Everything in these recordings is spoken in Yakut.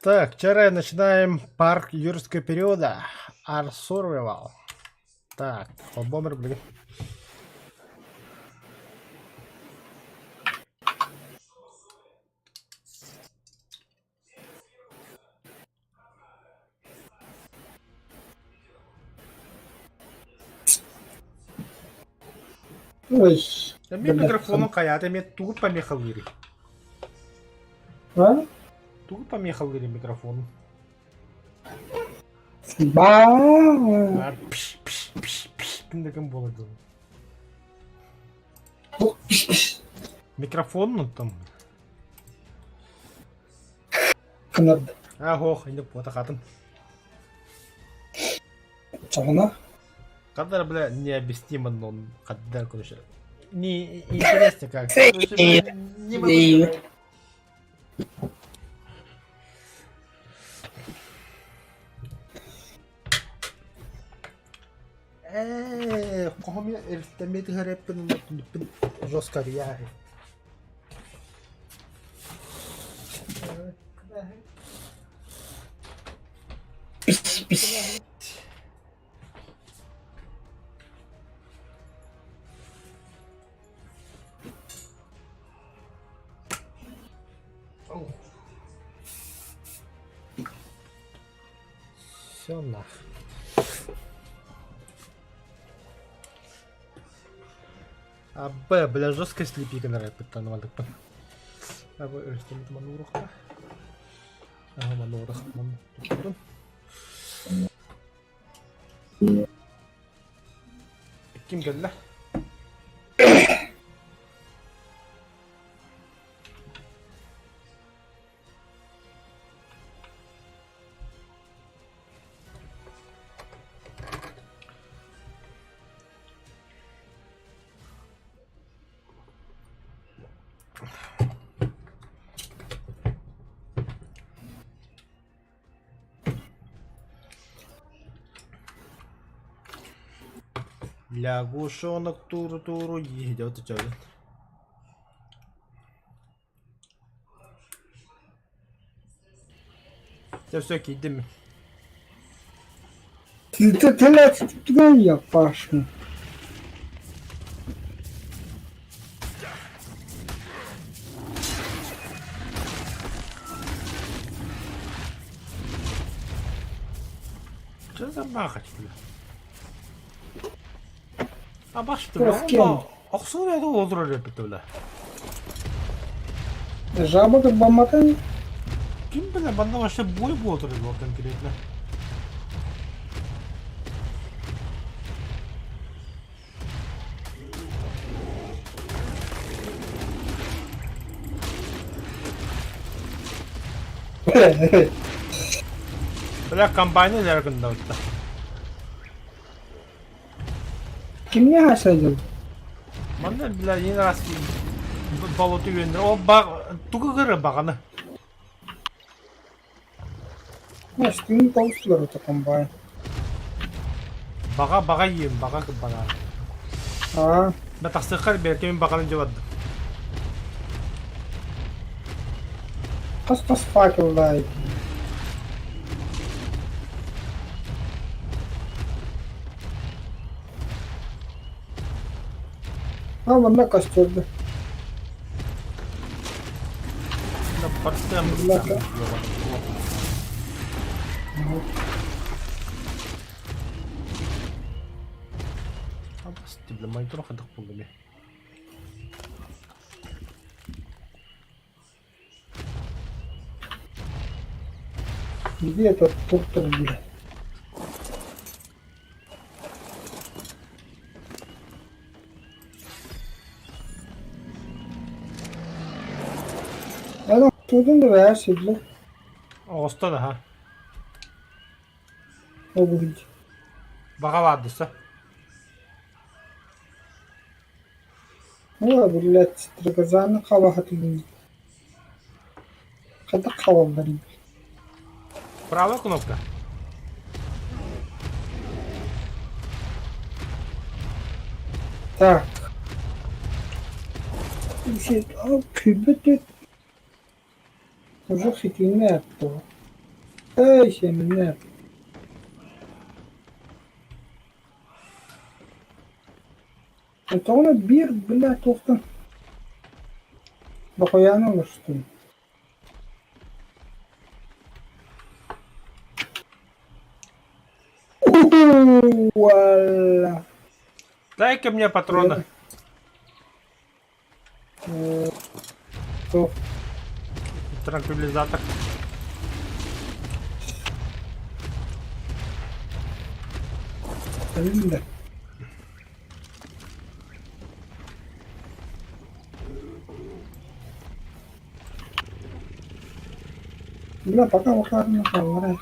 Так, вчера начинаем парк юрского периода. Ар Survival. Так, холбомер блин. Ой, Эмиэ микрофону хайаата эмиэ тугу помехалыырый? А? Тугу помехалыырый микрофону? Ба. Пш пш пш пш ким буола дылы. Микрофон ну там. Кынырды. А, ох, инде пота хатын. Чаҕына? Когда, бля, необъяснимо, но он когда, короче, не интересно как. Короче, не могу. Ээ, хоһом эртэммит ыһар эппин түнүппүн жестко арыйаары. Пис-пис. Все нах. А Б, бля, жестко слепи генерал мандыкпын. А Б, өрүстемит манурухта. Ага, манурах ман. Ким кэллэ? Лягушонок туру-туру идет идет. Дьэ все киирдим. Ты Паша. Что за махач, бля? А баш С кем? Охсун я думал, олорор эппит бля. Жаба как баматын? Ким бля, манна вообще бой буолар был конкретно. Бля, комбайны ләргін да. Кимне хасадын? Манна, бля, один раз болоту үйендір. О, баг, тугы гыры бағаны. Үстүн толстулар это комбайн. Баға, баға ем, баға бана. А, Мен тақсыққар беркемен бағаны жабады. қас-қас факелдай. А, манна костерді. Бля, бля, монитор хадах булдым. Где этот доктор, бля? Ана тудun да бär сидле. Оғыстан, аха. Обуйд. Баға бардыса. О, блядь, стрекозаны хабахатын. Қада хабалдар. Правая кнопка. Так. Уже хитине оттого. Эй, сиэминнэр. Тоҕо биир бля туохтан бокуйааны олорстум. Уолла. Дай-ка мне патроны. Туох Транквилизатор. да. Бля, пока ухарно хааллара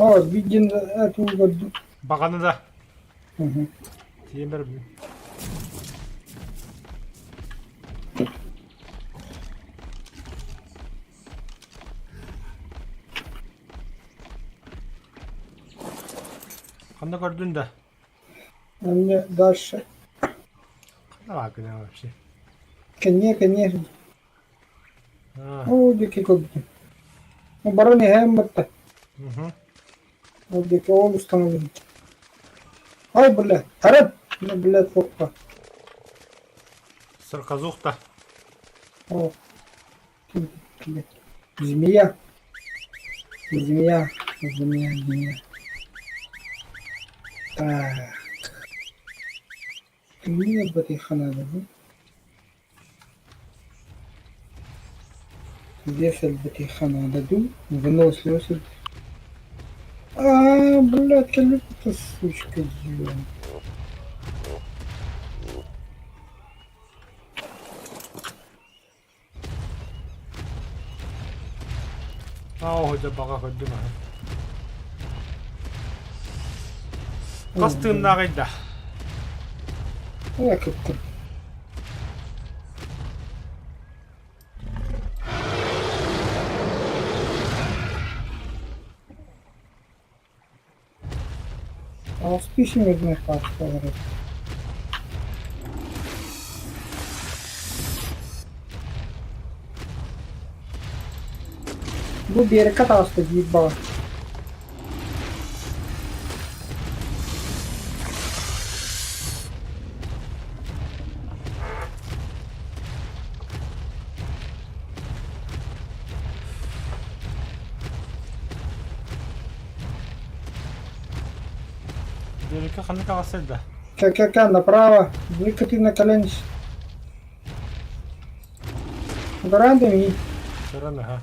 О, виден эту Баҕаны да. Тиэмэр Ханна көрдүн да? А мне дальше. Ханна баакына вообще? Кэнниэ, кэнниэ. А, Ол диэки көрдүм. Баран иһэн батта. Угу. Ол диэки ол установлен. Ай, бля, тарап! Ну, бля, фокка. Сырказухта. О, блядь. Змея. Змея. Змея, змея. Так. Кимниин ылбатыахха наада дуу? Вес ылбатыахха наада дуу? Выносливость ыл- Аа, блядь, кэлбит сучка ё. Аа, дьэ баҕа көрдүм аһы. Хас тыыннааҕый да? Ээ, кыттым. Аҕыстыы медный хаасталар эбит. Бу биэрэккэ таҕыста диир баҕа. Биэрэккэ ханнык аҕастай да? Кэ-кэ-кэ, направо, выкати на колени. Гарантами. Көрөн аха.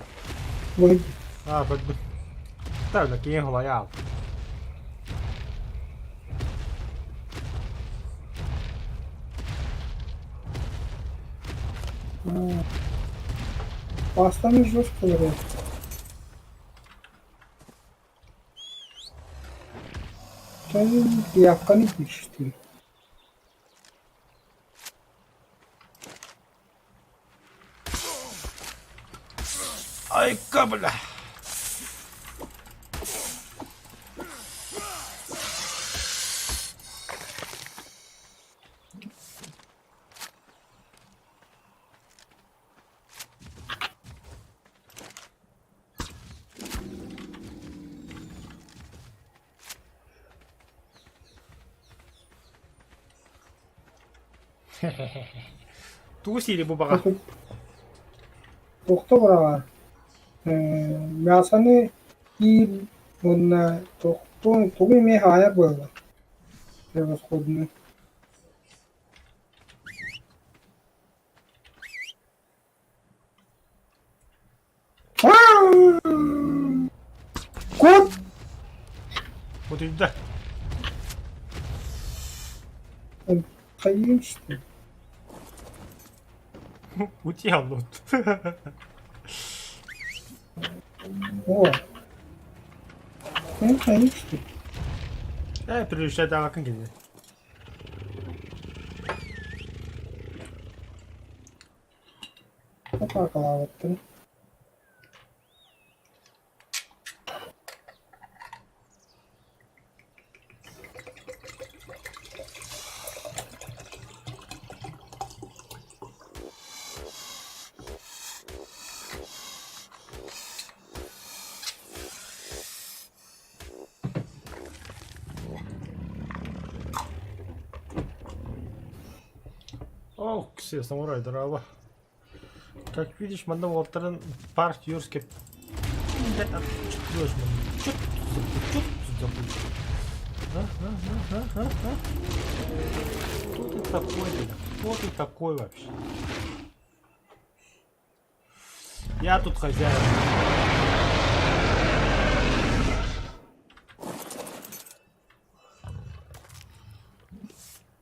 Выйди. Аа, көрдүм. Так, киин холайаал. Пастаны жестко вроде. Явканы пишет. Айка, бля! Тугу сири бу баҕа? Туохта быраҕар? Мясоны иир уонна тугу эмиэ хаайар буолла превосходно. Кут! Утуйда. Хайыым что ли? Утуйаллыбыт. О! Ээ, переключайдаабаккын кини. Атаакалаабыттын. О, все, самурай, здорово. Как видишь, манна уолтарын парк юрский. Блядь, а что ты делаешь, манна? Что ты забыл? Что ты забыл? А, а, а, а, а, а? Кто ты такой, бля? Кто ты такой вообще? Я тут хозяин.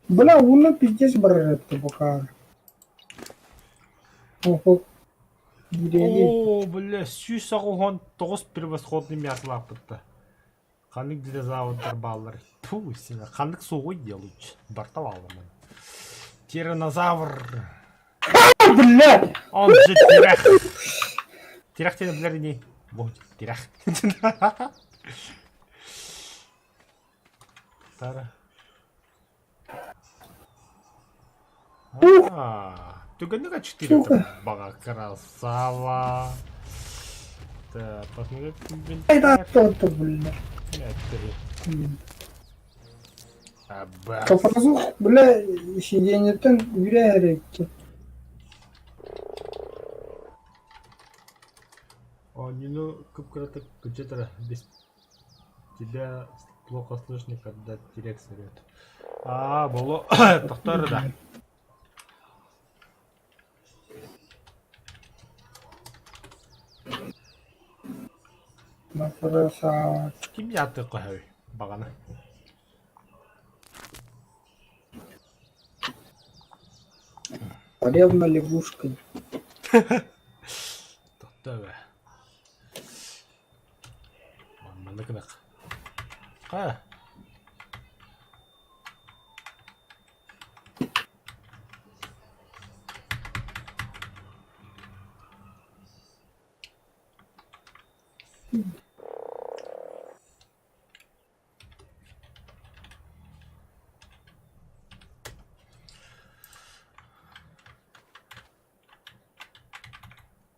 Бля, уна пиздец барар этэ букаар. Оһох киириэҕи Оо, бля, 189 превосходный мясолаахпытта. Ханнык динозаврдар бааллар? Тьфу, сина, ханнык суоҕуй диэ лучше. Барта бааллар. Тиранозавр. Бля! Он же тирэх. Тирэх диэн билэр ини. Бу тирэх. Тара. А, түгэнник А4 Сука. баҕа красава. Так, посмотреть Айда инвентарь. кто-то, бля. Пять, Аба. Кафазух, бля, сиденьеттен үүрэ эрэкки. Оонньууну кып-кыратык кыччатара без тебя плохо слышно, когда Тирекс орет. Аа, боло тохтоор да. Красава. Ким яатыахха сөбүй баҕана? Царевна лягушка. Тохтоо ээ. Манна гынах. Хайа?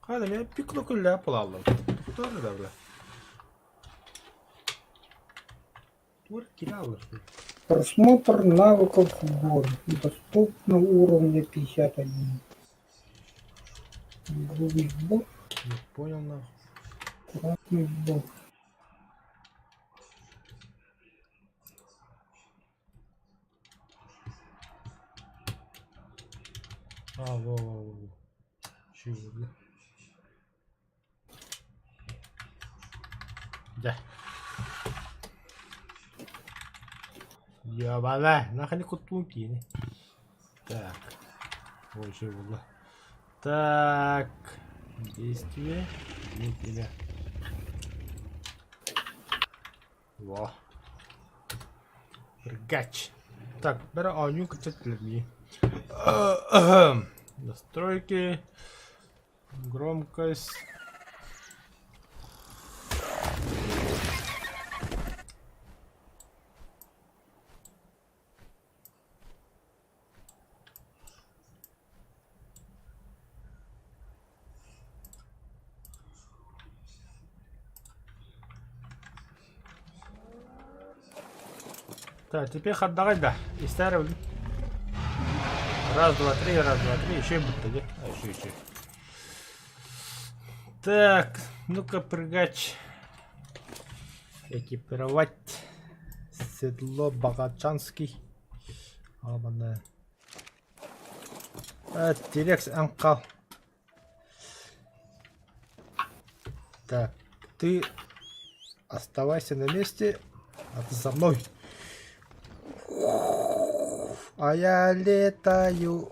Хайа да пикло күллээх буолаллар. Тохтоор да бля. Туор кире аллар. Просмотр навыков в Доступно уровня 51. Грубый сбор, Не понял нахуй. аккуратный сбор. А, во-во-во. Чего, бля? Дьэ. Ёбана, нахали куттуун киини. Так. Ой, еще было. Так. Действие. Изменить имя. Во. Ргач. Так, бары оонньуу кыччат Настройки. Громкость. Так, теперь хардаҕай да. Истээр Раз, два, три, раз, два, три. Еще и будто, где? А, еще, еще. Так, ну-ка, прыгач. Экипировать. Седло Богачанский. Абана. Тирекс Анкал. Так, ты оставайся на месте, а ты со мной. А я летаю.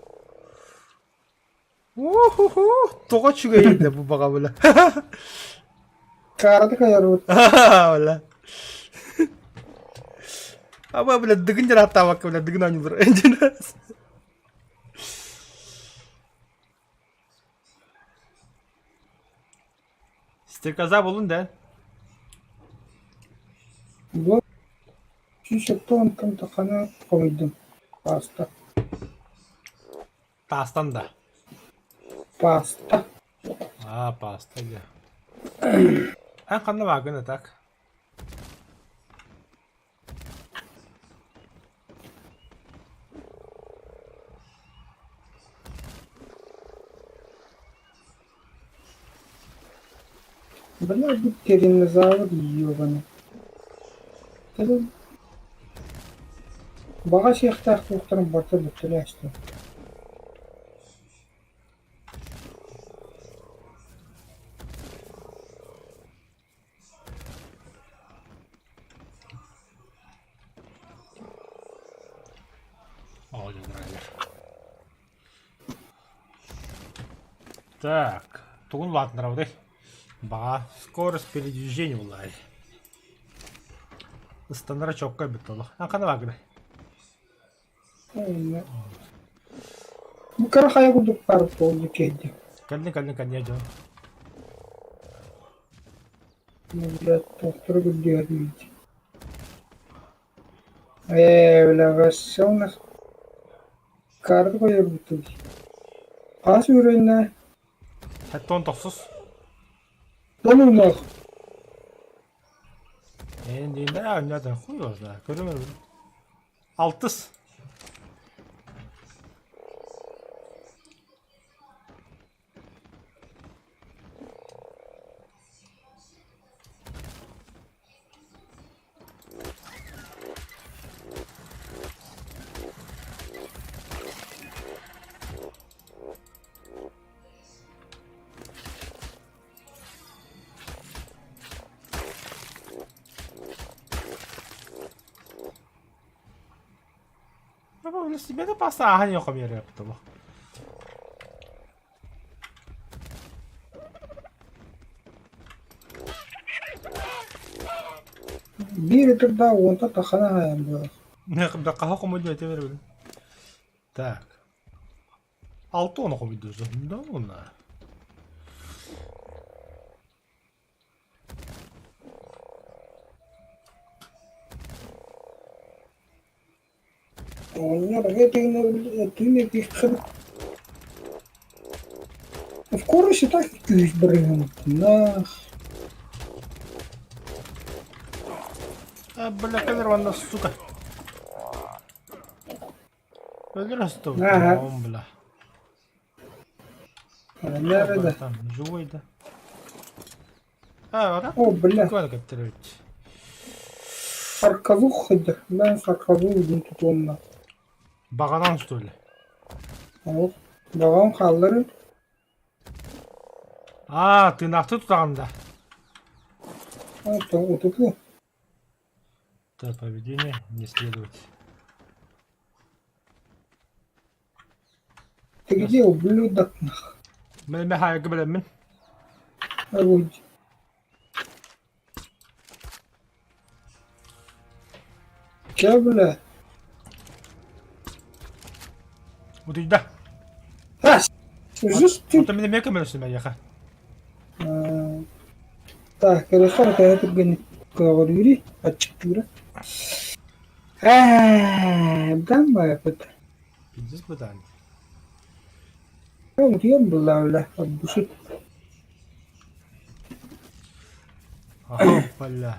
Уху-ху! Тоҕо үчүгэй да бу баҕа была. Караты кайарбыт. Бла. Аба, бля, дыгын дьэн ааттаабакка, бля, дыгын оонньуулар. Стрекоза булун да. Бу 170 таханы хомуйдум. Пааста. Таастан да. Пааста. А, пааста дьэ. Эн ханна бааргын а так? Бля, бу тираннозавр ёбаный. Баҕа сиэхтээх туохтарын барыта бүттэлээстим. Так, тугун улаатыннарабытый? Баҕа скорость передвижения буллаай. Ыстанара чокко эбит олох. А хана баагына? Бу кыра хайа курдук баар буолла киһи. Кэллин кэллин кэллин дьон. Блядь, туохтара көрдүөр диибит. Ээ, бля, вообще у нас карта қойырбытый. Хас үрэннэ? Хэттон тохсус. Долунах. Эн диинде анньадан хуй его знает. Көрүмөр. Алтыс. Себе паста ааһан иһэн хомуйар эбит Биир ытырдаах уонтан тахсан аһайан буолар. Хаһа хомуйду этэ беребин. Так. Алты оны хомуйду да уна. Оҕонньор эмиэ тыын этиэххин В курсе так күүс барыһыннах. А, бля, кэлэр уонна сука. Өлөр Ага. бля. Нэрэ да. Там живой да. А, вот О, бля. так кэптэрбит. Сарказух хыдыр. Мен сарказу тутуонна. Баганан что ли? Ол. Баҕам хаалларын. А, тыынахты тутаҕын да. Оттон утуту. Так, поведение не следовать. Ты где, ублюдок? Мен хайга билэммин. Орудь. Чэ, бля. Утуйда. А, жесть Оттон мин эмиэ көмөлөстүм эйиэхэ. Так, хорошо, это түргэнник көҕүрүүрүй, аччыктыыра. Ээ, быдан баайбыт. Пиздец быдан. Утуйан буолла бля, от души. Аха, бля.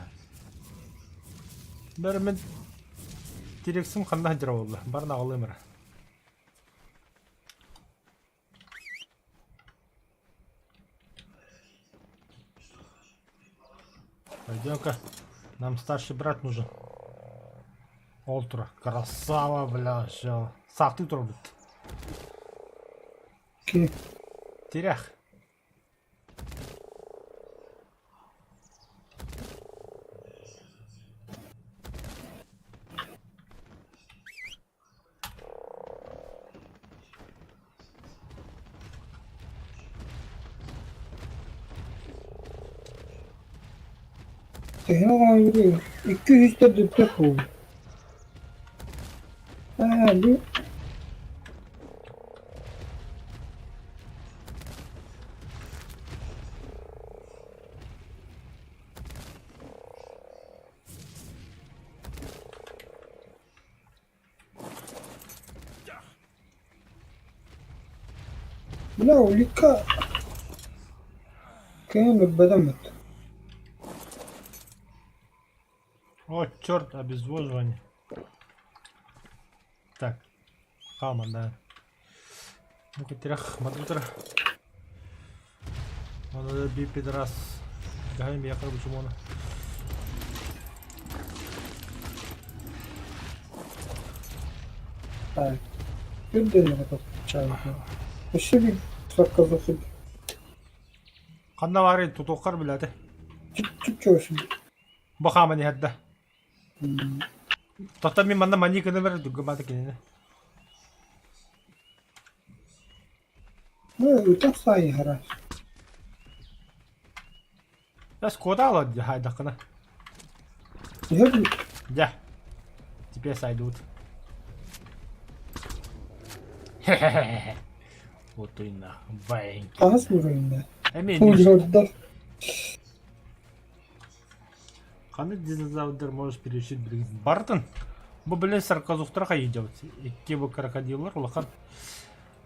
Бэр мин тирексим ханна сылдьара буолла? Баран аҕалыам эрэ. Пойдем-ка. Нам старший брат нужен. Ол тура. Красава, бля, все. Сахты турбут. Тирэх. Төһө оҕонньору икки үс төрдүттэн буолуо. Бу Бля, улитка кыайан өлбөтөм эт. О, черт, обезвоживание. Так, хааман Ну-ка, тирэх, мадутра. Оны би пидорас. Дай мне почему Так, үрдүнэн чаайга. Өссө биир сакка Ханна баарый тутуоххар билэти. Чүп-чүп Бу хааман иһэрдэ. Тоттон мин манна манньык гына берер дүггэ кинини. Ну, ытах сайыһара. Эс куда ала хайдаххына. Иһэр Дьэ. Теперь сойдут. Хе-хе-хе. Вот и на бэнки. Хаһыс уровеньда? Эмиэ Ульгордар. Ханнык динозаврдар можешь перечислить билигин? Барытын. Бу блин саркозуктар хайыдьабыт. Икки бу крокодиллар улахан.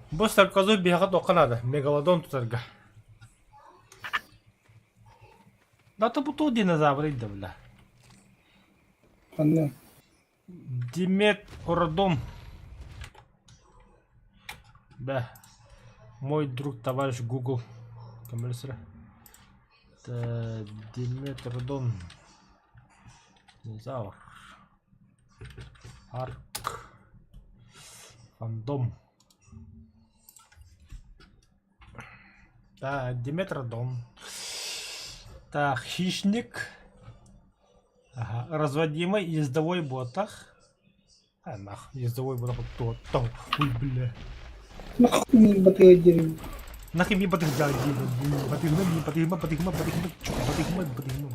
Бу саркозук биһиэхэ туохха наада? Мегалодон тутарга. Да бу туох динозаврый да бля. Ханна? Диметродон. Да. Мой друг, товарищ Google. Көмөлөсөрө. Диметродон. Динозавр. Арк. Фандом. Да, Диметродон. Так, хищник. Ага, разводимый ездовой ботах. А, нах, ездовой ботах то, то, ой, бля. Нахуй мин батыга диэри. Нахуй мне батых да, батыгма, батыгма, батыгма, батыгма, батыгма, батыгма,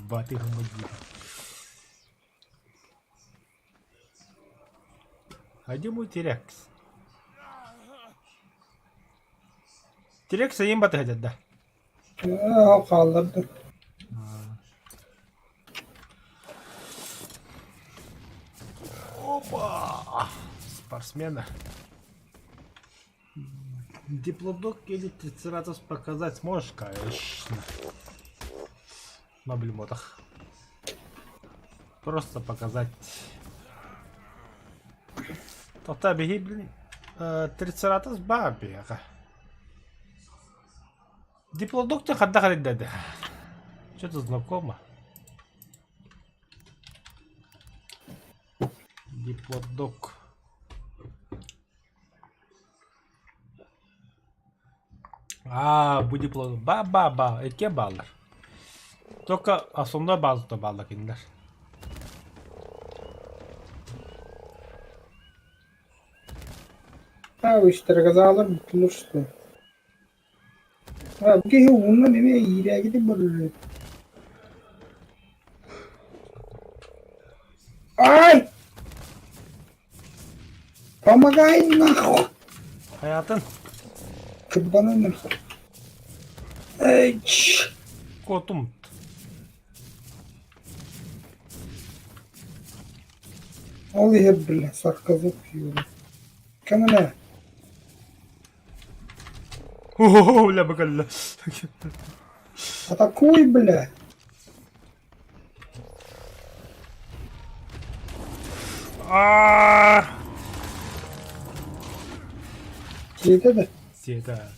батыгма, батыгма. А где мой Тирекс? Тирекс айым батыга да. Ээ, хаалларда. Опа! Спортсмена. Диплодок или трицератопс показать сможешь, конечно. На блюмотах. Просто показать. Тота биһи, блин, трицератопс баар биһиэхэ. Диплодок ты хадда хариддады. Что-то знакомо. Диплодок. Аа, бу диплодок. Ба-ба-ба, икки бааллар. Только основной базата бааллар кинилэр. Аа, үстергаzaалар бүттүлэр что? Аа, бу киһи уунан эмиэ иирээкитик барар Ай! Помогай нахуй! Хайатын? Кырбанан нахуй. Эй, чш! Котум. Ол иһэр бile сарказып юру. Кэмэлэ. О, бля, бакалла. Атакуй, бля! А! Сиэтэ да? Сиэтэ.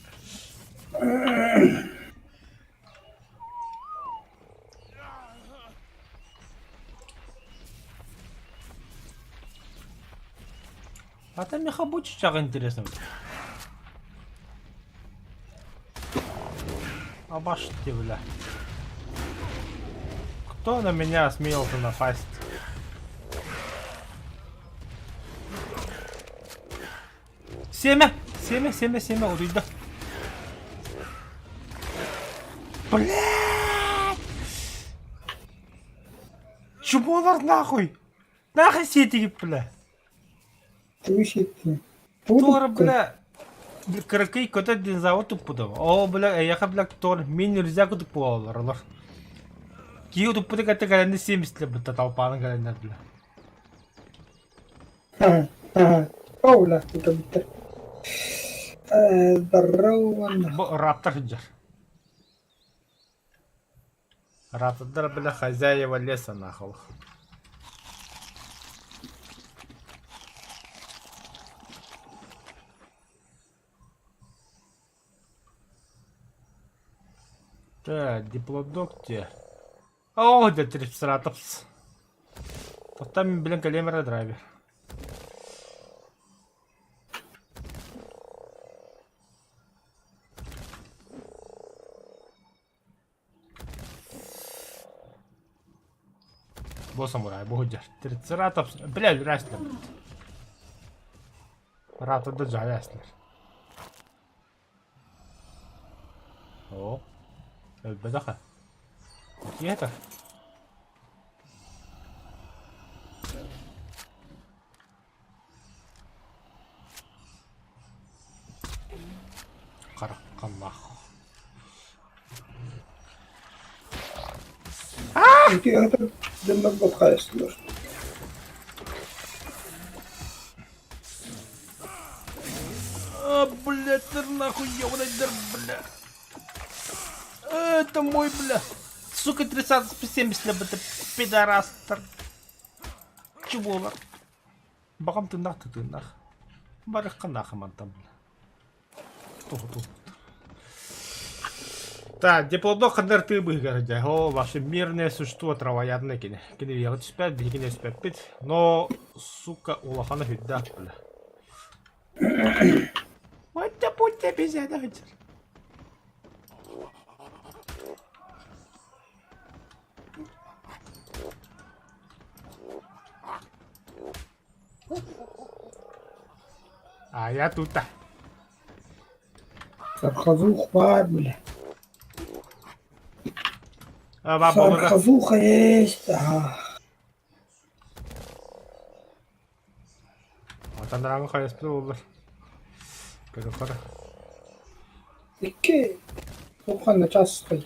А там мехабучичах интересно. Обашьте, бля. Кто на меня осмелился напасть? Семя! Семя, семя, семя, утуйда. Блядь! Чумолар нахуй! Нахуй сиэтигит, бля! Тугу сиэттиҥ? Тугу Туора, туппуккун? бля, кыракый көтөр динозавр туппутум. Оо, бля, эйиэхэ, бля, туор мин нельзя кутук буолаллар олор. Киһи утуппута кытта кэлэнни сиэмистилэр бытта толпааны кэлэннэр, бля. Ага, ага. О, бля, тутабыттар. Здорово. Бу раптор сылдьар. Раптордар, бля, хозяева леса, нахуй. Так, диплодок те. О, да трицератопс. Тоттан, блин, кэлиэм эрэ драйвер. Бу самурай, бу сылдьар. Трицератопс, бля, үрээстилэр. Ратада дьайаастылар. Оо, өлбөтөх ээ. Киһи Хараххаллаах. Ити ата дьоннор бухайыстылар. А, блядь, ты нахуй ёбаный дыр, бля. Это мой, бля. Сука, 30 70, бля, ты пидорастер. Чего? Баҕам тыыннаах да тыыннаах. Барыахха наха мантан бля. Туһу туһу. Так, диплодок хандар тыы быһыгар дьэ. О, ваше мирное существо травоядное кини. Кини биһиэхэ түспэт, биһигини түспэппит. Но, сука, улахана сүрдээх бля. Вот да путь обезьяна сылдьар. А я тут. Сархазух баар бile. А, баба, Сархазуха есть. Ага. Атанарааҥы хайаспыта буоллар. Көрүөххэ Икки ухханна часкай.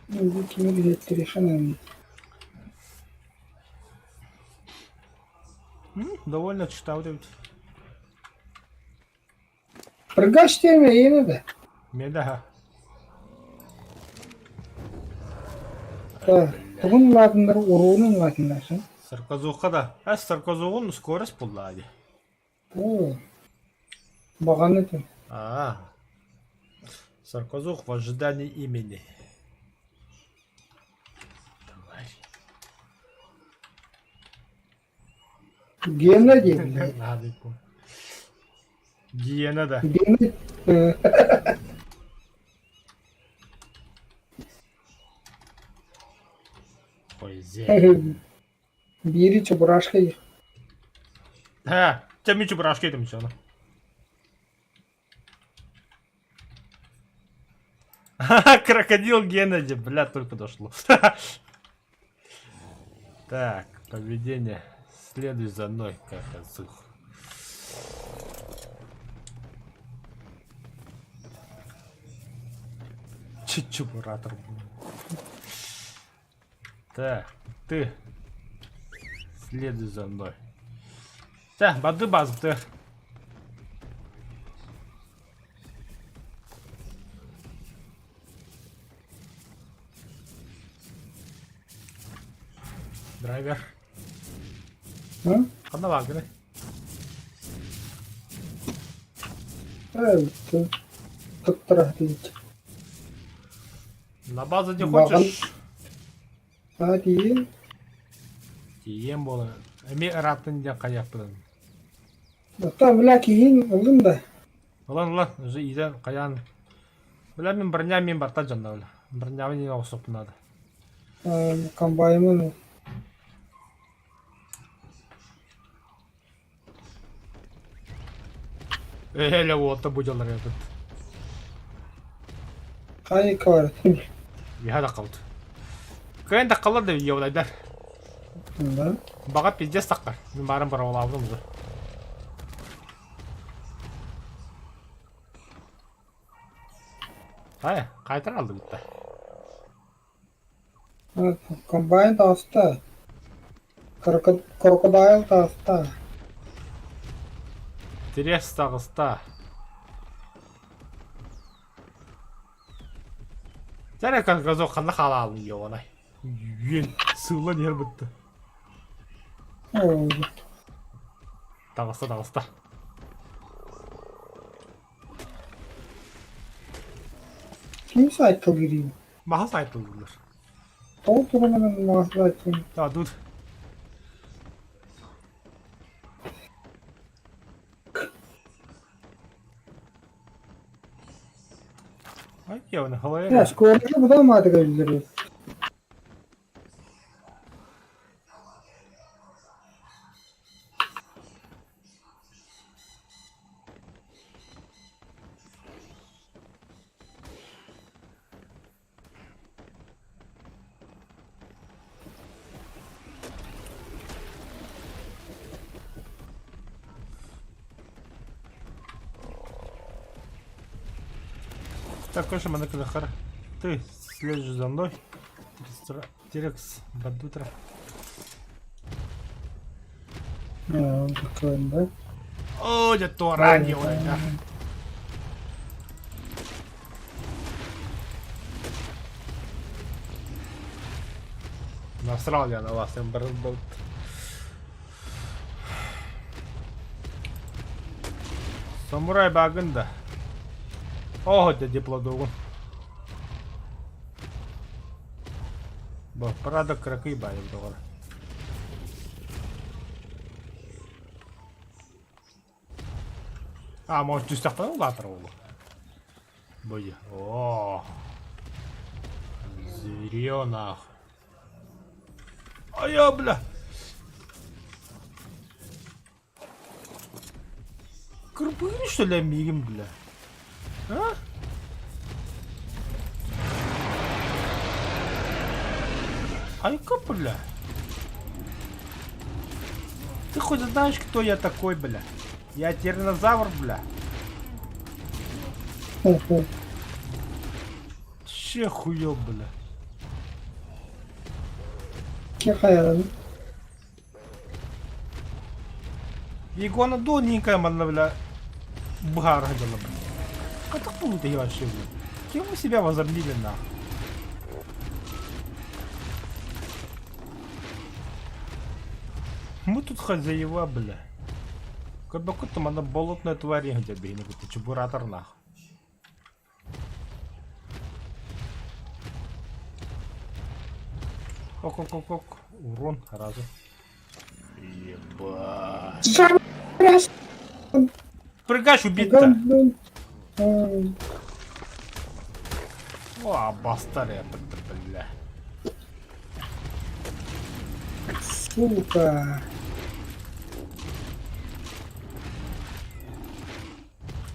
Бу кими билиэттириэххэ Довольно читал эбит. Прыгаш диэн эйиэнэ да? Медаха. Тугун улаатыннар уруунун улаатыннарсын? Сарказуха да. А сарказугун скорость булла ди. Оо, баҕаны этим. А, Сарказух в ожидании имени. Давай. Гена диэн блядь. Надо Гиена да. Гена Ой, Биири чебурашка Ха, чэ мин чебурашка этим чана. Крокодил Геннадий, бля, только дошло. Так, поведение. Следуй за мной, крокозух. Чебуратор. Так, ты. Следуй за мной. Чэ, бады базыты. Драйвер. Ханна бааргыный? Э, туттара сатыыбыт. На базу не Баҕан хочешь? аа тиийэн Тиийэн буолан. Эмиэ ырааттын диэн хайыахпытын. Оттон бля киһиҥ ыллын да? Ылан ылан, уже иитэн хайаан. Бля мин броня мин барта дьонно бля. Бронябын иҥэ охсуохпун наада. Комбайнын Эле уолта бу дьаллар этот. Хайка бар. Иһэ да қалды. Кыайан да қалар да ебанайдар. Да. Баҕа пиздец таххар. Мин баарым бороволаабытым уже. Ай, қайтар алды бітті. Комбайн таҕыста. Крокодайл таҕыста. Тирес таҕыста. Дьэ газок ханна хаалаалын йоҕонай. Үөн сыыллан иһэр бытты. Таҕыста таҕыста. Ким сайтылыырый? Маһа сайтылыыллар. Тоҕо туран маһа сайтылыыр? Да, тут. Оскуолаҕа быдан маатыга үллэрэр. Так, короче, Захар, ты следишь за мной. Тирекс, Бадутра. Да? О, дьэ туораан диэҕэ. Насрал я на вас, Эмберболт. Самурай багын да. Ого, дьэ диплодогун. Бу, Прадо кыракый баайым доҕор. А, может, түстэхтэн улаатар уолу? Быйы. О, зверье нахуй. А я, бля. Кырбыыр, что ли, миигин, бля? А? Айка, бля. Ты хоть знаешь, кто я такой, бля? Я тиранозавр, бля. Че хуё, бля? Ким хайаларын? Егона Ника манна, бля, быһаара сылдьаллар. Хатах буолуут эһи вообще, бля? Кем вы себя возомнили, нахуй? Мы тут хозяева, бля. Кабакута манна болотная тварь где биһини кытта чебуратор нахуй. Ок-ок-ок-ок. Урон сразу. Ебать. Прыгач убит-то. О, бастаря, бля. Сука.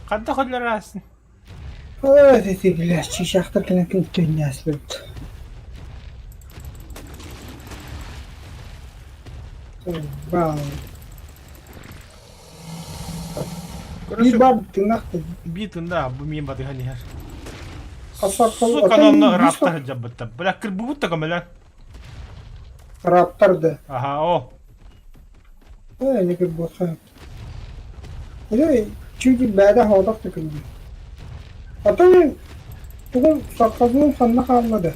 Хайдах өлөрөөсүн? Ой, ити блядь, чыычаахтар кэлэн күнтүннээспит. Баал. Биир баар тыыннаах Биир тыыннаах бу миин батыһан иһэр. Сука, Сука, онно ыраапта сылдьарбыттар. Бля, кырбыбыт да көмөлөөн. Раптар да. Аха, о. Ээ, не кырбыахха. Или чуть бэйдэ хоодох да күндү. Оттон тугун сорхозуун ханна хаалла да?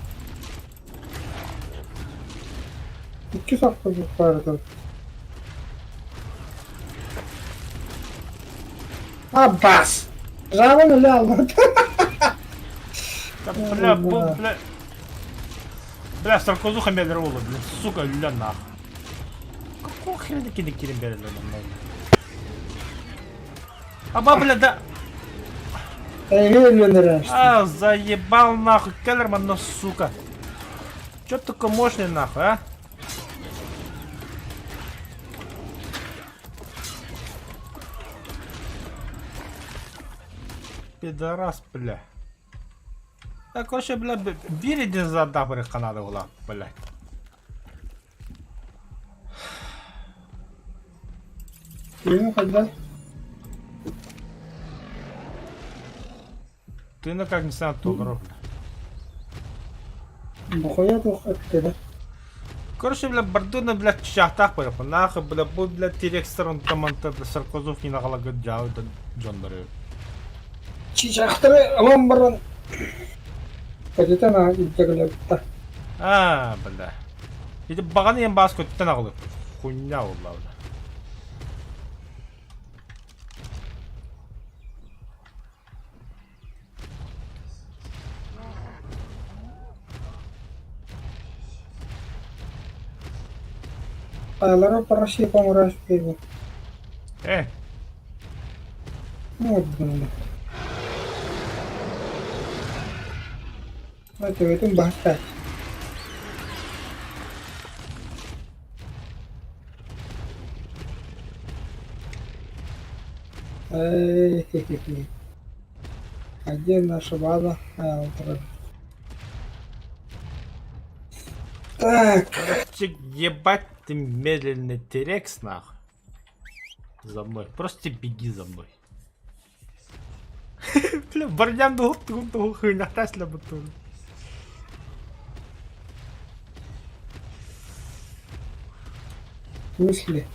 Икки сорхозук баар Аббас! Жаабын өлө албат. Да, бля, бу, бля. Бля, саркозуха мэлэр уолу, бля, сука, үлэ нах. Какого хрена кини кирин берелер манна? Аба, бля, да. Эйги өлүөнэрэ. А, заебал нахуй, кэлэр манна, сука. Чё такой мощный нахуй, а? Пидорас, бля. Так, короче, бля, биир един задапыры канада була, блядь. Тыына хайдах? Тыына как не знаю, толору. Бохойо туох эттэ Короче, бля, бордуна, бля, чахтаах барыппын. Нахуй, бля, бу, бля, Тирекстер, онтон манта, бля, Саркозов не наҕалагыт дьаабы да дьоннору. Чичахтары ылан баран кадетан илдьэ А, бля. Ити баҕаны иэн баас көттөн аҕылык. Хуйня буолла, бля. Аялара Россия Конгресс диэбит. Э, Ну, гынна. Төбөтүн баһыттааччы. Эй, А где наша база? А, вот вроде. Так. Короче, ебать ты медленный Тирекс, нахуй. За мной. Просто беги за мной. Бля, барнян тугун хуйнахтас лабутун. В смысле?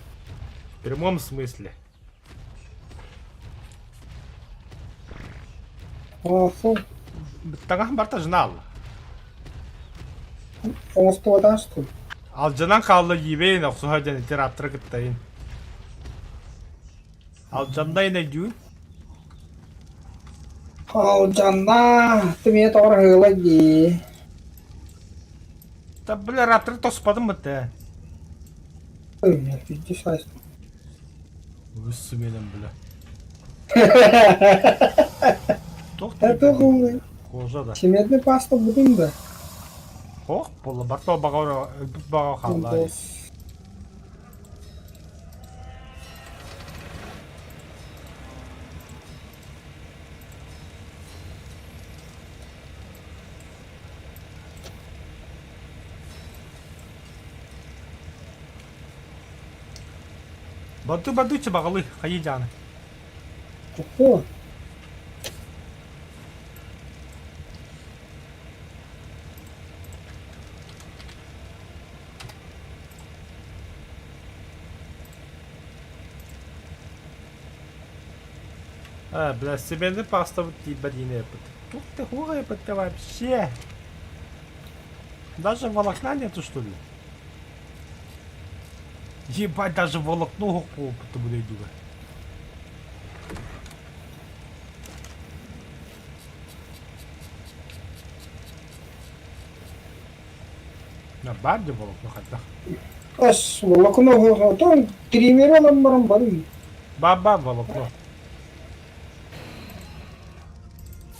В прямом смысле. Оҥосту Таҥаһын барта жнал. оҥостубатаастын. Алдьанан хаалла иибэйин охсуһа диэн ити раптора кыттайын. Алдьаннайын өйдүүн. Алдьанна, ты тоҕор ыла дии. Та бля раптор тоспадым бытта. Ой, иди сась. Үс менен бля. Это умный. Кожа да. Семейный паста будем да. Хох, буолла барто баҕа баҕа хаалла. Баду бадуча бағалы хайы жаны. Охо. А, бля, семейный паста вот ебать не Тут ты хуй ты вообще. Даже волокна нету, что ли? Ебать, даже волокно будто бы иду. На барде волокно хотя. Ас волокно отон триммер баран бары. Баба волокно.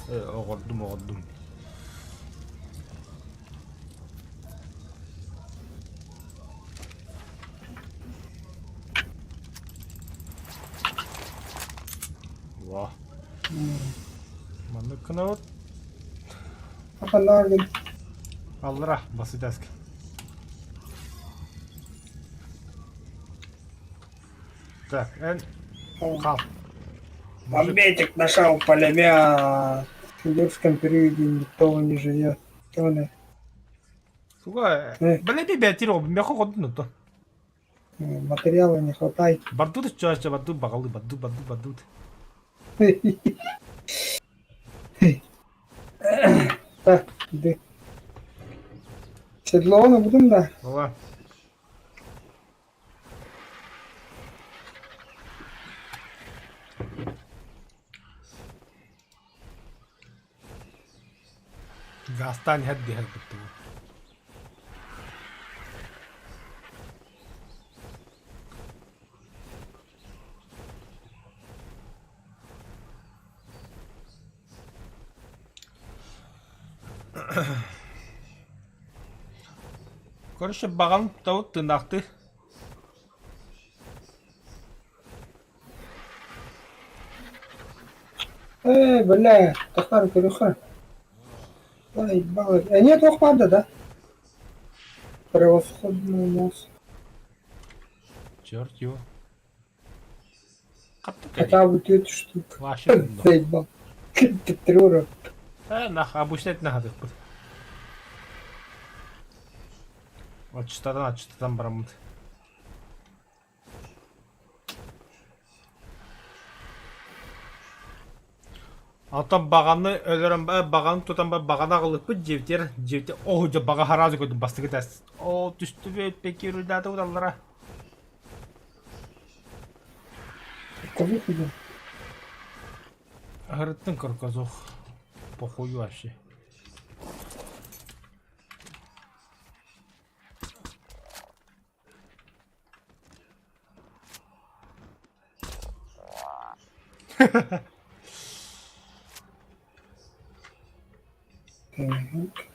Оҕордум, оҕордум. Во. Маннык кынабыт. Аханааргын. Аллара басытаска. Так, эн хал. Мамбетик нашел пулемет. В юрском периоде никто не живет. Тоны. Сука, бля, бятир, мехо ходно то. Материала не хватает. Бардут чаще, бардут багалы, бардут, бардут, бардут. Так, иди. Седло будем, да? Ла. Гастан хәдди хәдди. Короче, баҕам тавыт тынаахты. Эй, бля, тахтар көрүхэ. Ай, балык. Нет, охпада, да? Превосходный мост. Черт его. Хатты Хотя бы түөрт штук. Вообще умно. Заебал. Төттөрү Э, нах, обычно это нахадыппыт. Отчытадан отчытадан бараммыт. Оттон баҕаны өлөрөн баҕаны тутан баҕаны аҕалыппыт дьиэбитигэр дьиэбитигэр оо дьэ баҕа сразу көрдүм бастакы этээс оо түстүбүт пекируйдаата уталлара Козух иди. Аһарыттан көр козух похую вообще. Так.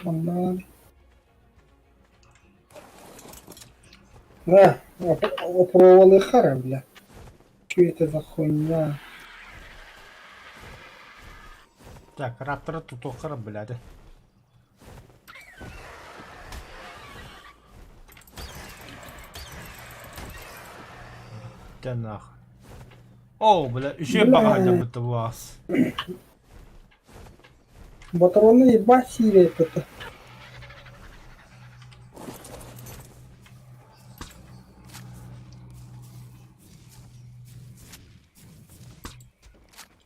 Онноор. Да, опробовал хара, бля. Че это за хуйня? Так, рапторы тутуоххара, блядь. Дьэ нах. Оо, бля, үчүгэй баҕаһа дьаммыт буолаас. Боторону ебать сиирэ это.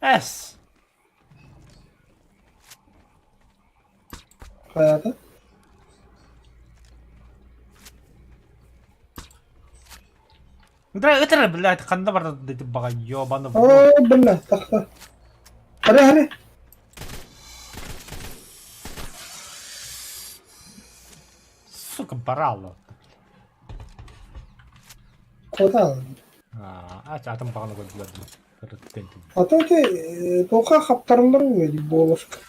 Эс! Хайата? Ытыр, ытыр, блядь, ханна барда дити баҕа, ёбаны в рот. Оо, бля, тахса. Хары, хары. Сука, барало. Куда? Аа, атын баҕаны көрдүлэр. А то эти туохха хаптарыллар үһү буолуска.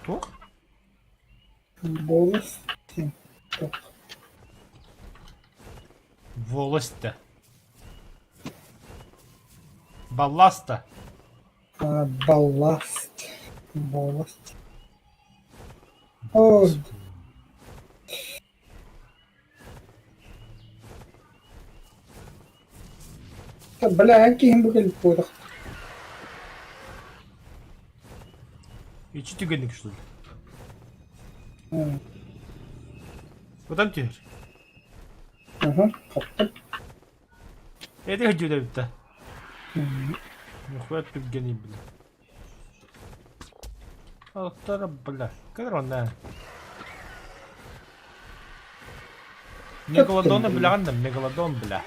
Туох? Буолус диэн туох. Волость-то. Балласта. А, балласт. Волость. О, бля, эн киһим бу кэлбит буолуох. Ичи түгэнник что ли? Кутан түһэр. Аха, хаптым. Эти хадьыыда бүтэ. Нихуя түргэний бля. Алтара бля. Кадр онна. Мегалодоны билэҕин да мегалодон бля.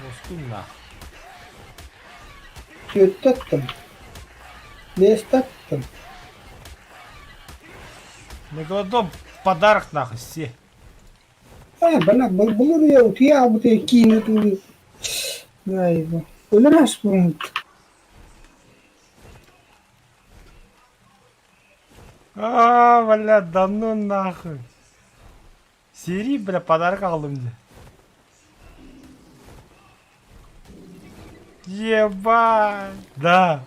Мускунна. Түөттэ аттым. Биэстэ аттым. Мегалодон подарок нахуй все. Э, бля, былыр үйэ утуйа хаалбыт киинэ туу Өлөр ааспыт. А, бля, да ну нахуй. Сири, бля, подарок алдым дии. Ебать! Да.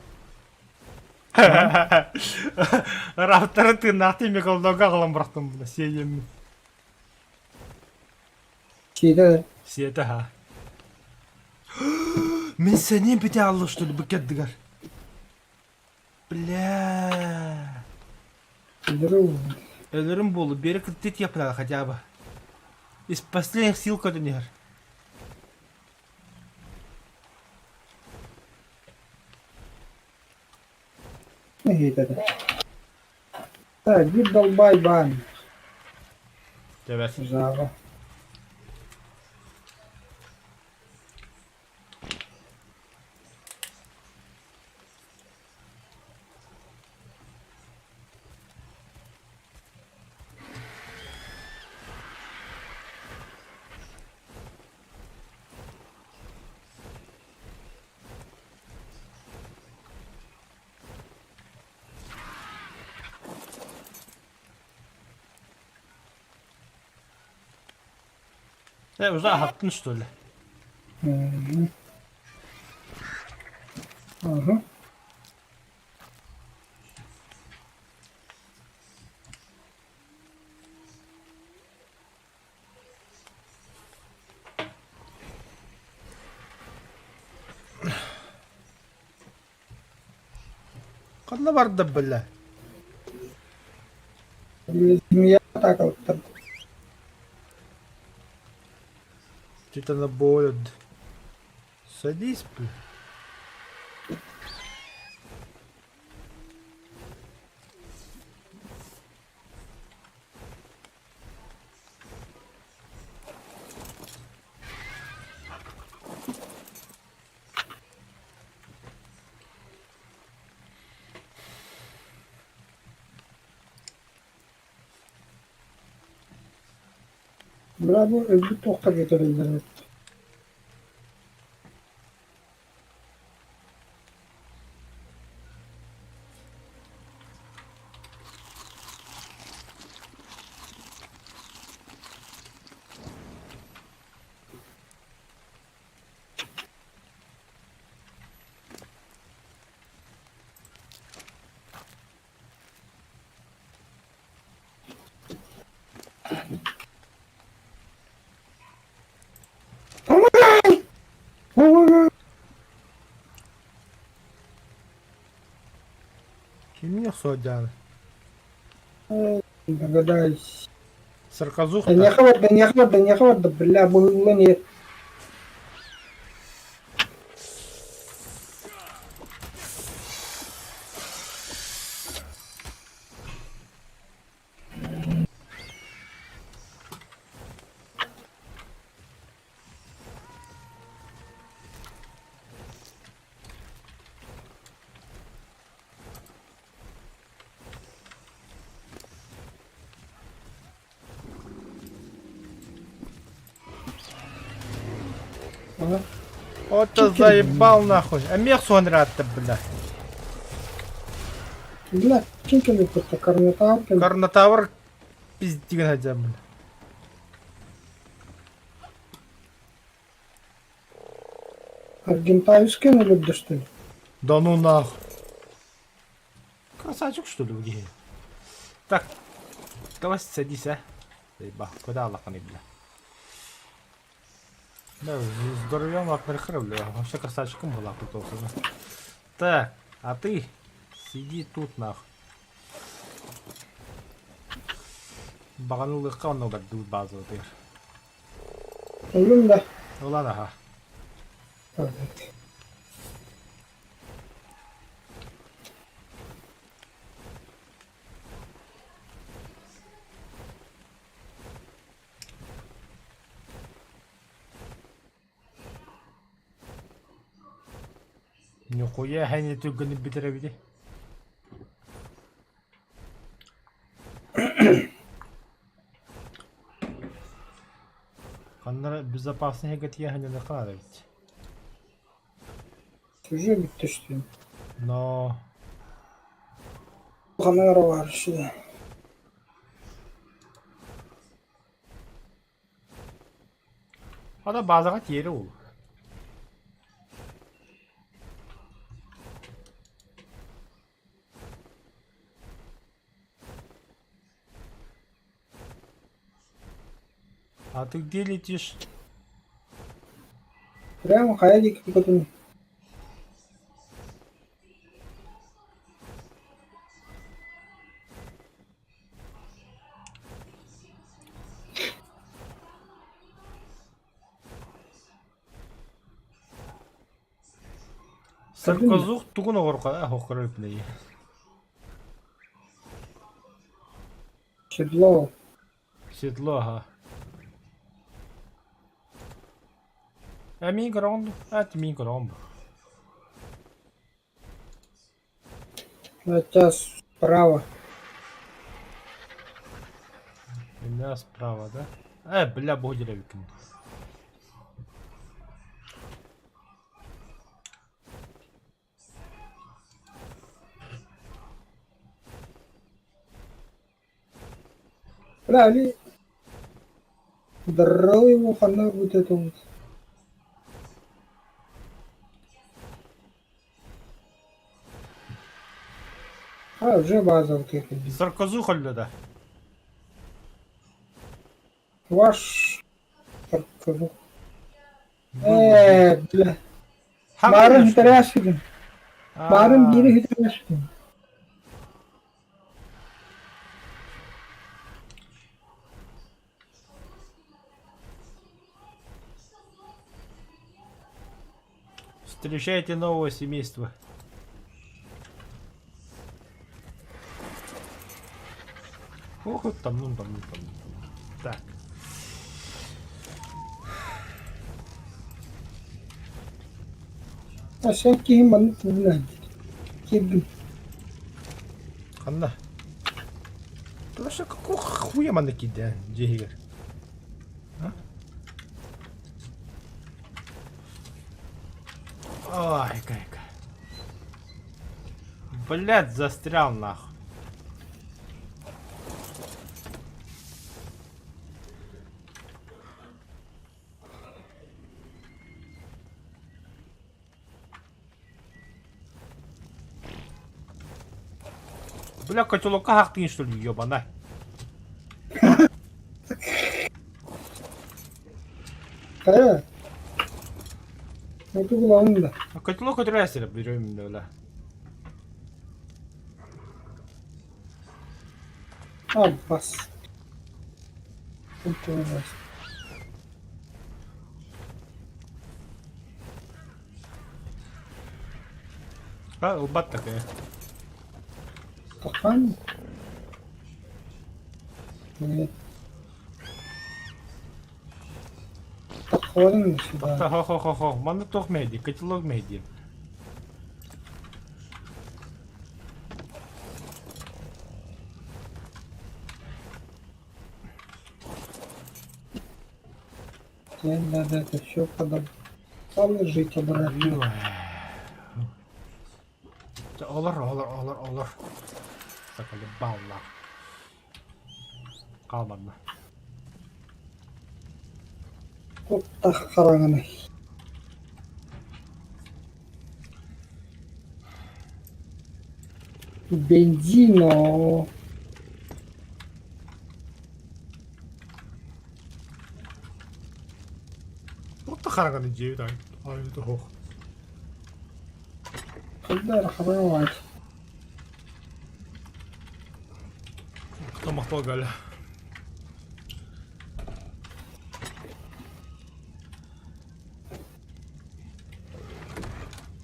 Рапторы тыыннаахтыы микролдорго аҕалан бырахтым бля, сиэйэммин. Сиэтэ Сиэтэ ха. Мин сэниэм бүтэ хаалла что ли быккардыгар. Бля. Өлөрүм. Өлөрүм буолу, биэри кытты тиэппинэ хотя бы. Из последних сил көтөн иһэр. Нэһиэтэ. Так, биир долбай баан. Төбөс. Жаба. Э, уже аһаттын что ли? Мгм. Ага. Ханна барда, бля? Змея атаакалыттар. Титанобоид. Садись, бля. Браво, өлбүт туохтарга кэлэллэр эбит. Помогай! Помогай! Кимниэх суодьааны? Догадаюсь. Сарказух Да нехэ барда, нехэ барда, нехэ барда, бля, быһыллан иһэр. Вот ты заебал нахуй. А мех суонраатта, бля. Бля, ким кэлбит Карнотавр кэлбит. Карнотавр пиздигин сылдьан, бля. Аргентавискай өлөрдө что ли? Да ну нахуй. Красавчик, что ли, где? Так, давай садись, а. Заебал. Куда Аллаханы, бля? Да, здоровьем лак бля. Вообще красавчиком была пытался, да. Так, а ты сиди тут, нахуй. Баҕаны ылыахха онно бардыбыт базабытыгар. Ыллым да. Ылан аха. Evet. Нихуя хәни түргэнник бүтэрэбити. Ханна безопасный гатия ханьяны хаада эбит. Уже бүттэ что ли? Но Ханна эрэ баар сюда. Ата базаҕа тиэри уул. А ты где летишь? Прямо хайа диэки көтөн. Саркозух тугун оҕорко оһоххор билэйи. Седло. Седло аха. Э мин көрөҕүн дуу? Э мин көрөҕүн бу. Это справа. У меня справа, да? Э, бля, бу деревикин. Бля, али Здорово ему хана вот это вот. А, уже база вот эта. Саркозух да. Ваш Саркозух. Э, бля. Барын хүтэрээсигин. Барын биири хүтэрээсигин. Встречайте новое семейство. Ох, там, ну, там, ну, там, там. Так. А сен киһи маннык тылынан киирдим. Ханна? Потому какого хуя манна киирдэ дьиэ иһигэр? А? Ай, кайка. Блядь, застрял нахуй. Бля, котелокка хаахтыгын что ли, ебана? Хайа? Хоту булабын да. Котелок көтүрээсир берем бля. Аббас. Культура. А, ылбат такая. Тахан. Нет. Таххаларын сюда. Хо-хо-хо-хо, манна туох мэйди, котелок мэйди. Тебе надо это все положить обратно. Олор, олор, олор, олор. Заколебал Хаалбанна. Куттах хараҥаный. Бензино. Куттах хараҥаны дьиэбит аайы суох. Когда хараҥалаах. Махтал Галя.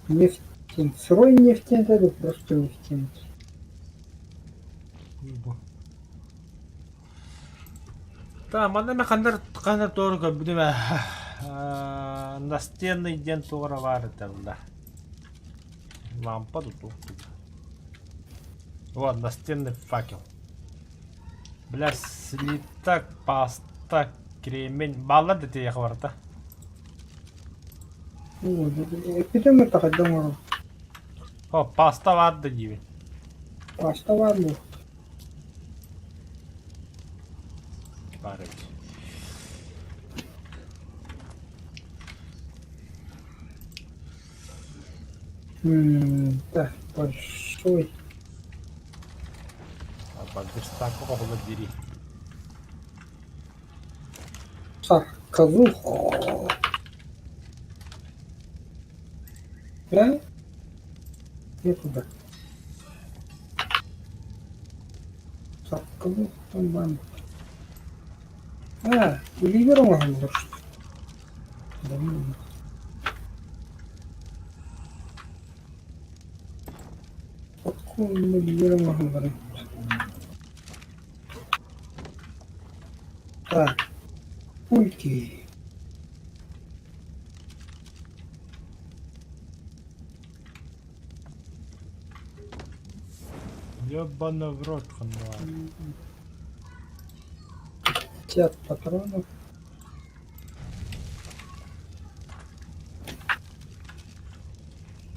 Нефть. Сырой нефть это просто нефтянки. Та, манна мен ханнар ханнар туору көрбүтүм ээ. Настенный диэн туора баар этэ да. Лампа тут. Вот, настенный факел. Бля, слиток, паста, кремень. Баллар да тиийэх барыта. Эппитим это хайдах оҥорор? О, паста баар да диибин. Паста баар дуо? Баар эбит. Так, большой. Верстакка оҕолор дири. Сарказух. Да? Не туда. Сарказух там бан. А, илиигэр оҥоһуллар что Да, Илиигэр оҥоһуллар Так, пульки. Ебана в рот ханна. 50 патронов.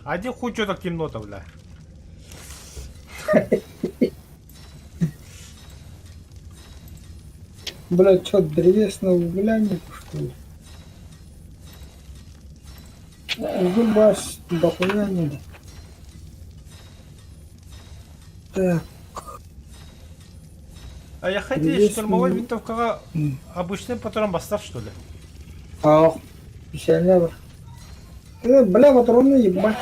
А где хуй что так темно-то, бля? Бля, что, древесного угля нет, что ли? Уголь бас, дохуя нет. Так. А я хотел штурмовой винтовкаҕа обычный патрон бастар, что ли? Ах, пенсионер. Бля, патроны ебать.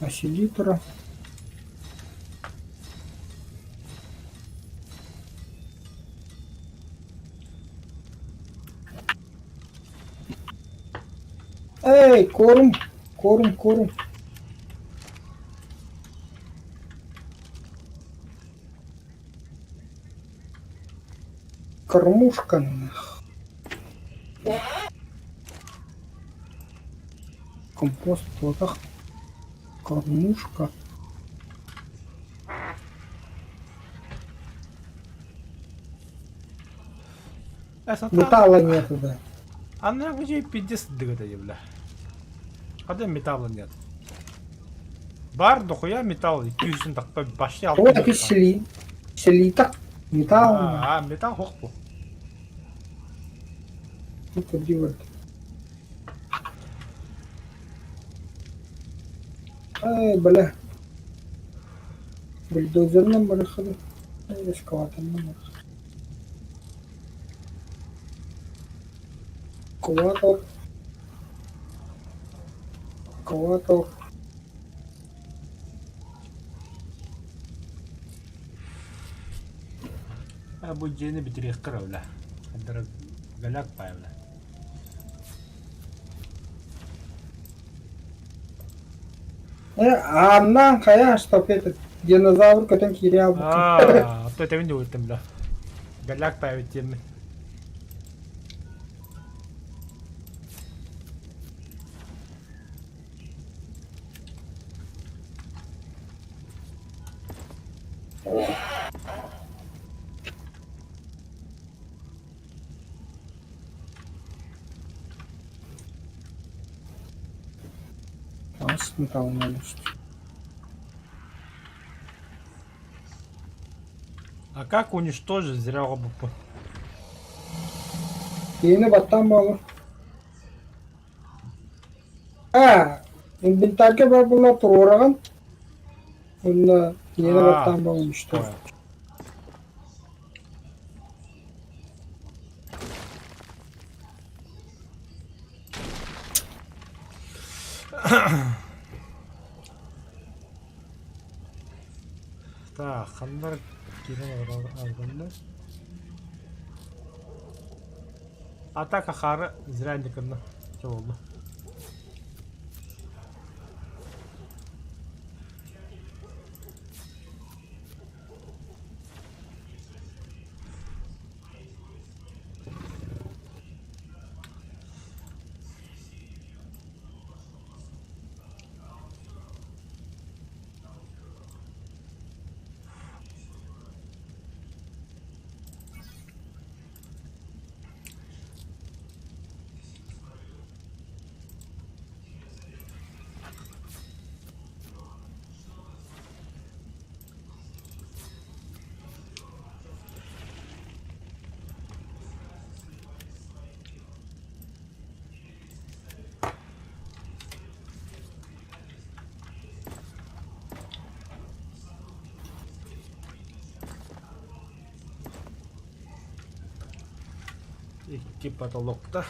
А селитра? Эй, корм, корм, корм. Кормушка нах. Компост плотах. Кормушка. Металла нету, да. А нахуй пиздец дыгата бля. Когда металла нет? Бар дохуя металл, 200 такой башни Вот это сели. Селиток. Металл. А, металл хохпу. Это делает. Ай, бля. Бульдозерным барахали. Эскалаторным барахали. Эскалатор. Эскалатор. Бу дьиэни бүтэриэххэ эрэ бля. Голяк баай бля. Ааннаан хайа чтоб этот динозавр көтөн киириэ хаалбыккын. Аа, то этэбин да ыыттым бля. Голяк баайбыт диэммин. Ас металлный лист. А как уничтожить зря робопу? Киһини баттаан буолар. Аа, инвентарьга баар буолла туруораҕын. Уонна кинини А, баттаан буолан уничтожить. понял. Так, ханнар киирэн олорор Атака хаары зря не гынна. Чэ буолла. Икки потолокта.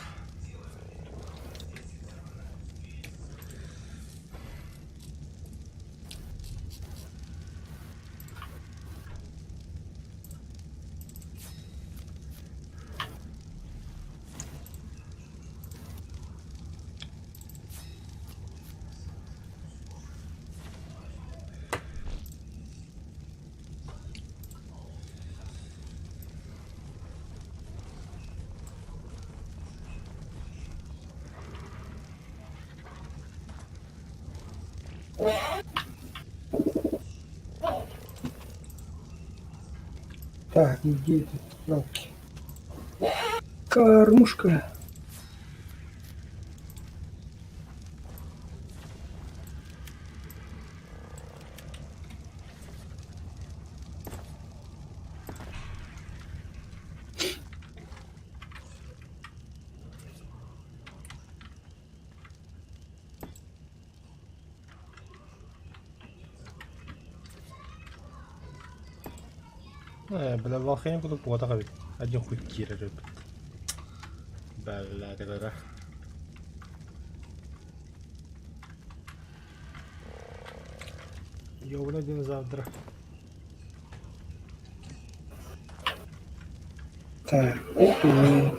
Так, где этот жалкий? Кормушка. Э, бля, Валхейм курдук буотах эбит. Один хуй киирэр эбит. Бля, Ёбаный динозавр. Так, окей.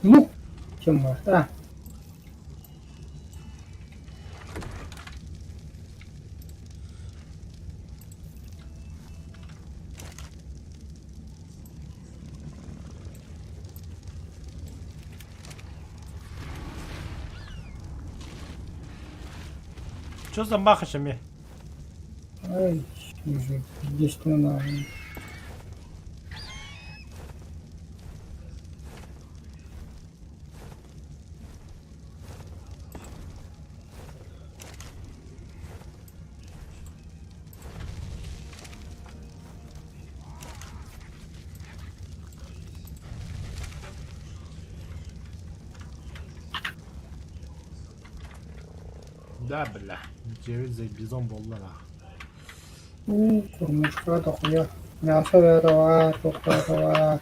Лук чем может, а? Чё за махачами? Ай, уже 10 на. Да, бля. Дьиэбит заебизон буолла да. Уу, кормушка дохуя. Мясо бэрэҕэ, туох бэрэҕэ.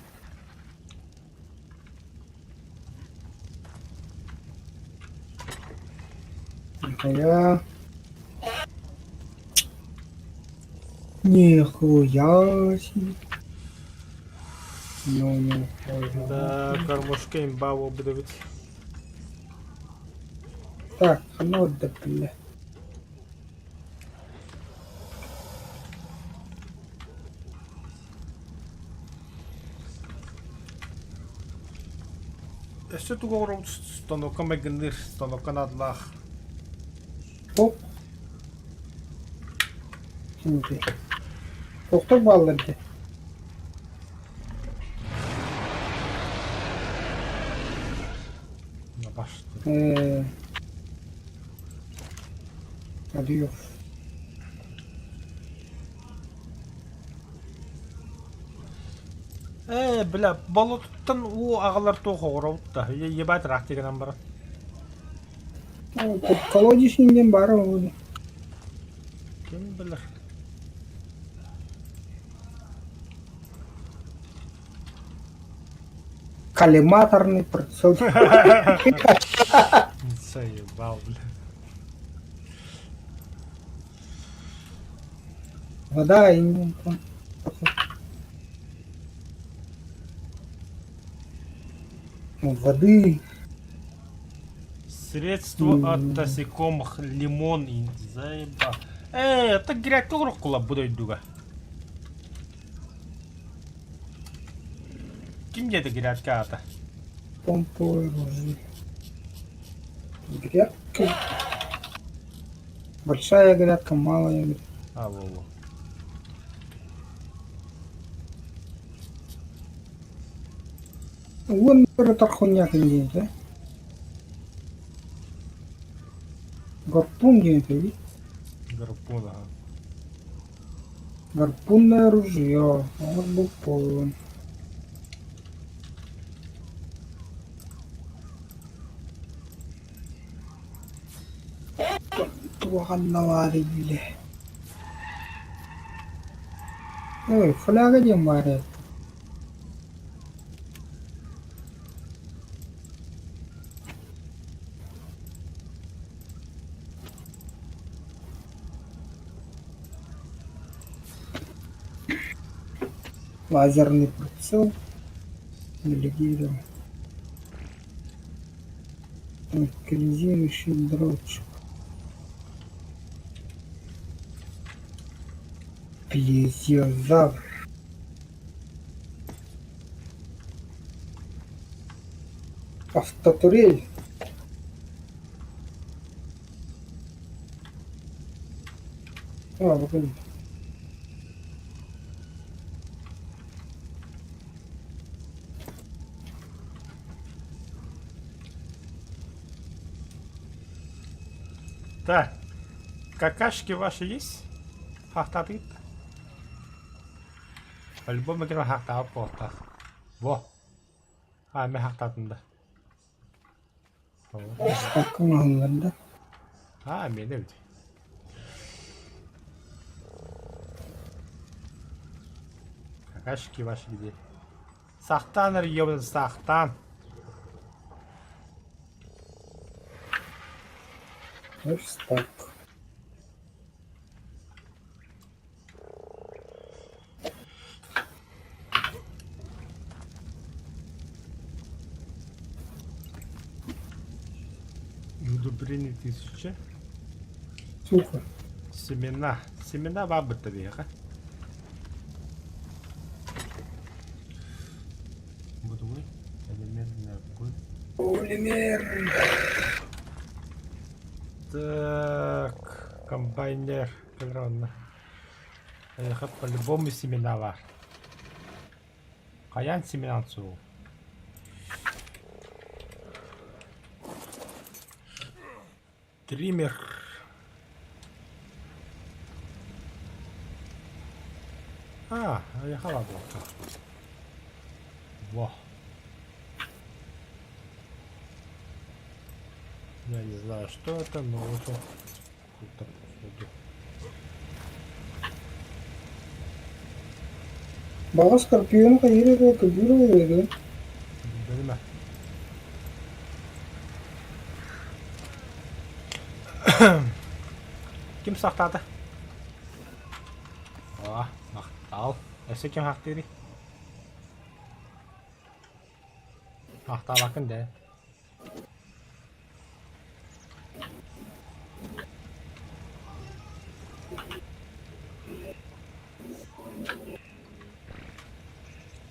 Нихуя. Нихуя себе. Ну, нихуя. Да, кормушка имба буолбут эбит. Так, ханна да бля. Өссө тугу оҥоробут станокка майгынныыр станокка наадалаах. Оп. Şimdi. Doktor bağlar ki. Ee, hadi yok. Ээ, бля, болотуттан уу аҕалар туох оҕоробут да, ебать ыраах гынан баран. Колодец диэн баара ол. Ким билэр. Коллиматорный прицел. Заебал, бля. Вода и воды. Средство от насекомых лимон и заеба. Ээ, это грядка уруккула бу дойдуга. Ким диэтэ грядка аата? Помповый ружье. Грядка. Большая грядка, малая грядка. А, во-во. Уон тархуняк диэн Гарпун диэн этэй Гарпун, ага. Гарпунное ружье. Он был полон. Туоханналаары билэ. Ой, фляга диэн баар ээ. Лазерный прицел. Или Коллизирующий дротчик. Плезиозавр. Автотурель. А, выходит. Так, какашки ваши есть? Хахтатыт? По-любому кем хахтаап буолтаах. Во. А, мен хахтаатым да. Аккын да. А, мен эбит. Какашки ваши где? Сахтаан эрэ ебаный сахтаан. Верстак. Удобрение 1000. Сухо. Семена. Семена баабыта биһиэхэ. Бутугуй. Элементный огонь. Полимер. Так, комбайнер. Кэлэр Эйиэхэ по-любому семена баар. Хайаан семенан суоҕу? Триммер. А, эйиэхэ баар буолта. Во. Я не знаю, что это, но очень круто походу. Баҕа скорпион хайыыр этэ көбүүр буолуо Билбэтим ээ. Ким сахтаата? О, махтал. Өссө ким хахтыырый? Махтаабаккын дээ.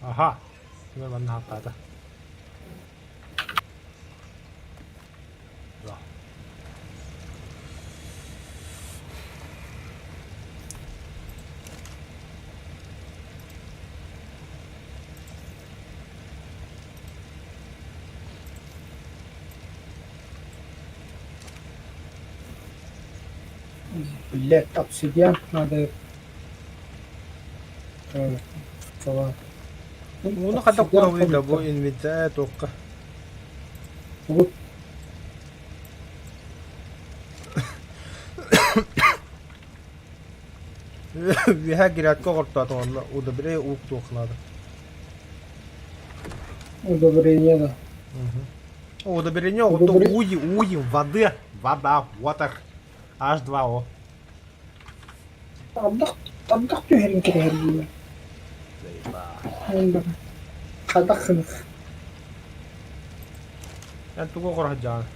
Аха, ким манна хахтаата? Да. Блядь, обсидиан надо салат. Уну хата куһабый да бу инвентарь туохха. Вот. Үөһэ грядка оҕортоото онно удобрение уук туох наада. Удобрение да. Удобрение ото уи уи воды вода water H2O. Ардах ардах түһэрин кэрэһэргиибин. Хайдах гынык? Эн тугу оҥоро сылдьаҕын?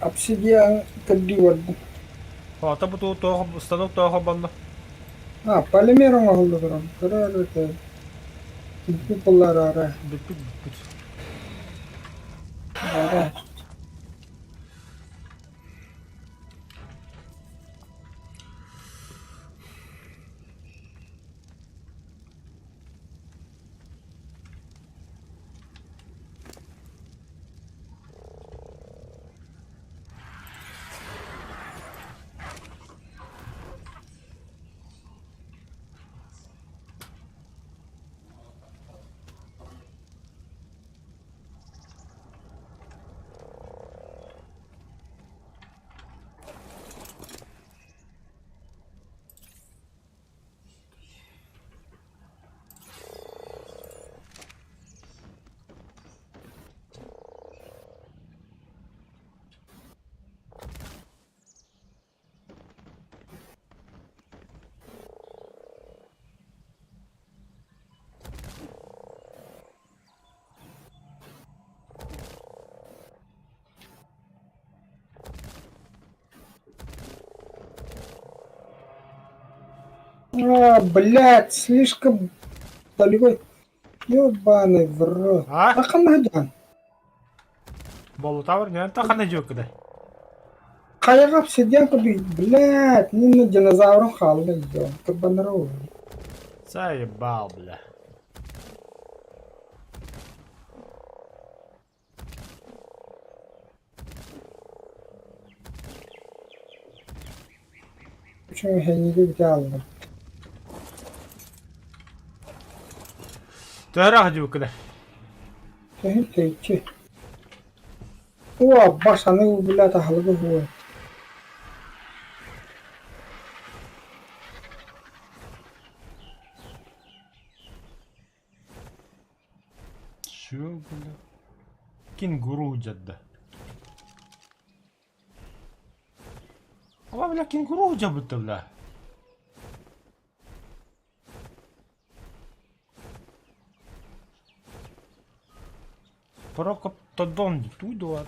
Обсидиан көрдүү бардым. Ота бу туох станок тоҕо холбонно? А, полимер оҥоһулла туран. Көрөр это бүппүт буоллар Бүппүт бүппүт. Ара. А, блядь, слишком далеко. Ёбаный в рот. А? А ханна Болутавр не та ханна дьүөккүдэ. Хайаҕа обсидиан курдук, блядь, мин динозаврым хаалла дьон, кырбанара Заебал, бля. Үчүгэй эһэниигэ бүтэ ааллым. Төһөрөөх дьүөккүдэ. Төһүн тэйиччи. Оо, аббас аны блядь аһылыгы уһуо. Чё, бля? Кенгуру дьадда. Ала, бля, кенгуру дьабыта, бля. Прокоптодон, туй дуат.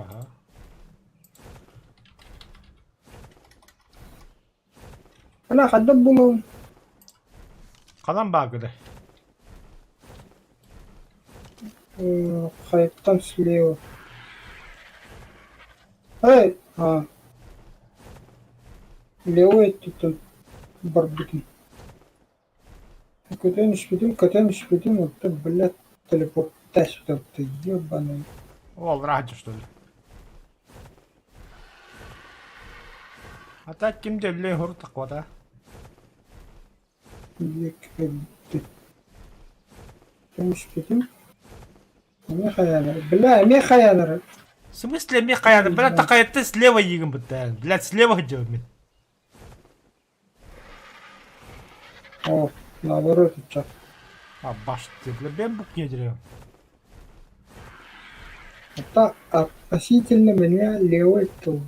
Ага. Ана хайдах булуом? Ханан баагыдай? Хайаттан слева. Эй, а. Левый өттүттэн барбытым. Көтөн испитим, көтөн испитим, оттон, блядь, телепортация ты, ебаный. Ол радио, что ли? А так ким да үлэ хуртахвата. Диэки Көтөн испитим. Эмиэ хайаанар. Бля, эмиэ хайаанар. В смысле эмиэ хайаанар? Бля, такайты слева игин бытта. Блядь, слева делал. О, наоборот, ыччат. А баш ты, бля, бэм букне дерево. Это относительно меня левый тыл.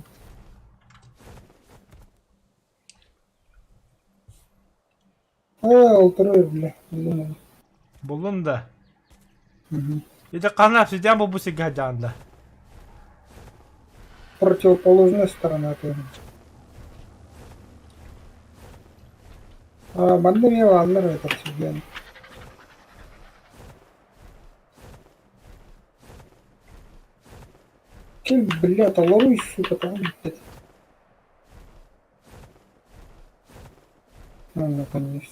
Э, олтырыр, бля, буллум. Буллун да. Мгм. Ити ханна обсидиан булбут сиргэ сылдьаҕын да? Противоположная сторона тоже. А, манна эмиэ бааллар эбит обсидиан. Ким, блядь, олоруй, сука, тоҕо бүппэт. Ну, наконец.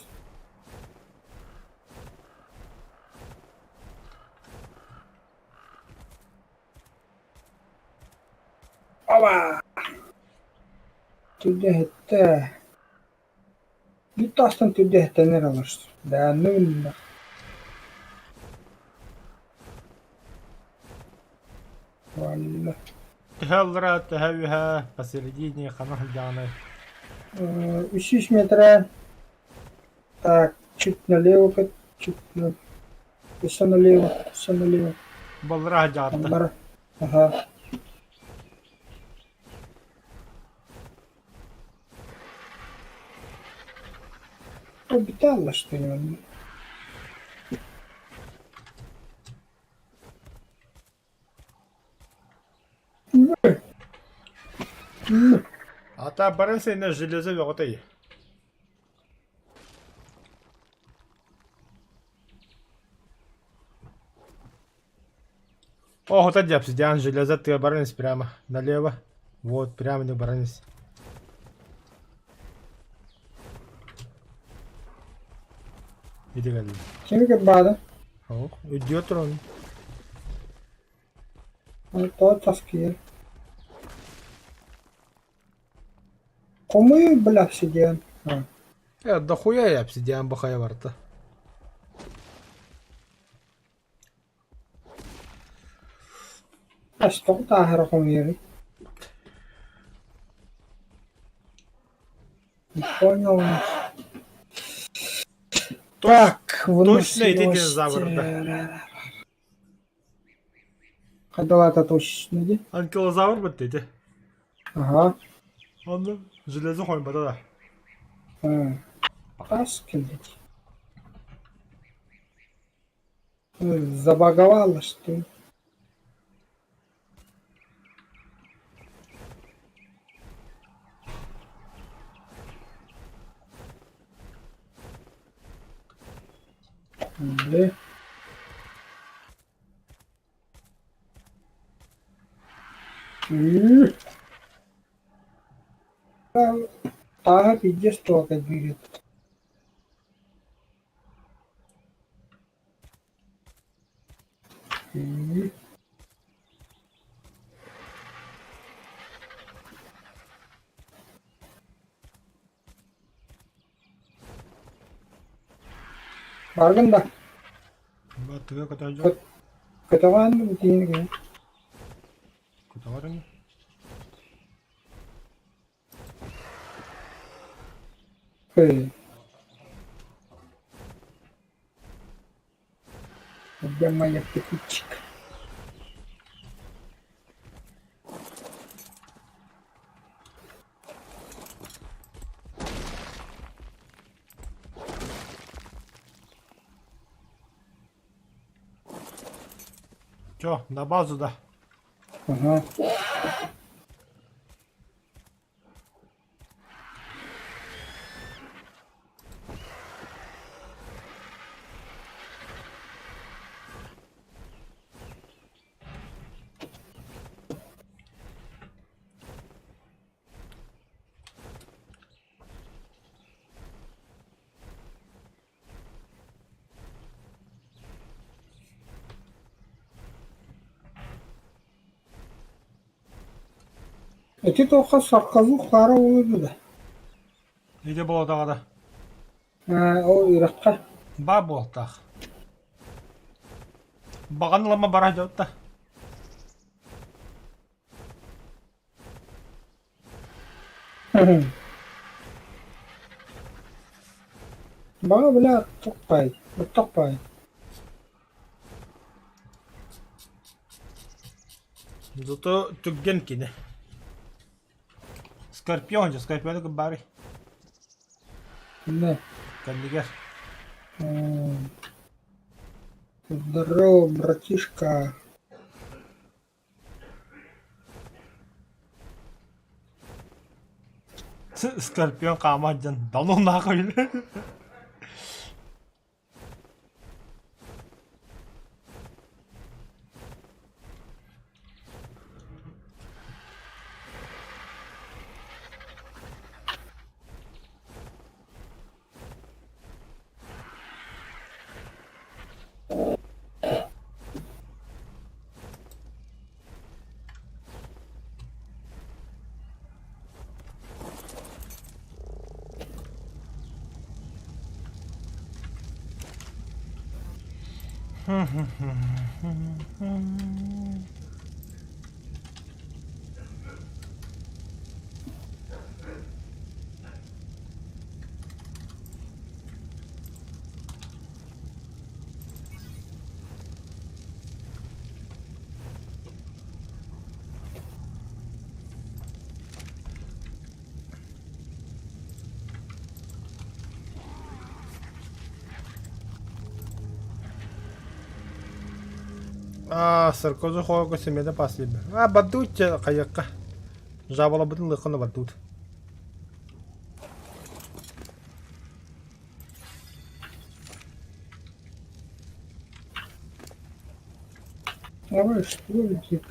Опа! Түрдэһиттэ. Бүт тастан түрдэһиттэнэр аларс. Даанны билиннэх. Валла. Төһө аллара, төһө үөһэ, посередине ханна сылдьаҕыный? 300 метра. Так, чуть налево, чуть на... Еще налево, еще налево. Баллара сылдьаҕытта. Бар. Ага. Обитала что-нибудь. Ата барын сенэ железо бөҕөтөй. О, вот это обсидиан, железо, ты оборонись прямо налево. Вот, прямо не оборонись. Иди кэллим. Кими кырбаата? О, идет он. Тоҕо таскыйар? Хомуй бля обсидиан. А. Дохуя я обсидиан бахая барта. Ас тоҕо тааһара хомуйарый? Не понял. Так, Точно ити выносливость. динозавр, да. Хайдалаата точно дии. Анкилозавр бытты ити. Ага. Онно железо хойбата да. Тас кэллик. Забаговало, что ли? Бля. Тааһа пиздец туох диир Баргын да Тыга көтө көтөҕөөн тиийин Көтөҕөр Эй. Где моя птичка? Чё, на базу да? Аһа. Ити туохха сарказы хаара буолуо да? Ити буолтаҕа да. Ээ, ол үрэххэ. Баа буолтаах. Баҕан ылама бара дьолта. Баҕа бile тохпай, тохпай. Зато түргэн кини. Скорпион же, Скорпиону кыббаарый. Не. Кэннигэр. Здорово, братишка. Скорпион хаамар дьон да ну нахуй. А, Саркозу хоого семена паслиба. А, бардут хайакка. Жабалабытын лыххана бардут. Давай, что летит?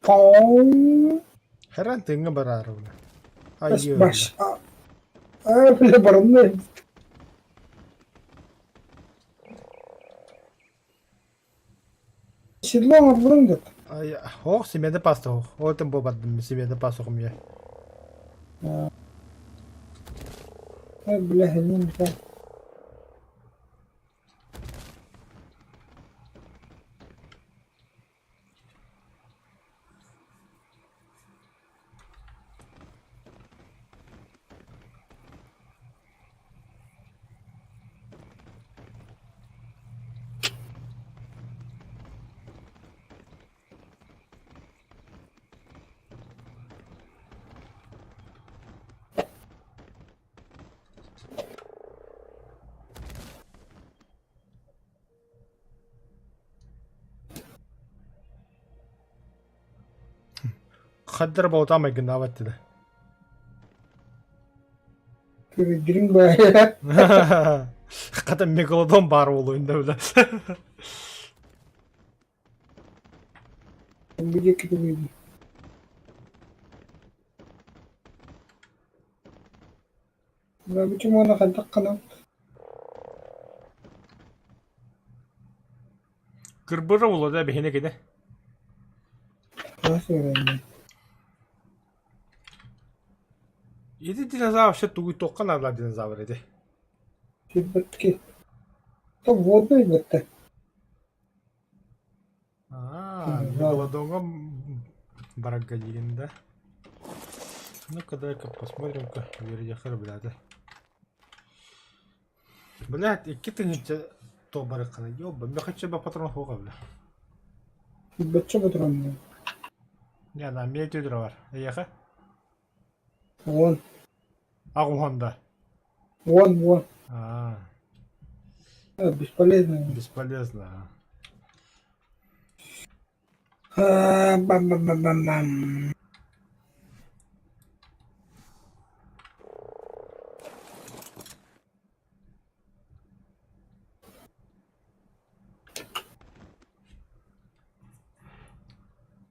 Пау. Хэрэн тыҥҥа бараарыбына. Айыы. Баш. А, бля, барымны. Седло оҥорбутуҥ дуо? Ох, симиэдэ паста ох. Ол этим буолбардым, симиэдэ пасухум я. Э, бля, не знаю. Хаддар болтаа майгыннаабат этэ. Дириҥ баайа. Хата мегалодон баар буолуо инде бile. Бу диэки тугуй? Бу чумуона хайдах гынан? Кырбыра буолуо да биһиэнэ кини. Хас үөрэннэ? Ити динозавр вообще тугуй туохха наадалаах динозавр ити? Сирбэкки. То водный бытта. Аа, мегалодоҥҥа барарга диигин да? Ну-ка, дай-ка посмотрим-ка, үөрүйэххэ блядь. Блядь, икки тыһыынча то барыаххына, ёба, мөхөччө патрон суоҕа бля. Сирбэччэ патроннуу. Не, на мне түдүрэ бар. Эйиэхэ? Уон. Аҕуһан да. Уон, уон. Аа. Бесполезно. Бесполезно. Бам-бам-бам-бам-бам.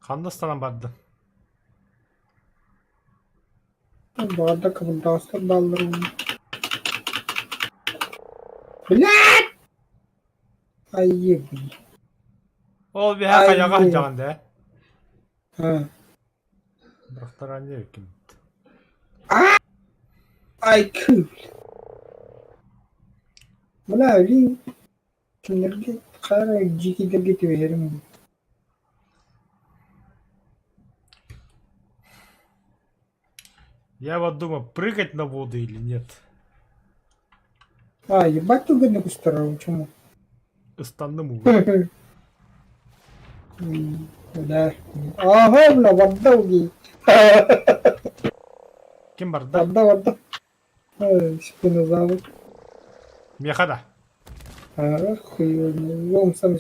Ханна ыстанан бардын? Баҕарда кыбылдаҕастар бааллар уонна Блядь! Айыы Ол биһэ хайаҕа Айыы. сылдьаҕын да? А. Бырахтараанньа эбиккин. Ай күүл. Бля, өлүү кинилэргэ хара дьиикидэргэ түбэһэрим. Я вот думаю, прыгать на воду или нет. А, ебать туганы кустарау, чему? Ыстанным уга. Бля. Ага, бля, барда уги. Ким барда? Барда, барда. Спинозавр. Меха да. А, хуй, он сам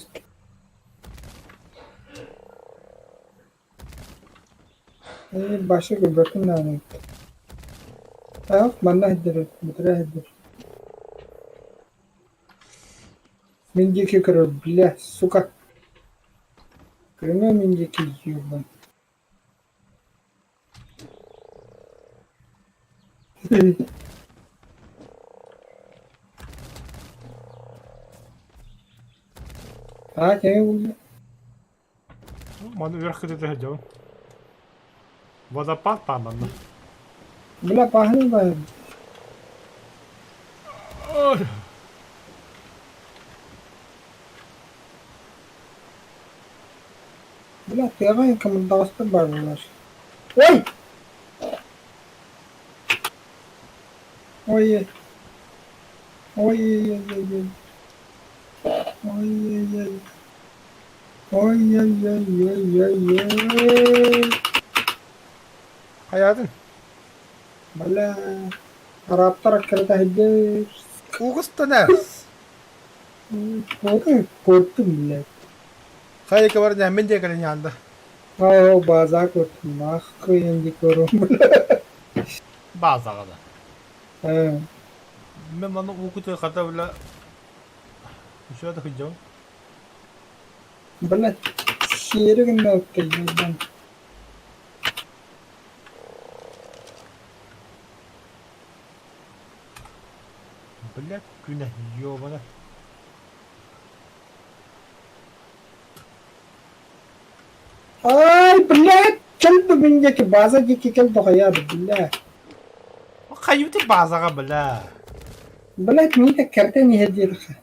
Баша көрбөккүн даҕаны Аах, манна сылдьар, бытара сылдьар. Мин диэки көрөр, бля, сука. Көрүмэ мин диэки ебан. Аа, кими булла? Маны үөрэх кытыта сылдьабын. Водопад пааманна. Бля, пахнет баар. Ой. Бля, тыаҕа кымырдаҕастар бааллар. Ой! Ой! Ой-ой-ой-ой. Ой-ой-ой. Ой-ой-ой-ой-ой-ой. Хайаатын? Бля, араптар аккырата сылдьар. Угустанар. Ой, көрдүм, блядь. Хайа бар мин диэки кэлин Оо, база көрдүм, нахуй ди көрүм, бля. Базаҕа да. Э, Мин маны уукуту хата бля Үсүө да сылдьабын. Блядь, сиэри гынна ебан. Блядь, күнэ, ёбана. Ай, блядь, кэлбэ мин диэки, база диэки кэл доҕойоор, бля. Хайыты базаҕа, бля. Блядь, миитэ кэртэн иһэ диэтэххэ.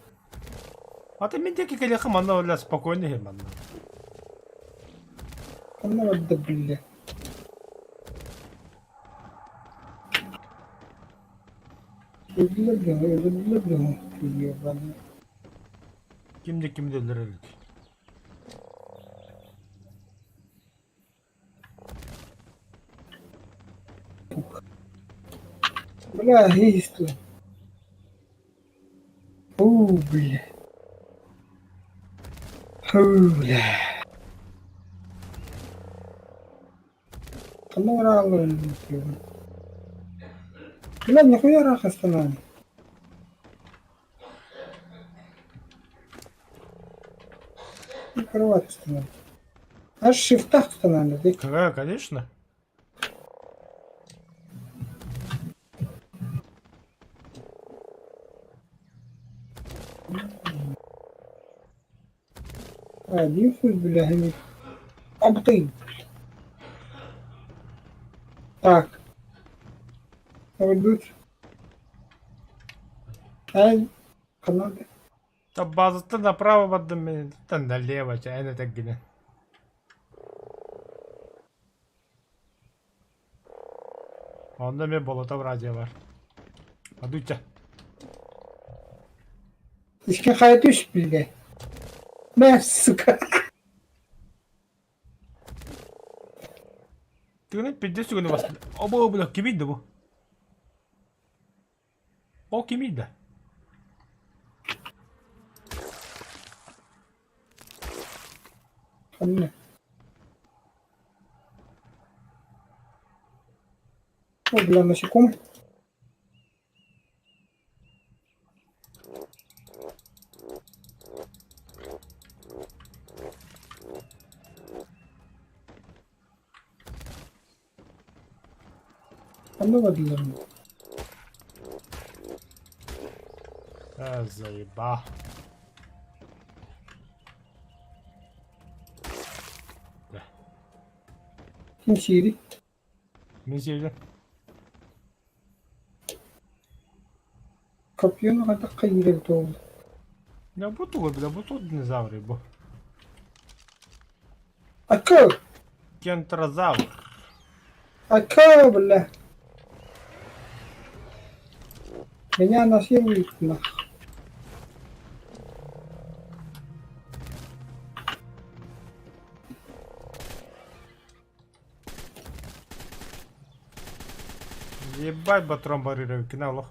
Ата мин диэки кэлиэххэ манна, бля, спокойно иһин манна. Ханна барда, бля. Өлдүлэр дьону, өлөрдүлэр дьону, ебаный. Ким да кими да өлөрөр эбит. Бля, исту. Уу, бля. Уу, бля. Ханна бараалларын Бля, нихуя ыраах ыстанаҕын. Кровать ыстанан. Аж шифтах ыстанан дии. Какая, конечно. Один хуй, бля, они... Об ты! Так. Өлбүт. Ай, ханна Базаттан направо бардым мен, налево, эн этэргинэн. Онно эмиэ Болотов радио бар. Адуйча. Искин хайа түс бile. Мэ, сука. Тыгын пиздец сүгүнү бас. Обо бля кимий да бу? О кимий да? Ханна? О, бля, насекомый. Ханна бардылар? А, заеба. Ким сиирий? Мин сиэбитим. Копьену хайдах хайыыр эбит ол? Я бу тугу бля, бу тут динозавры бу. Ака! Кентрозавр. Ака, бля! Меня насилуют нах. Ебать батрон барыра кино олох.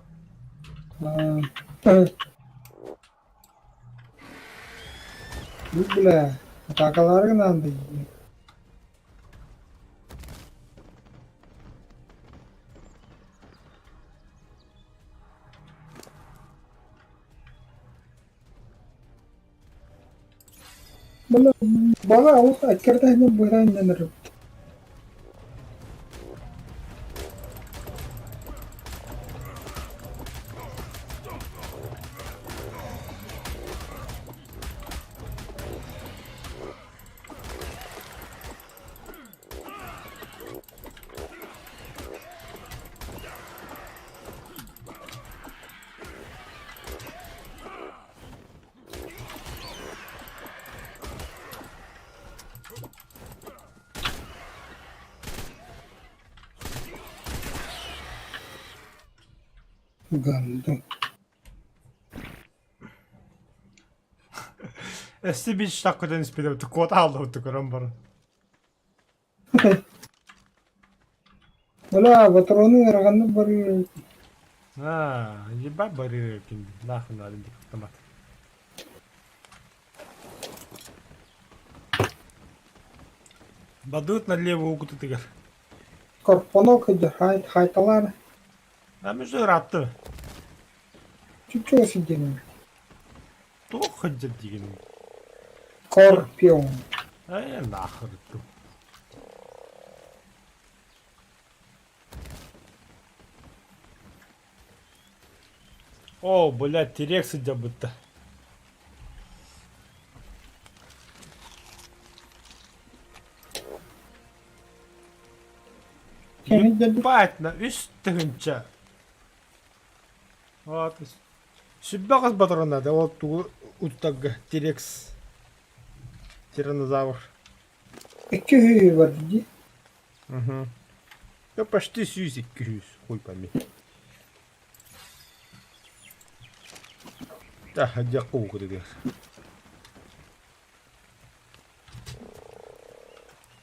Бу бля, атаакалаары гынаан да Бала бала олох эккирдэһинэн быһыраан эрэр Гандон. Өссө биир штаб көтөн испитэ куота хааллыбыт көрөн баран. Бля, патроны ыараҕаннык барыы Аа, ебать барыыр эбиккин нахуй надо диэн автомат. Бадыт налево угутутугар. Корпонок сылдьар, хай хайталаан А между ыраатты. чүччүгэ сылдьан Туох сылдьар диигиний? Корпион. Э, нахуй ту. О, блядь, Тирекс сылдьарбытта. Ебать, на үс тыһыынча. Вот. Сүбэ хас батароннада ол тугу уттарга Тирекс тиранозавр. Икки үһү бар дии. Угу. Да почти сүүс икки сүүс, хуй пойми. Да, дьэ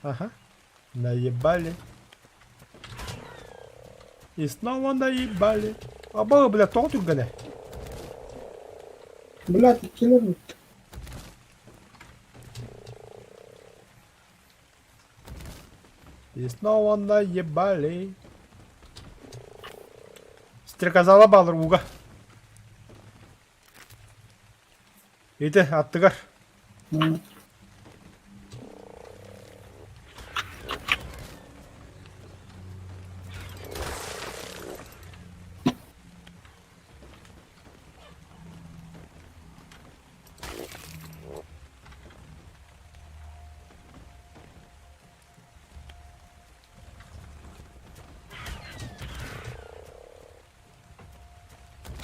Ага. Наебали. И снова наебали. Абаа, бля, тоҕо түргэнэ? Блядь, иккилэр бүттэ. И снова наебали. Стрекозала баалар ууга. Ити аттыгар.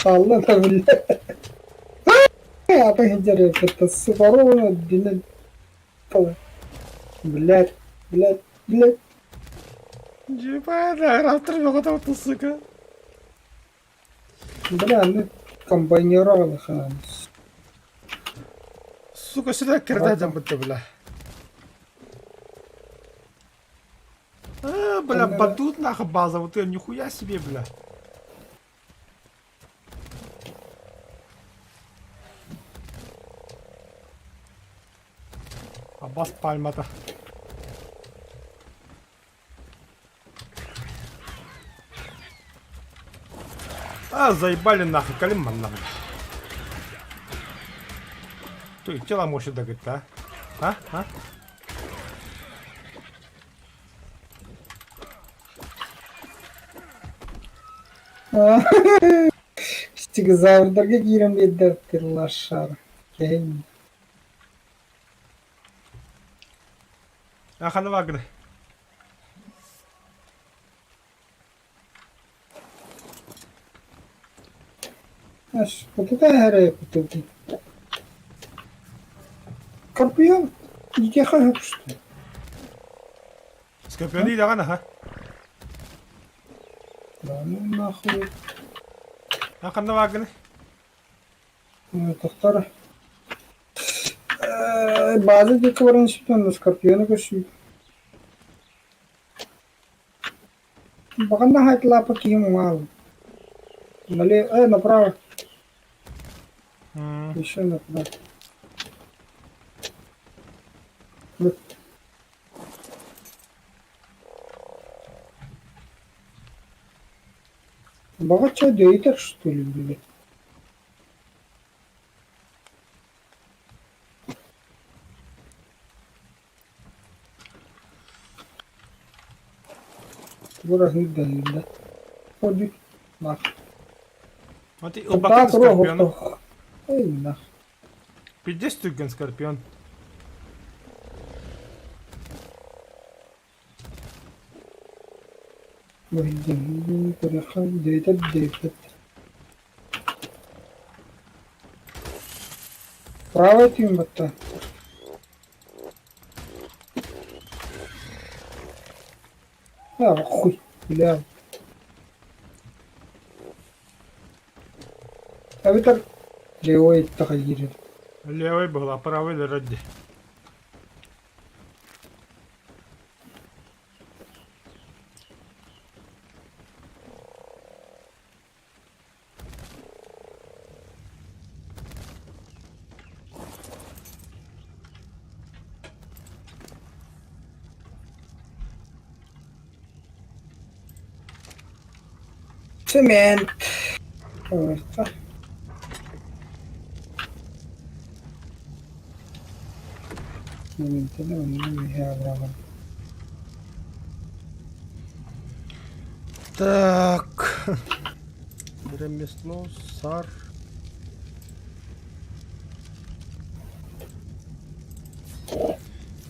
Хаалла да биллэ. Ата сылдьар кытта субару үрдүнэн Блядь, блядь, блядь. Ебать, раптор бөҕө сука. Бля, аны комбайнера аҕалахаан. Сука, сюда кирдаа дьаммытта, бля. А, бля, батут нахуй база, вот это нихуя себе, бля. Абас пальмата. А, заебали нахуй, калим манна. Ты тело может догадать, а? А? А? Стегозаврдарга киирэн биэрдэ лошара. Кэһин. Ахана Вагнер. Ас, вот это эрэ бутылки. Скорпион иитиэхэ сөп что Скорпионы илэҕин аха. Да ну нахуй. Ахана Вагнер. Тохтор. База диэки баран испитэн Скорпиону көрсүбүт. Баҕана хаайталааппыт киһим уҥа Налево, направо. Еще направо. Вот. Баҕачча дөйүтэр что ли, блядь? Тугу да Ходит нах. Вот и ылбаккын Скорпиону. Эй, нах. Пиздец түргэн Скорпион. Правый түүн батта. А, хуй, бля. Эбэтэр левой иттэх Левый была, правый дороги. Цемент. Просто. Так. Ремесло, сар.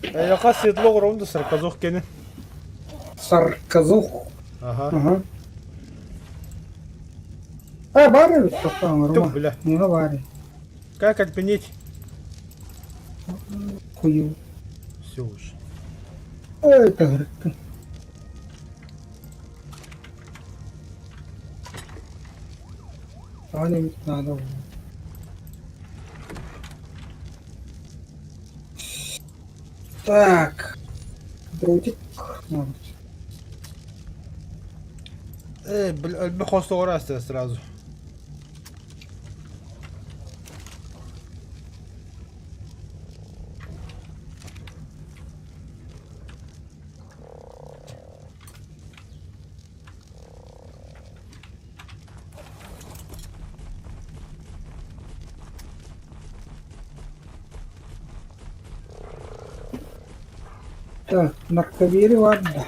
Эйиэхэ седло оҥоробун да сарказух кини. Сарказух. Аха. Ага. А, баар эбит тохтоо Тух, бля. Муна баар. Как отменить? Хую. Все уж. Ой, тагырыттым. Таня ведь надо. Так. Дротик. Может. Э, бля, элбэх хос сразу. Так, нарковери ладно.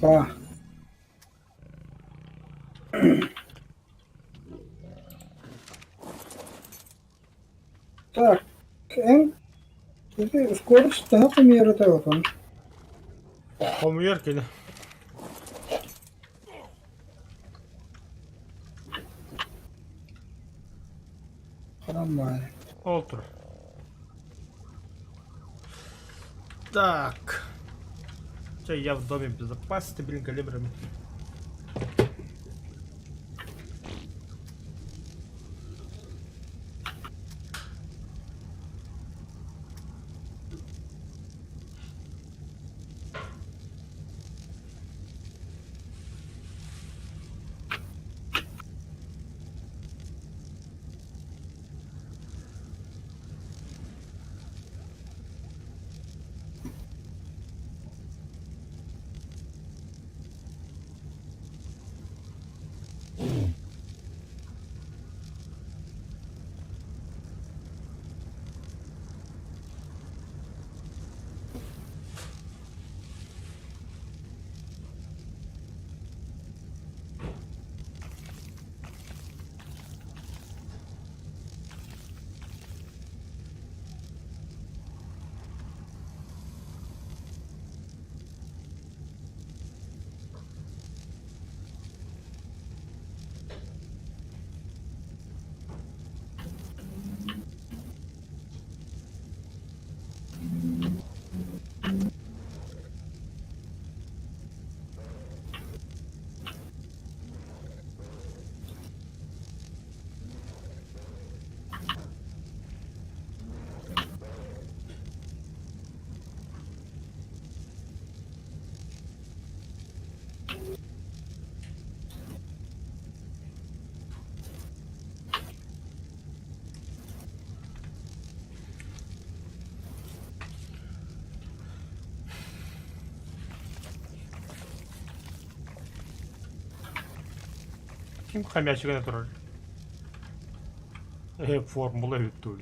Да. Так, эн ити скорость төһө хомуйар отон? Хомуйар кини. Харамай. Ол тур. Так. Все, я в доме безопасности, блин, калибрами. Ким хомячигына турар? Формула эбит дуу.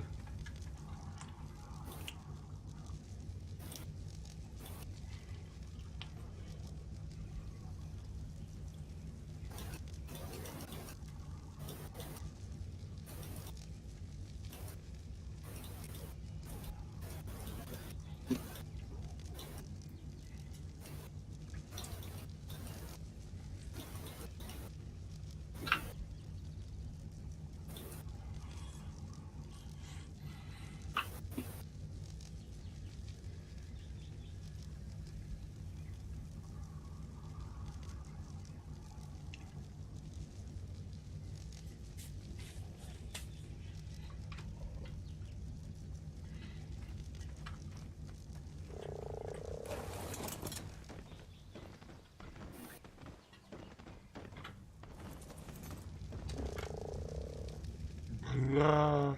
Бля.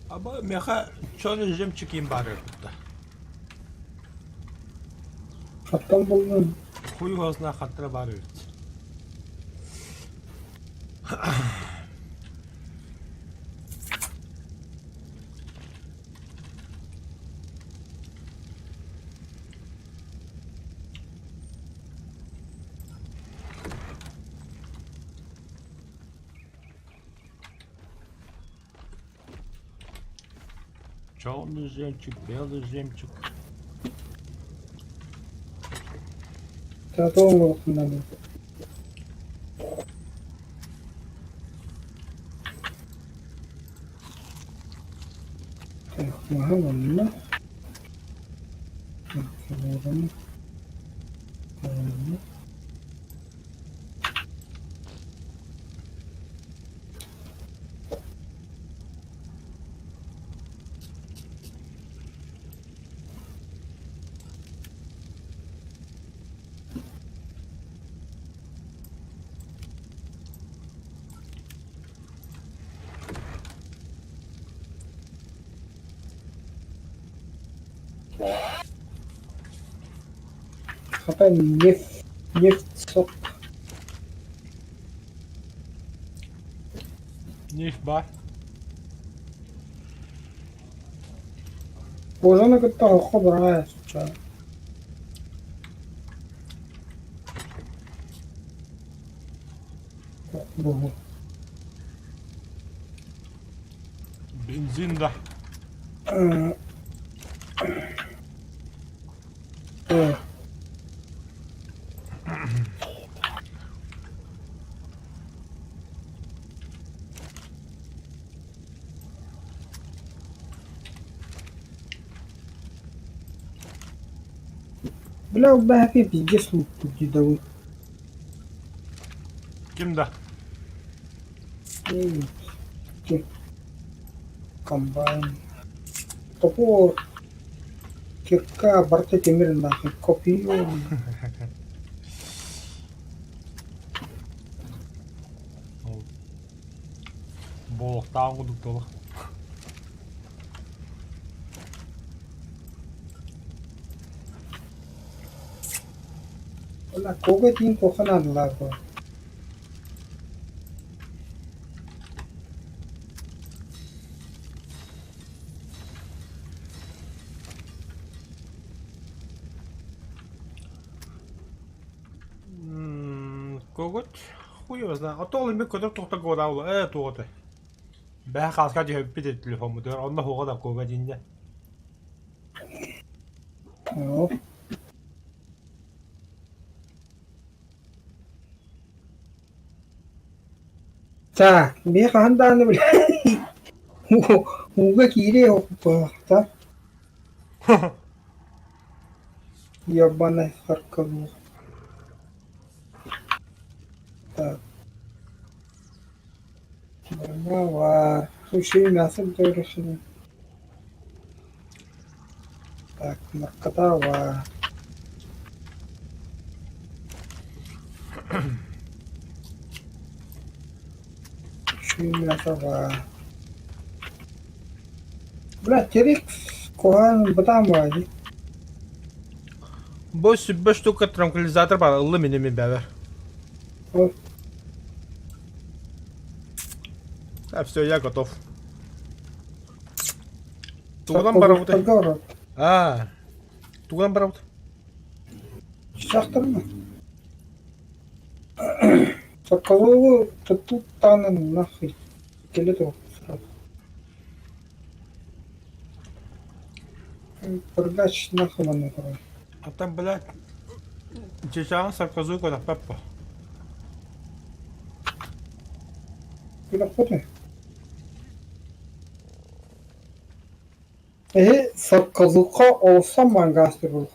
Аба миэхэ черный жемчуг им баар эбит да. Хаттан буллун. Хуй уосна хаттара баар эбит. Черный жемчуг, белый жемчуг. Татуун Так, маһа манна. Так, манна. Хата нефть, нефть сок. Нефть баар. Кожаны кытта оһоххо быраҕа сыччаан. Буһу. Бензин да. Бля, убаһа пиздец лук дии Ким да? Комбайн. Топор, кирка, барыта тимир нахуй, копье. Буолуохтааҕын курдук буолуох. Бля, кого этиин туохха наадалаах буолар? Когут хуй его знает. А то ол эмиэ көтөр туохтан куотаабыла ээ туох этэй. Бэһэ хааска түһэппит этэ телефоммутугар онно суоҕа да куога дииннэ. Оо. Так, мин хаһан даҕаны били ууга киириэ суохпуттар. Ебаный харкалыыр. Так. Броня Слушай, мясо дорожно. Так, наркота баар. Үчүгэй мясо баар. Бля, Терекс куһаҕан бытаан баар дии. Бу сүбэ штука транквилизатор баар, ыллым ини мин бэбэр. Ол А, все, я готов. Тугунан барабыт? Саккабыттарга барар. А, тугунан барабыт? Сахтарма. Соколову туттаанын нахуй кэлэ туох сразу. Прыгач нахуй манна турар. А там, блядь, чечаҕын сарказуу көтөхпөппө. Күлэхпит Эһи сакказыкка олуссам мангаас буолуох.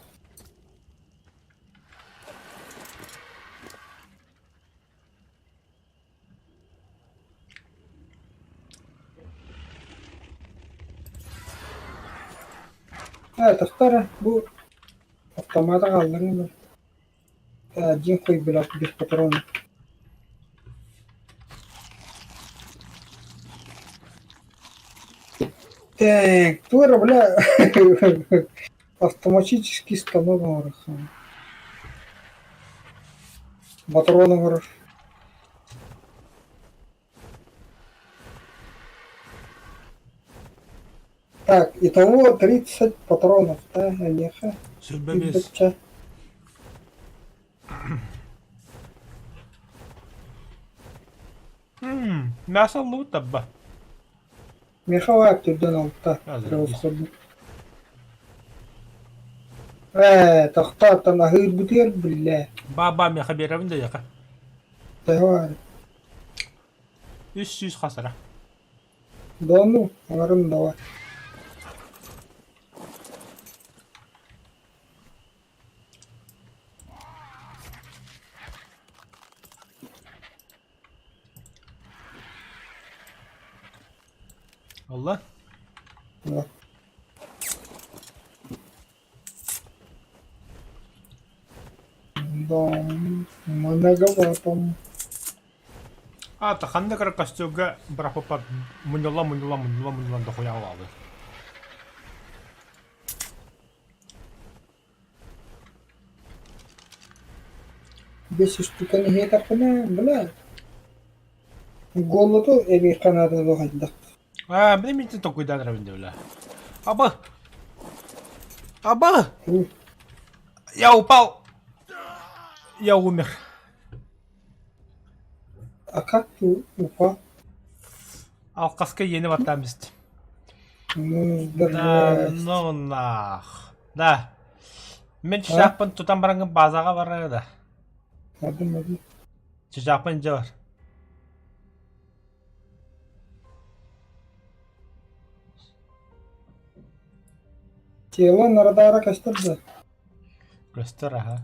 Ээ, тахтар бу автомата хаалларан Один хуй, блядь, без патронов. Так, тура, бля, автоматический станок оҥорохсон. Патрон оҥорор. Так, итого 30 патронов, да, эйиэхэ? Сүрбэ биэс. Иббэччэ. Мясо аллыбыт табба. Миэхэ баар түрдэн алта превосходно. Ээ, тохтоотон аһыырбытыгар биллээ. Ба-ба миэхэ биэрэбин да эйиэхэ. Төһө баар? 300 хасара. Да ну, аҥарын давай. Алла? Да. Да, многовато. Аата ханнык эрэ костюмга бырахпыппар мунньуллан мунньуллан мунньуллан мунньуллан дохуя аҕалаабыт. Бэс штуканы иһиэтэхпинэ, бля, голоду эбиэххэ наада дуо хайдах? Аа, били миитин толкуйдаан эрэбин дии бля. Аба! Аба! Я упал! Я умер. А как ты упал? Алкаска иэни баттаан бист. Ну, Да, здрасте. ну нах. Да. Мин А? чычаахпын тутан бараҥҥын базаҕа барар да. Одум, одум. Чычаахпын дьэ бар. Тело на радара көстөр да? Көстөр аха.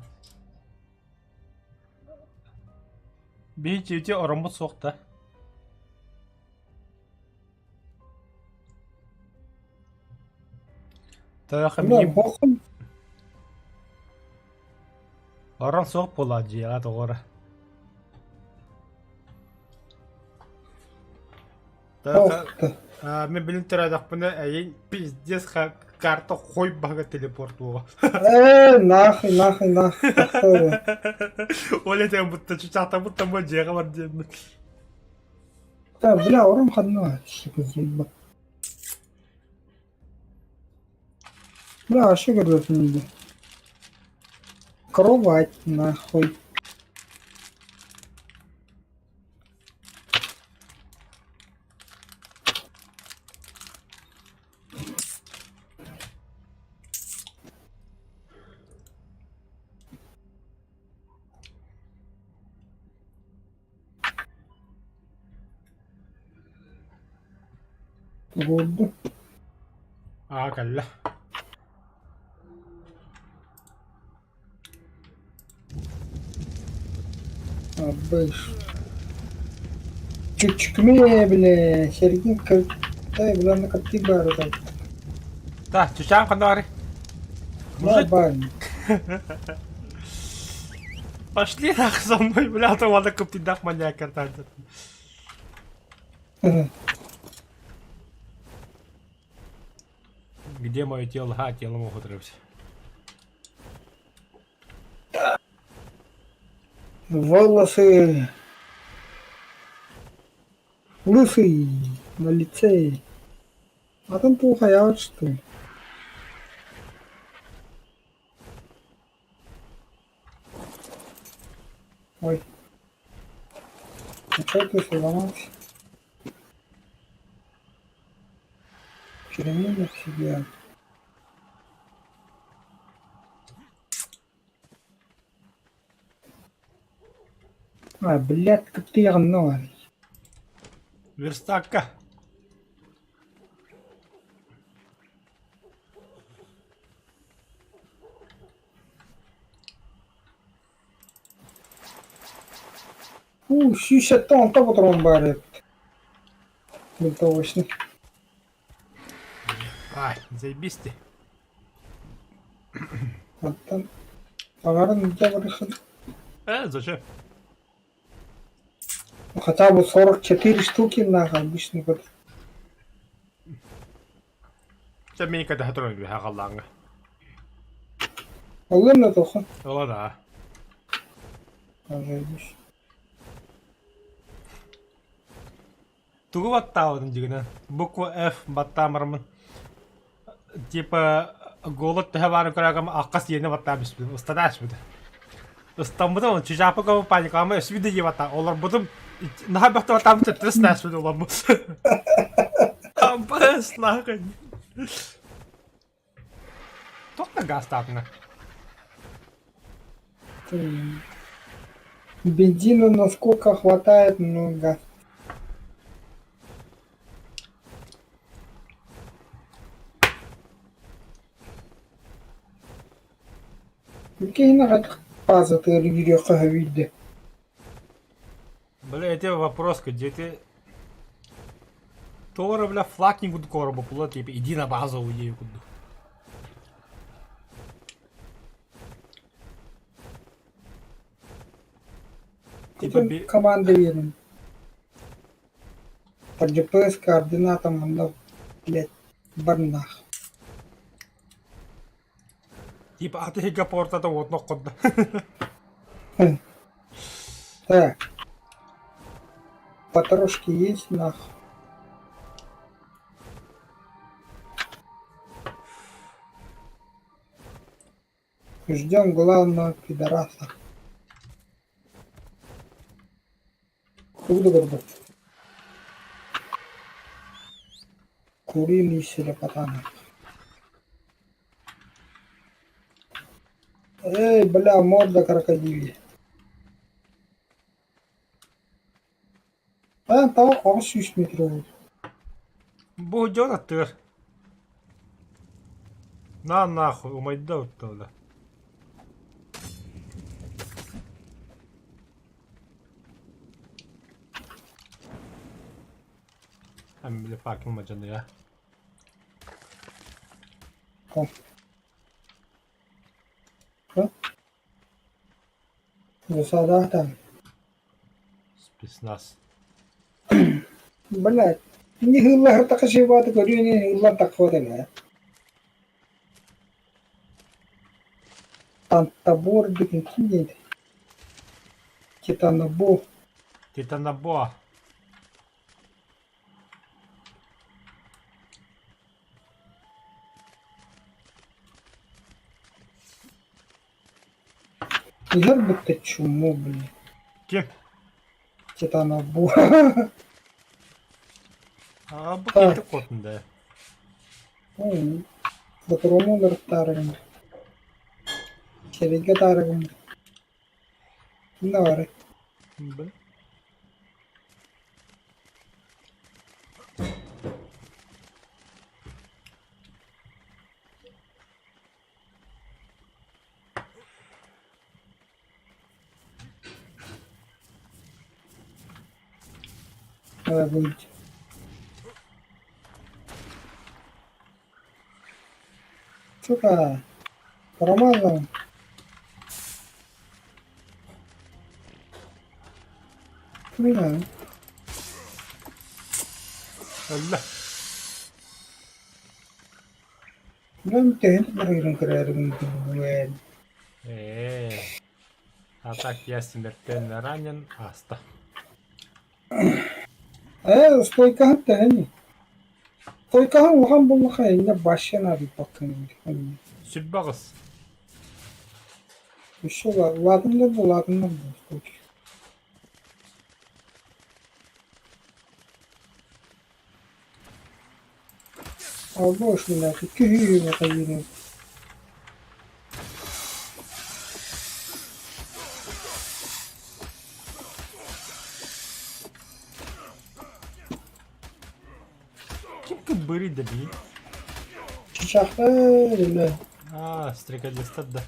Биһи ити ороммут суох да. Тойоха Бля, миигин бохун орон суох буолаа дьиэҕэ тоҕо Ох ты. Мин билин төрөөтөхпүнэ эйин пиздец карта хуй баһыгар телепорт буола. Э, нахуй, нахуй, нахуй. Тахсар. Ол этэн бутта чучаахтаммыт бу дьиэҕэ бар диэммин. Да, бля, ором ханна, сука, заебал. Бля, вообще говорю, не Кровать, нахуй. Угуурдум. Аа кэллэ. Арбыш. Чүчкүмэ бile сэргин кыртай буланна кыттыы баары Да, чучаан ханна бары? На бан. Пошли нах со мной, бля, то ладно, кыптыйдах маньяк картан. Где мое тело? А, тело могут рыбсь. Волосы лысый на лице. А там плохо, я вот что ли. Ой. А что ты сломался? Перемены в себе. А, блядь, как ты ягнул. Верстакка. Уу, 176 патрон баар эбит. Винтовочный. Ай, заебись ты. Оттон баҕаран илдьэ барыаххын. Зачем? Ну, хотя бы 44 штуки нахуй обычный вот. Чэ мин кэтэһэ туран үһэ халлааҥҥа. Ылыам да тохон. Ыла да. Заебись. Тугу баттаабытын дьигинэ? Буква F баттаамармын. Типа голод төһө баарын көрөкөм аккас иэнэ баттаан түспүтүм, ыстана түспүтүм. Ыстаммытым, чучаапы паникалама өссө биирдэ диэбатта олорбутум наһаа бөхтө баттаабыт төттөрү ыстана түспүтүм олорбут. Ампас нахуй. Туох да гаастаатына. Бензина насколько хватает, много. Киһини баазатыгар киириэххэ сөбүй Бля, эти вопрос, где ты... Тора, бля, флаг не буду короба пула, типа, иди на базу, уйди куда. Типа, Команда верен. По GPS координатам онно, блядь, барнах. Типа, а ты гапортата вот ноккодда. Так. Потрошки есть нах. Ждем главного пидораса. Тугу да көрбөт. Куриный селепатана. Эй, бля, морда крокодилья. А, того 800 метр. Бу дьон аттыгар. На нахуй, умайда оттолла. Hem bile farklı macanı ya. Засада Спецназ. Блядь, не хыллар тахсыбаты көрүөнэ хыллар тахсыбат эбээ. Тантабор диэн ким диэтэй? Титанобо. Титанобоа. Иһэр бүттэ чуму, блин. Ким? Титанобо. А бу киһи куотун да. Ботуруму олоруттаарыгын. Сэрийгэ таарыгын. Ким да баарый? Б. Надо будет. Сука, промазал. Бля. Өллө. Мин төһөн барыырын көрөөрүгүн билбэт. Ээ. А так я смертельно ранен. Аста. Ээ, стойкаһын төһөнүй? Стойкаһын улахан буоллаха иннэ вообще наадыйбаккын. Сүрбэҕис. Өссө улаатыннар да улаатыннар да стойка. Албы ошулаах икки үһү хайыыны Ким кыбырый да бии? Чычахтар үлэ. Аа, стрекалистар да.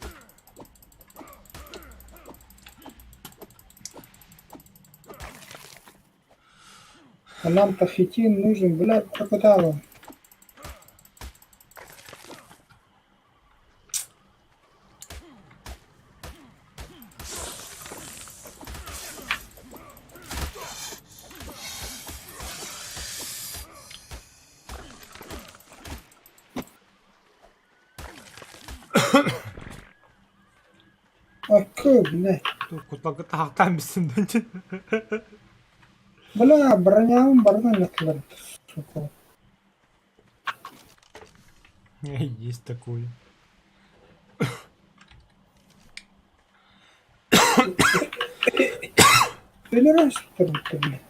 А нам-то хитин нужен, блядь, пропадало. Акы, блядь. Кутлакыта хактан бисин дөнчүн. Бля, броням бардан летелер, сука. Есть такое. Өлөрөн сүттэрбиттэр, блядь.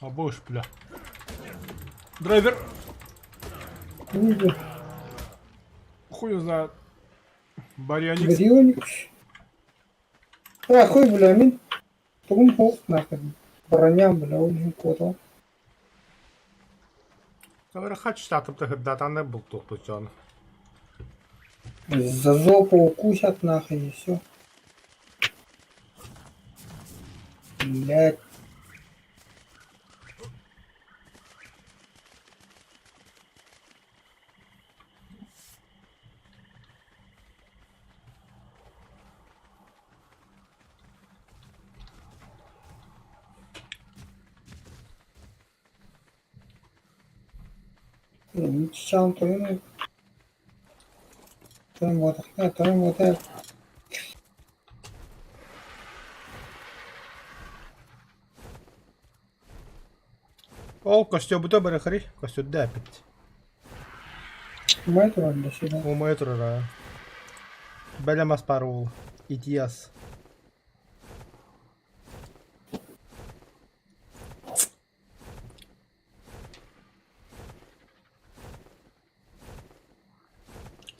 А будешь, бля. Драйвер. Видел. Хуй знает. Барионикс. Барионикс. А, хуй, бля, мин. Тугум хук нахуй. Броня, бля, ол иһин куотал. Хаччы татып та бултуохпут дьон. За жопу укусят нахуй и все. Блядь. Чаан тойон тойон буотахта тойон буотах Ол костюбута барахари, костюдда опять. Умай турар да сюда. Умай турара. Бэлэм аспар уол. Итиас.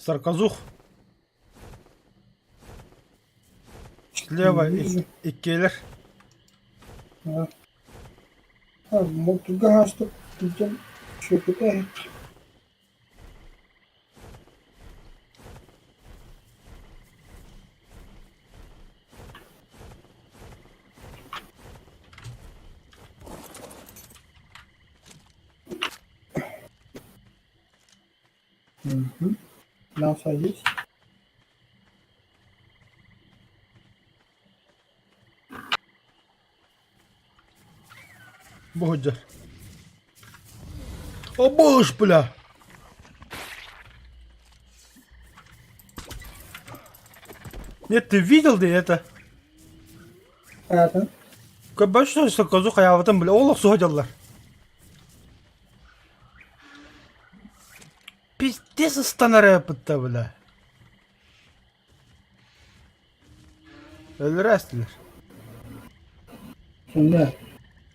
Сарказух. Слева Вижу. иккилэр. А, Муртуга хаастык илдьэн сүөкүтэ Угу. Мясо есть? Бу сылдьар. О боже, бля! Нет, ты видел да это? Это? Көрбөт сарказух хайаабытын бля. Ол охсуһа Пиздец ыстанар эппитте, бля. Өлөрө Да.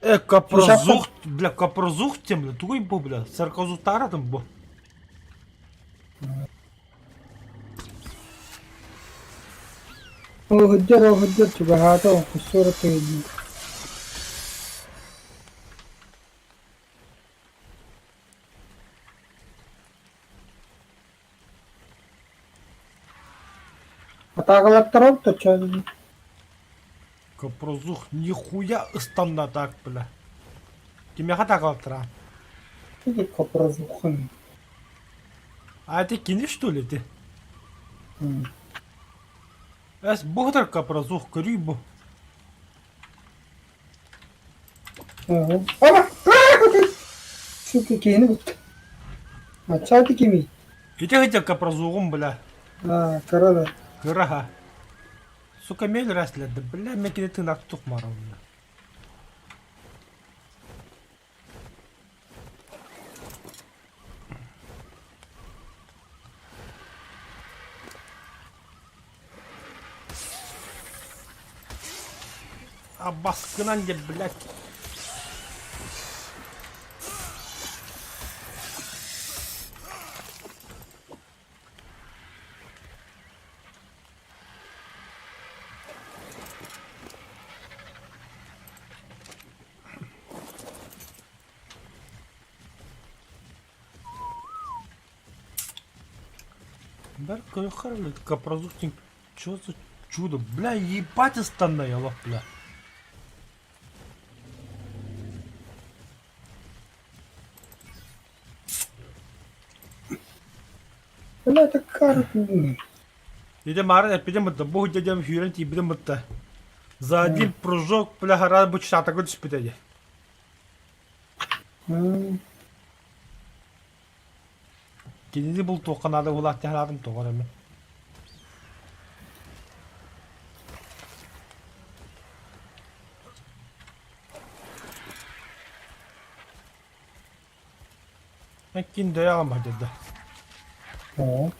Э, капрозух, бля, капрозух тем, бля, тугуй бу, бля, сарказухтаратым бу. Ол сылдьар, ол сылдьар чугаһаата охсуора тыйдыы. Атаакалаттара точно. Копрозух нихуя ыстанна так, бля. Кимиэхэ атаакалаттара? Ты копрозухын. А это кини что ли ты? Эс бу копрозух көрүй бу. Ама! Сука, киһини бутта. Ачааты кимий? Ити хотел копрозугум, бля. А, кыра да. Кыра Сука, мел рәсләде. Бля, мен кини тыынак тутукмарым. А баскынан деп, блядь. Бэр көрөхөр копрозух Чё за чудо? Бля, ебать ыстанна олох, бля. Бля, это карта. Дедем марын эппитим бытта, бу дедем сүүрэн тиийбитим бытта. За один прыжок, бля, хара бу чатака түспүтэ дии. Кинини бултуохха наада уһулаах хараатын тоҕо эрэ мин. Кин дөйөҕө бардырда. Оо.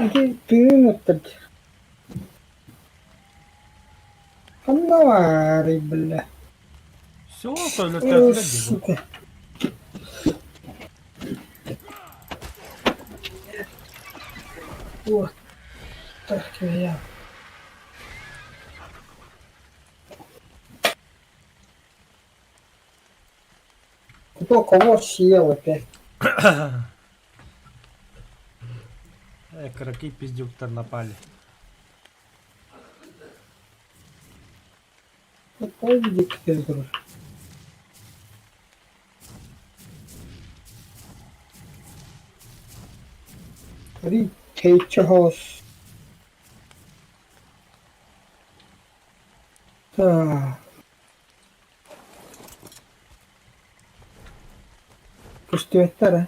Ити тыын ыттырд. Ханна баарый, бля? Все, О, төлөттөөтүлэр дии бу. сука. Вот. Так, я. Кто кого съел опять? Э, кыракый пиздюктар напали. Какой дикий Тэйчи соҕус. Так. Көстүбэттэр ээ.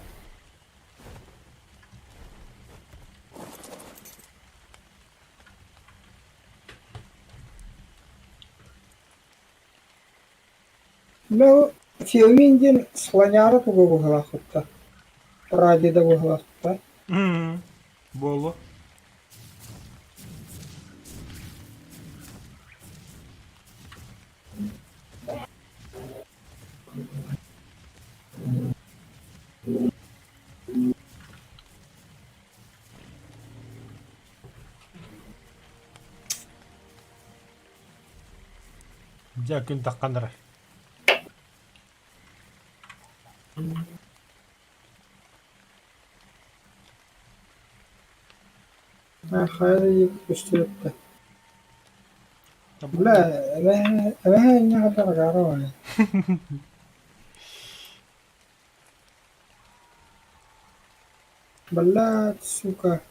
Бэл Филмин диэн слоняра тугу быһыылаахпыт Прадеда быһыылаахпыт Буолуо. Дьэ күн таххан эрэр. Хайа да көстүбэт Бля, эбэһэ инньэ хата Блядь, сука,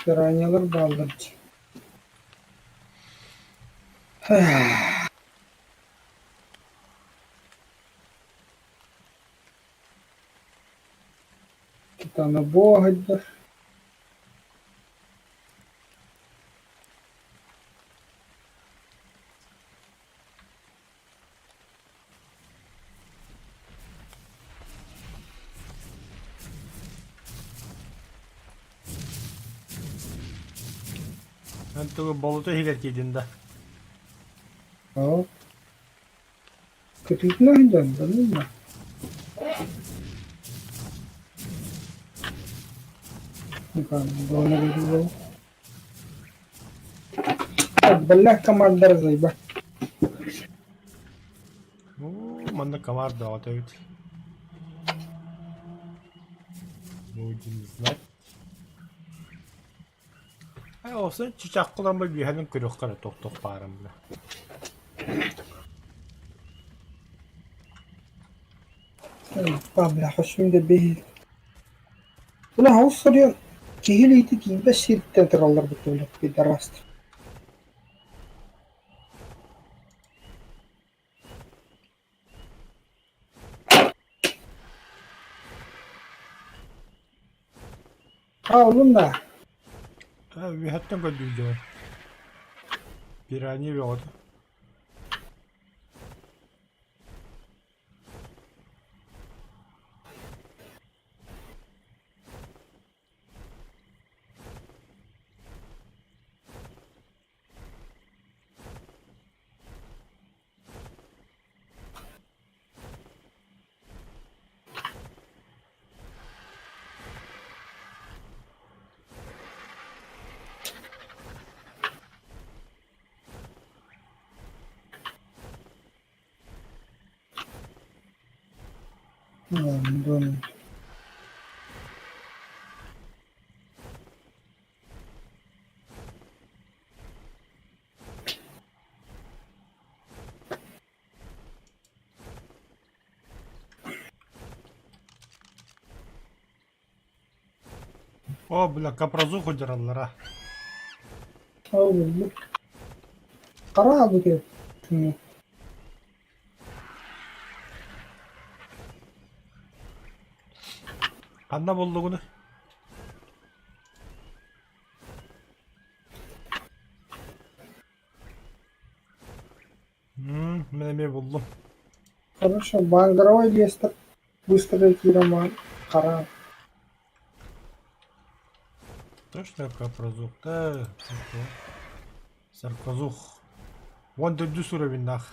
пираньялар бааллар дии. Титанобоа Эн тугу болоту иһигэр киирдин да? Оо. Кытыытынан сылдьан да Бэлэх командар зайба. Оо, манна комар бөҕөтө эбит. Будем знать. Олсон чычааххыларым үөһэнэн көрүөххэ эрэ туох-туох баарын бile. Бля, хосум да бэһи. Бля, ол сырыан киһи илиитэ тиийбэт сириттэн тураллар бутта бля, пидорасты. А, оннун да. Үөһэттэн көрдүүр дьон. Пиранья бөҕөтө. Андон. О, бля, капрозуху дьараллара. Ол булбут. Хара албыт үһү. Ханна буллугуну? Мин эмиэ буллум. Хорошо, бангровой лиэстэр быстро киирэн хара. Точно капрозух. Да, Саркозух. Вон төрдүс уровеннаах.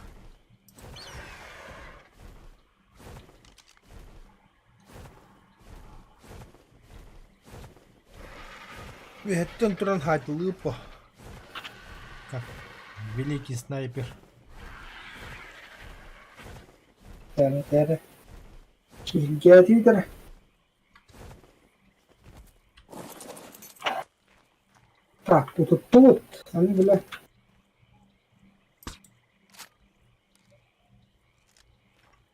Үөһэттэн туран хаатылыыппа как великий снайпер. Тәрэ тәрэ. Киһиргээтиитэрэ. Так, утуттубут. Аны бile.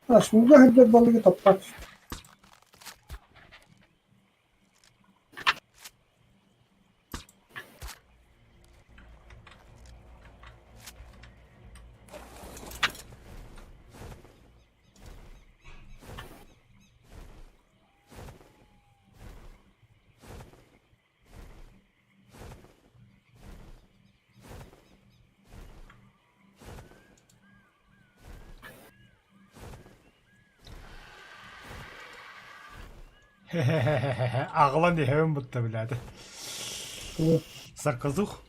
А, сууга сылдьар балыгы таппат. Аҕалан иһэбин бутта билээти. Сарказух.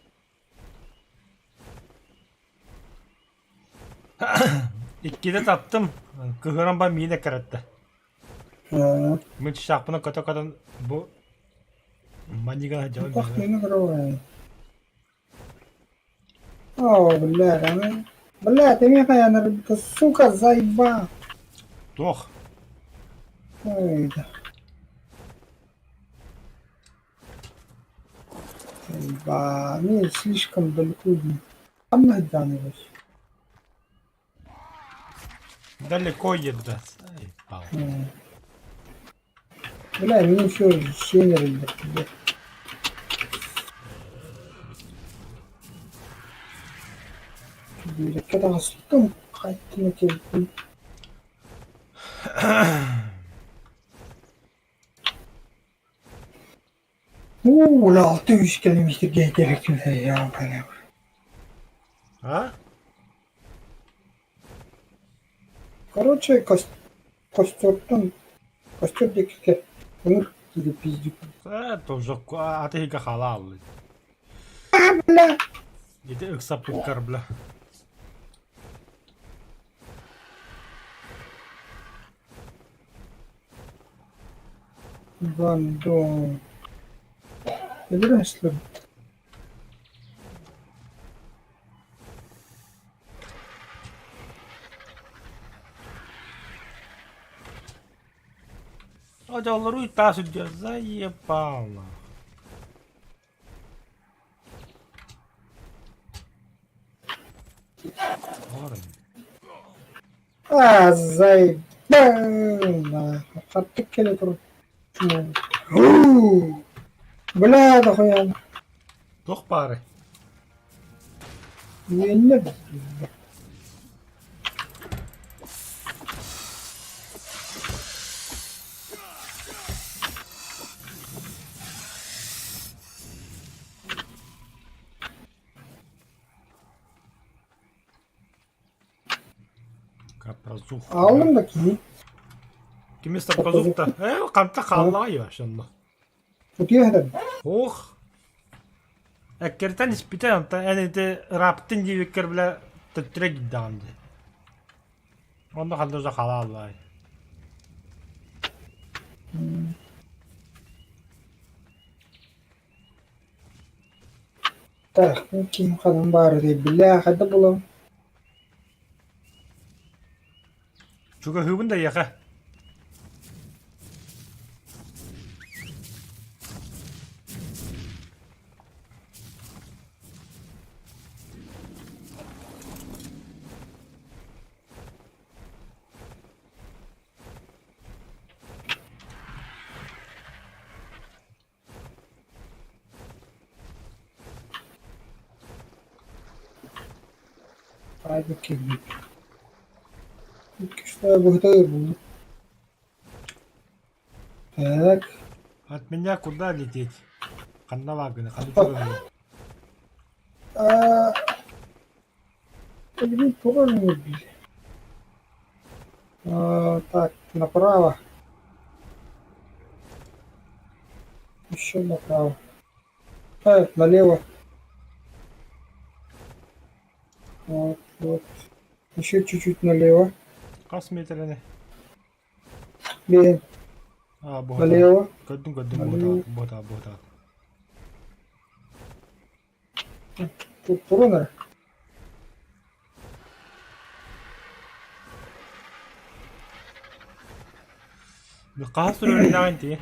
Иккитэ таптым. Кыһыран ба миинэ кэрэттэ. Мин чычаахпына көтө-көтөн бу манньыгана дьон О, блядь, она... Блядь, ты меня сука, заебал. Туох? Ой, да. Заеба, мне слишком далеко. Там на данный Далеко еда. Заебал. Бля, мне еще сенер, блядь. Биэрэккэ таҕыстым, хайттым кэлбин. Уу, 6 3 километрга А? Короче, костертан костер диэки ыҥыр киирэ пиздюк. Это уже атыыга халааллы. Бля! Ити ыксаппыккар, бля. Гандон. Выросли. Дьоллору таас үрдүө заебал нах. А, заебал! Хаттык кэлэ тур. Бля, дохуя. Туох баарый? Үөннэ Капразух. Ааллым да киһи. Кими Сапказух-то? Э, ханта хааллаҕай вообще онно. Утуйа Ох. Эккиртэн испитэ, онтон эн ити ырааппытын диэбиккэр бile төттөрө киирдэҕим дии. Онно ханна уже халааллаай. Так, ну ким ханан баар этэй бля хайда булам Чугаһыыбын да эйиэхэ. Хайда кэлбит. Что быһыта булдум. Так. От меня куда лететь? Ханна бааргыный, ханна чугаһыый? А, блин, тоже не убили. А, так, направо. Еще направо. А, налево. Вот, вот. Еще чуть-чуть налево. Хас миэтэрини? Блин, Аа, буһата. налево. Көрдүм, көрдүм, Налево. буһата, буһата, буһата. Тут турунар. Хаһыс сүрүннээҕин тии?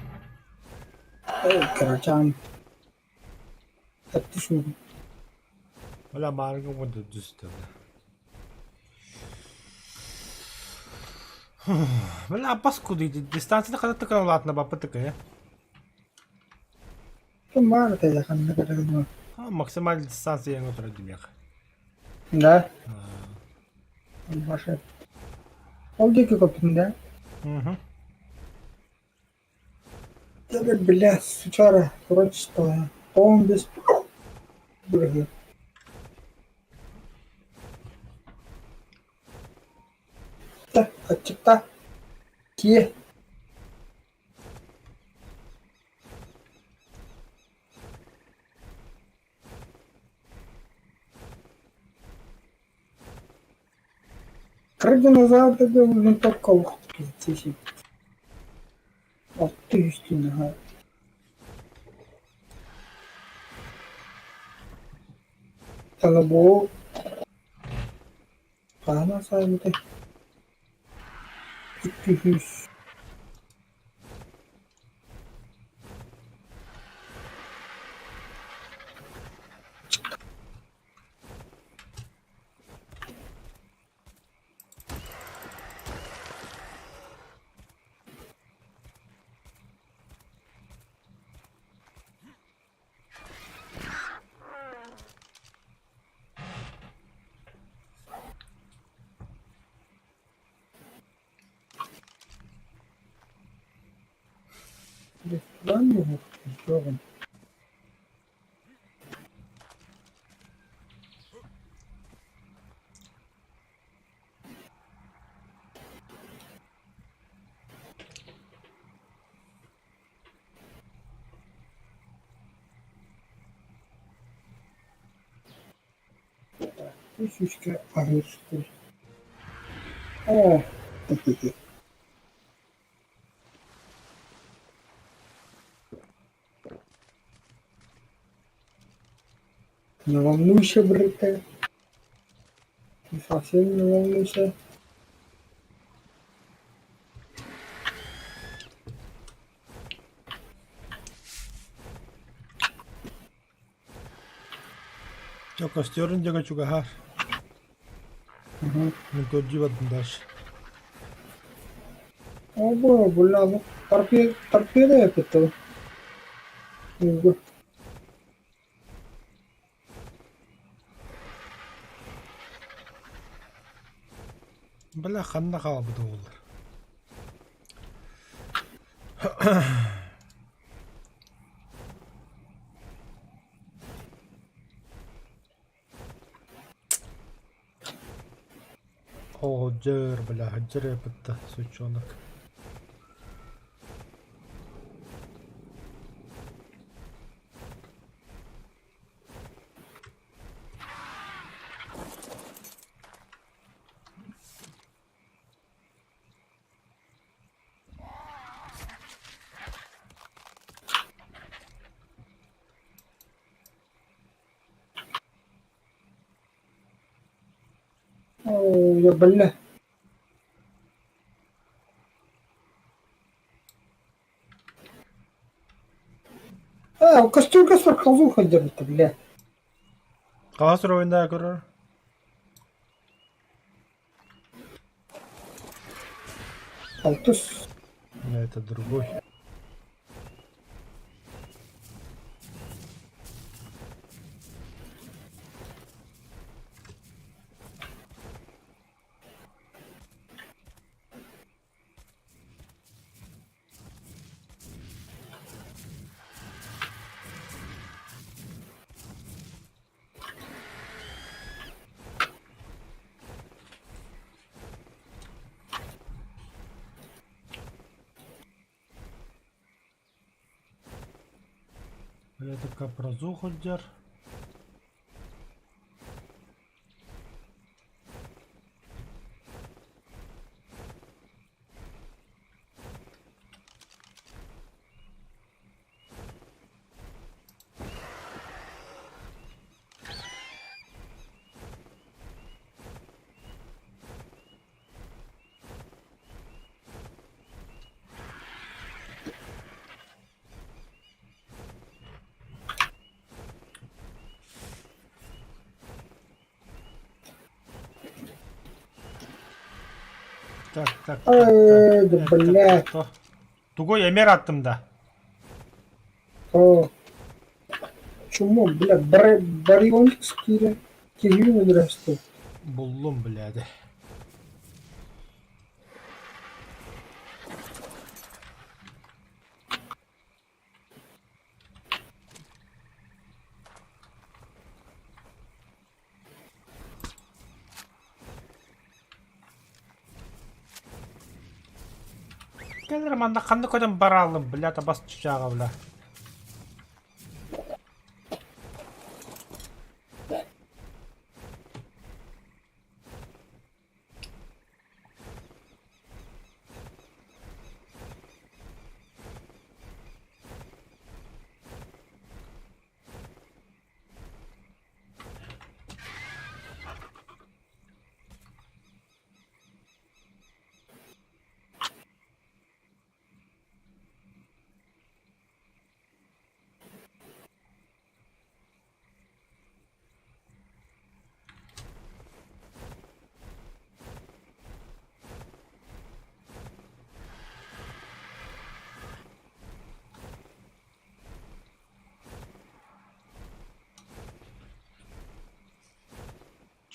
Кырачаан. Таптышмын. Бля, маарга буду түстэ. Бля, паскуды, дистанцияны хата тыкан улаатына баппыт тыкая. Маар тайда ханна кытарыма. Максимальная дистанция ең отыра демек. Да. Башы. Ол диэки көппүтүн да. Угу. Да, бля, сучара, прочто. Он без... Бля. Да, ачыкта. Кие. Кырдьан винтовка пиздец. Алты үстүн Талабо хаана саайбытай 200 Ресторан его Үс үскэ аһыыр сытар. Оо, Не волнуйся, брате. Ты совсем не волнуйся. Чэ, костерун диэки чугаһаар. Мин көрдүү бардым дальше. О, бля, ну торпеда это. Угу. Бля, ханна хаалбыт оҕолор? Оҕодьор, бля, сылдьар эппитта, сучонок. О, я, бля. А, костюрка сорхалзуха держит, бля. Хаһыс уровеньда көрөр? Алтыс. Это другой. Это капрозу сылдьар. Так, так, так, Эй, да так. бля. Тугой эмэр аттым да. О. Чмо, бля, барионикс киирэн киһини өлөрөстө. Буллум, блядь. Кэлэр манна ханна көтөн бараалым, бля, табас чычааҕа, бля.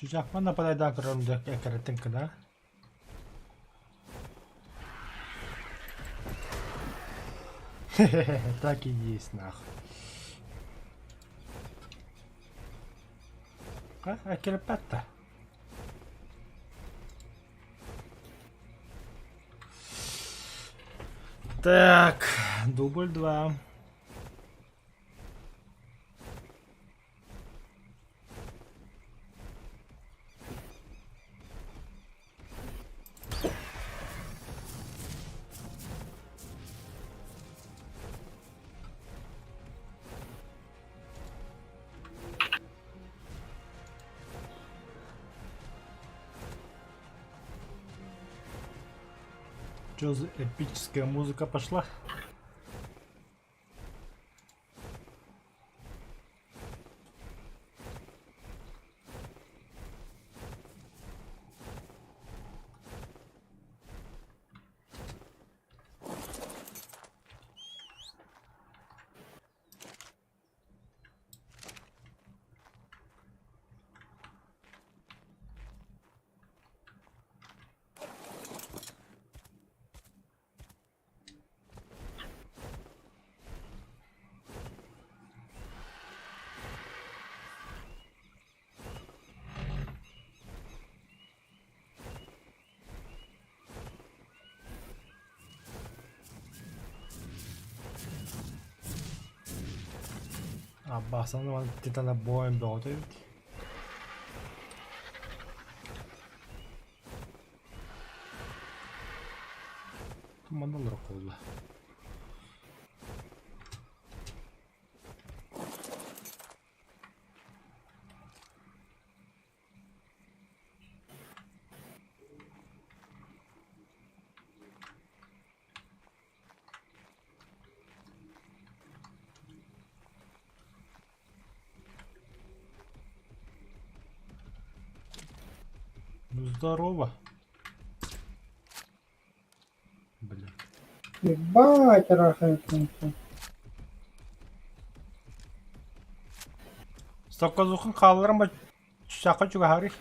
Чучах манна падайдаан көрөрүм дьэ эккирэтин гына. Так и есть нахуй. Эккирэппэт да. Так, дубль два. Что за эпическая музыка пошла? Аббаасан титанобоем бөҕөтө эбит. Манна олорор буолла. Ну здорово. Блин. Ебать, рахает. Сокозухун хаалларан чусаха чугаһаарый.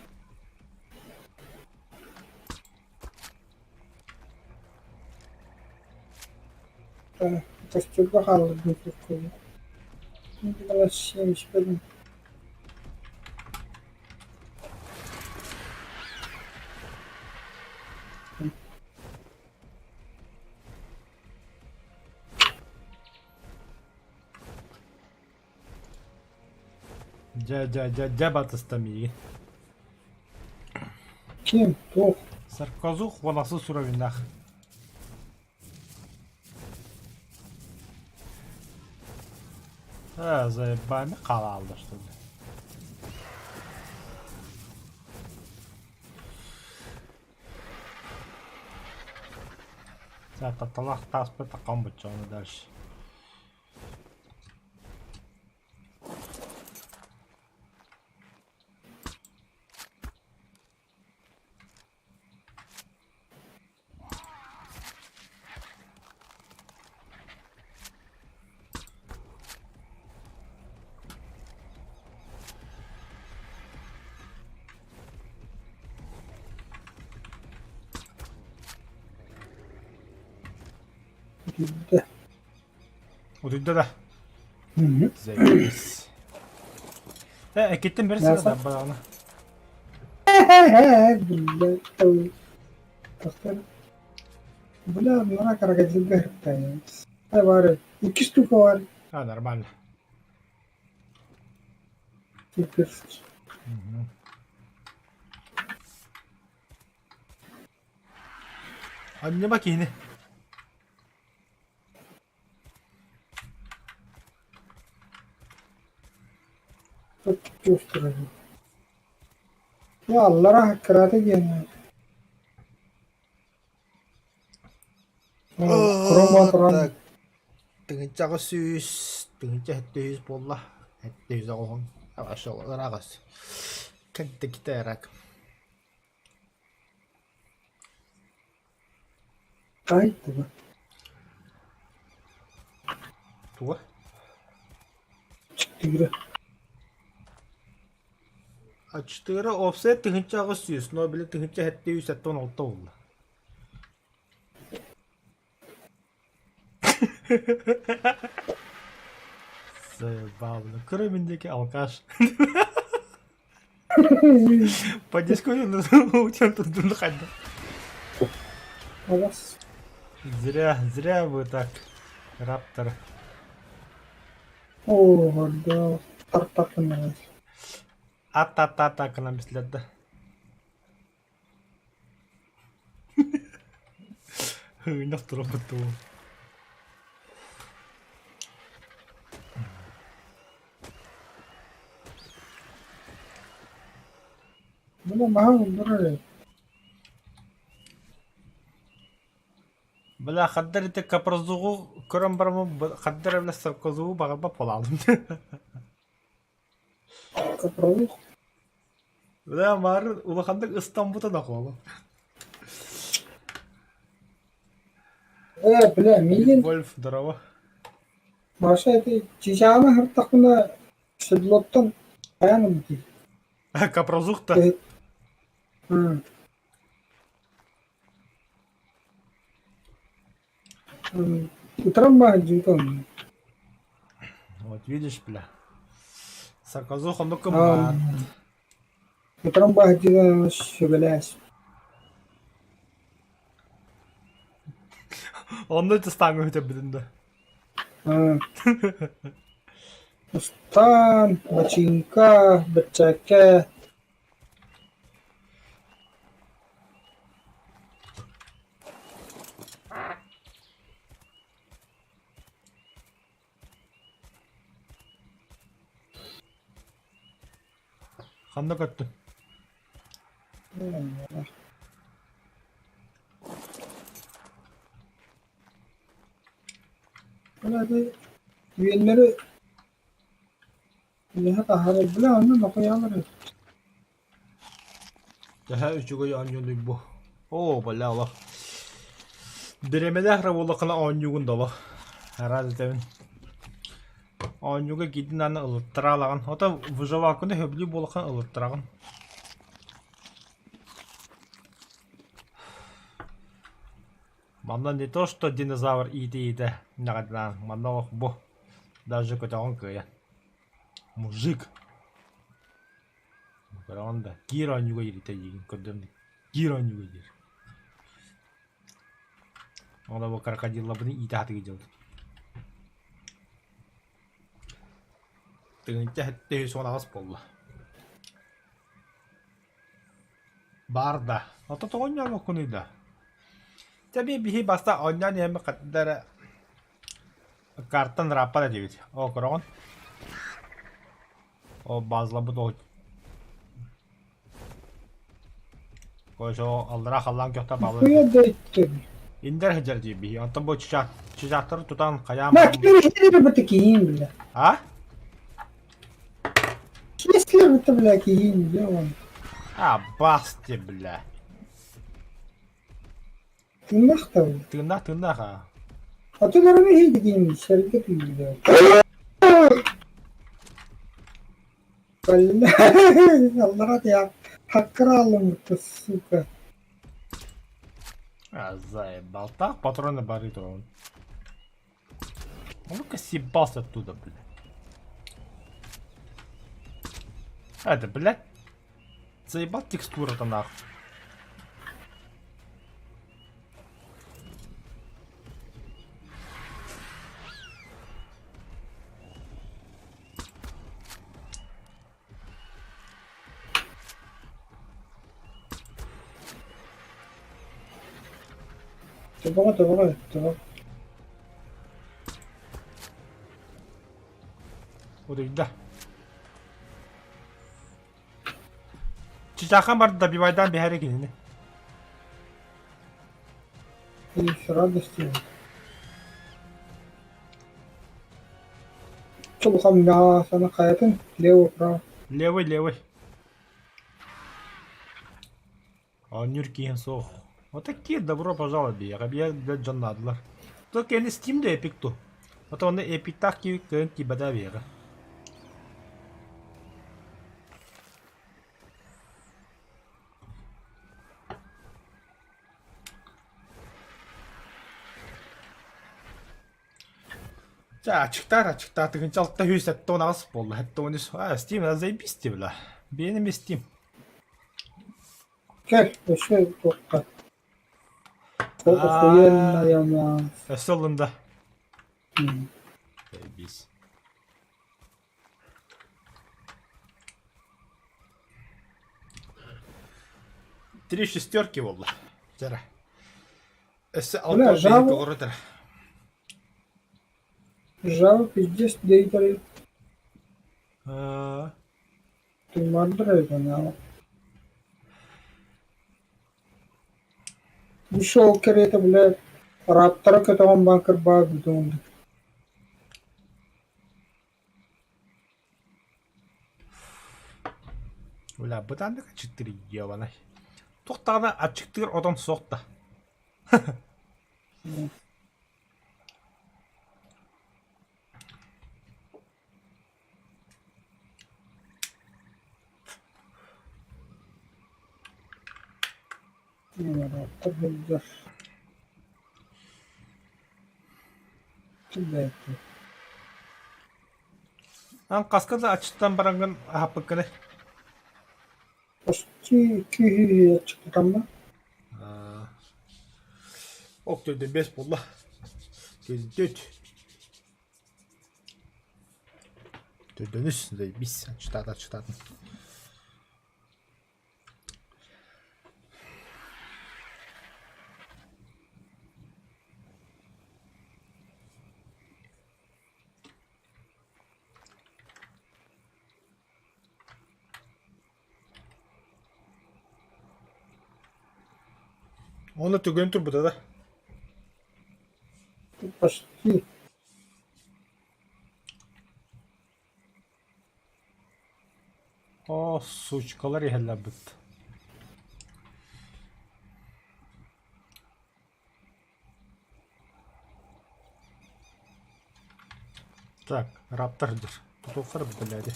Костюрга хаалларбын курдук. 75. Дьэ, дьэ, дьэ, дьэ батыста миигин. Ким? Туох? Саркозух волосы суровинах. А, заебами халалда, что ли? Тапталах тааспыт такам буччону дальше. Утуйда. Утуйда да? Мгм. Заебись. Э, киттин бер Мясо? сына Блядь, Тахтар. Бля, мына крокодилга хрипта. Бар, икки штука бар. А, нормально. Суперский. Мгм. Аннема киһини. Тут чувствую. Я аллара кырата диэн. Крома туран. Тыһыынчаҕа сүүс, тыһыынча сэттэ үс буолла. Сэттэ үс оҕоһун. Ыраҕас. Кэнтикитэ рак. Ай, туга. Туга? Чиктигирэ. Аччытыгара офсет 1800, но били 1776 буолла. Заебал, кроме диэки алкаш. По дискуссии тут хайда. Алас. Зря, зря вы так, Раптор. Оо, да, тартакына. Ат-та-та-та гынан бислэрдэ. Ыынньах турабыт дуу. Бу маһа булдурар Бля, хаддар ити капрозугу көрөн бараммын хаддар эбилэ саркозугу баҕарбат буолаалым. Капрозух. Бля, маарын улаханнык ыстаммыта да холо. Э, бля, миигин Вольф, здорово. Маша ити чычааны аһыртахпына седлоттан хайаан ылбытый? Капрозух-то. Утром баһыдьыытын. Вот видишь, бля. Сарказух оннук кыммаат. Утром баһыдьыытын сүбэлээс. Онно тыстааҥҥа бүтэрбитин да. Ыстаан, бачыыҥка, бэрчээккэ Ханна көттүҥ? Үөннэри үөһэ таһаарар бля онно нохуйалар эбит. Төһө үчүгэй оонньууну бу. Оо, бля олох. Бириэмэлээх эрэ буоллаххына оонньуугун да олох. Араас этэбин. Оонньууга киирдин аны ылыттараалаҕын. Ото выживалканы сөбүлүүр буоллаххына ылыттараҕын. Манна не то что динозавр иитэ-иитэ нэҕэдинаан, манна олох бу даже көтөҕүн кыайан. Мужик. Көрөҕүн да, киир оонньууга ииритэ диигин көрдүм дии. Киир оонньууга диир. Ол бу крокодиллабыны иитэ сатыы дьылдым. 1778 буолла. Баар да. Ото тоҕо оонньообоккунуй да? Дьэ биһи баста оонньоон иһэммит хатта эрэ картан ырааппат этибит. Оо көрөҕүн? Ол базаларбыт ол Кое аллараа халлаан көхтө баалар. Хуя дойттun. Индер сылдьар дии биһи. Онтон бу чычаахтары тутан хайаан Ма ким бу киһиин бля. А? Если это бля киһиин где он? А, басти, бля. Тыыннаах да бля. Тыыннаах, тыыннаах а. Атыларını иһийдигин сэргэ түйдэ. Аллара я хаккыралым сука. А, заебал. Так, патроны бары он. А ну-ка съебался оттуда, бля. Это, блядь. Заебал текстура-то нахуй. Тобоҕо тобоҕо тобоҕо. Утуйда. Чычаахан барда добивайдаан биһэрэ кинини. И с радостью. Чулхамна хайатын лево право. Левый, левый. Оонньуур киһин суох. Вот такие добро пожаловать биһиэхэ. Биһиэхэ дьон наадалар. Только эн Steam да эпик ту. А то онно эпиктаах киһи кыайан тиийбэтэ биһиэхэ. Чэ, аччыктаар, аччыктаа, 1678 буолла, 73. А, Steam, заебись бля. Биэним Steam. Кэл, өссө туохха. Охуенная мать. Өссө ыллын да. Заебись. Три шестерки буолла. Дьара. Өссө Бля, 6 Java, тоҕору Java пиздец дейтер Аа, ты мандыр Бу шоу кэриэтэ бля араптара көтөҕөн баан кырбаа бүтүн Бля, бытааннык аччыктыыр ебаный. Туох даҕаны аччыктыыр отон суох да. Араптар сылдьар Ан хаска да аччыктаан бараҥҥын аһаппыккыный? Почти киһи аччыктатамма Аа, Ок төрдөн бэс буолла. Көздүт. Төрдөнүс, заебись, читата, читата. Уонна түгэн турбута да? Почти. О, сучкалар иһэллэрбит. Так, раптор дыр. Тутуохтар биллээди.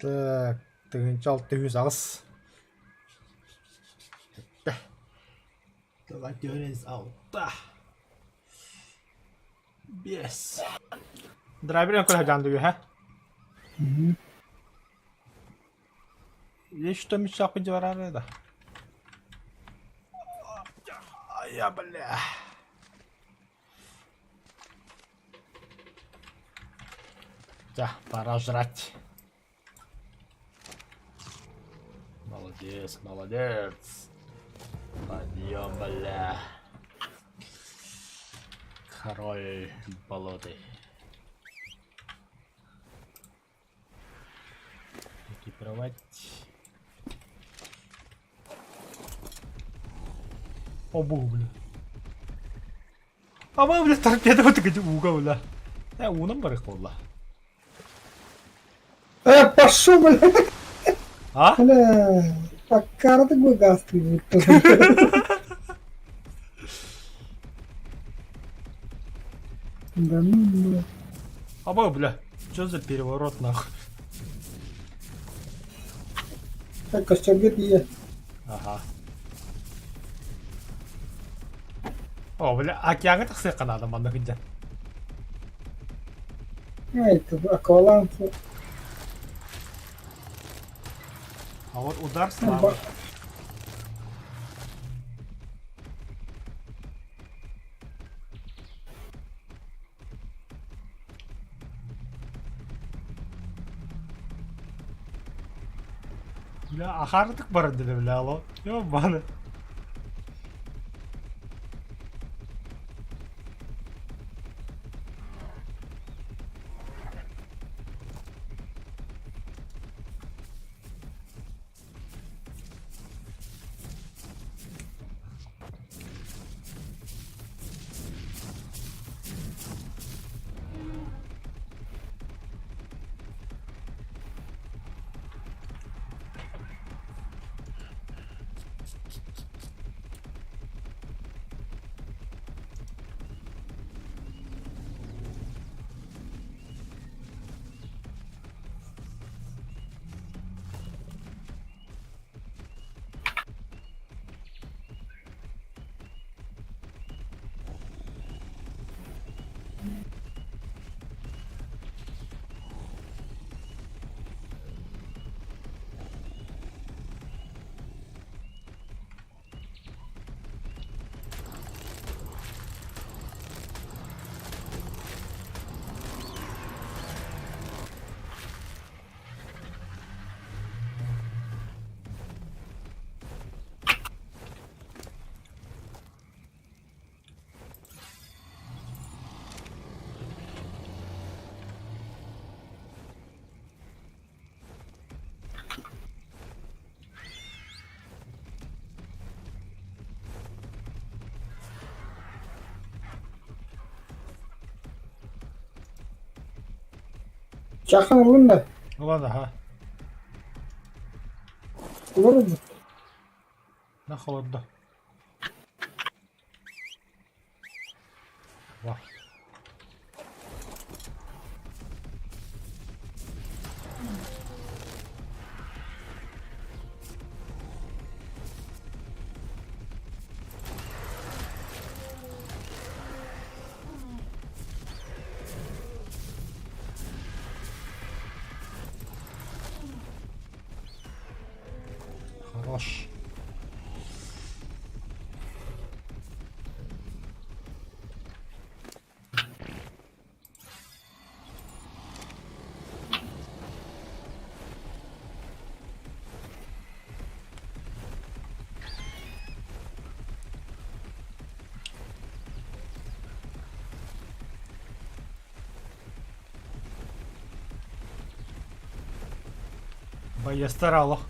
Так, тыһыынча алта үс аҕыс. Сэттэ. Давайте алта. Биэс. Драйверын көрө сылдьан үһэ. Есть что мечтал да? Я, бля. Да, пора жрать. Молодец, молодец. Подъем, бля. Король болоты. Экипировать. О, богу, бля. А бля, торпеда вот такая уга, бля. Э, уунан барых буолла. Пошел, бля. А? Бля, пока ты газ Да ну, бля. Аба, бля, что за переворот нахуй? Так, костер где Ага. О, бля, океаҥҥа тахсыахха наада манна сылдьан. Это акваланг. А вот удар слабый. Бля, ахаардык барар диле бля, алло. Ёбаны. Чаххан ыллын да? Ылан аха. Олорбут. На холодно. Вах. Хорош. Байыастар олох.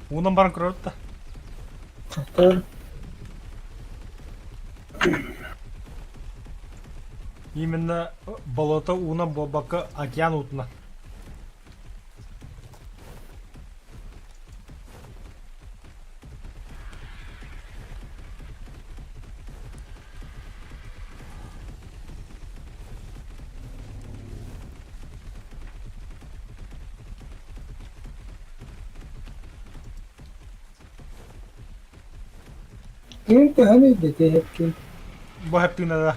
Уунан баран көрөбүт да. Хатар. Именно болото уунан буолбакка океан уутунан. Ким төһөнүй дэтиэһэккин? Бу хэптыына да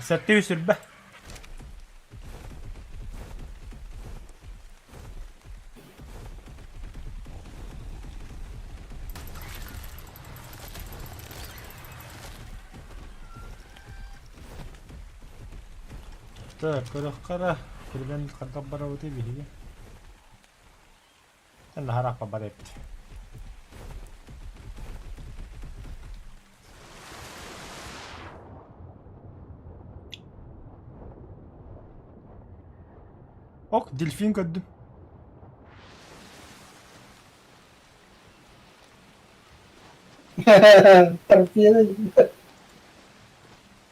сэттэ сүрбэ. Так, көрөххө эрэ, күргэн хайдах барабытый биһиги? Наһараахпа бар эбит. Ок, дельфин көрдүм. Торпеда.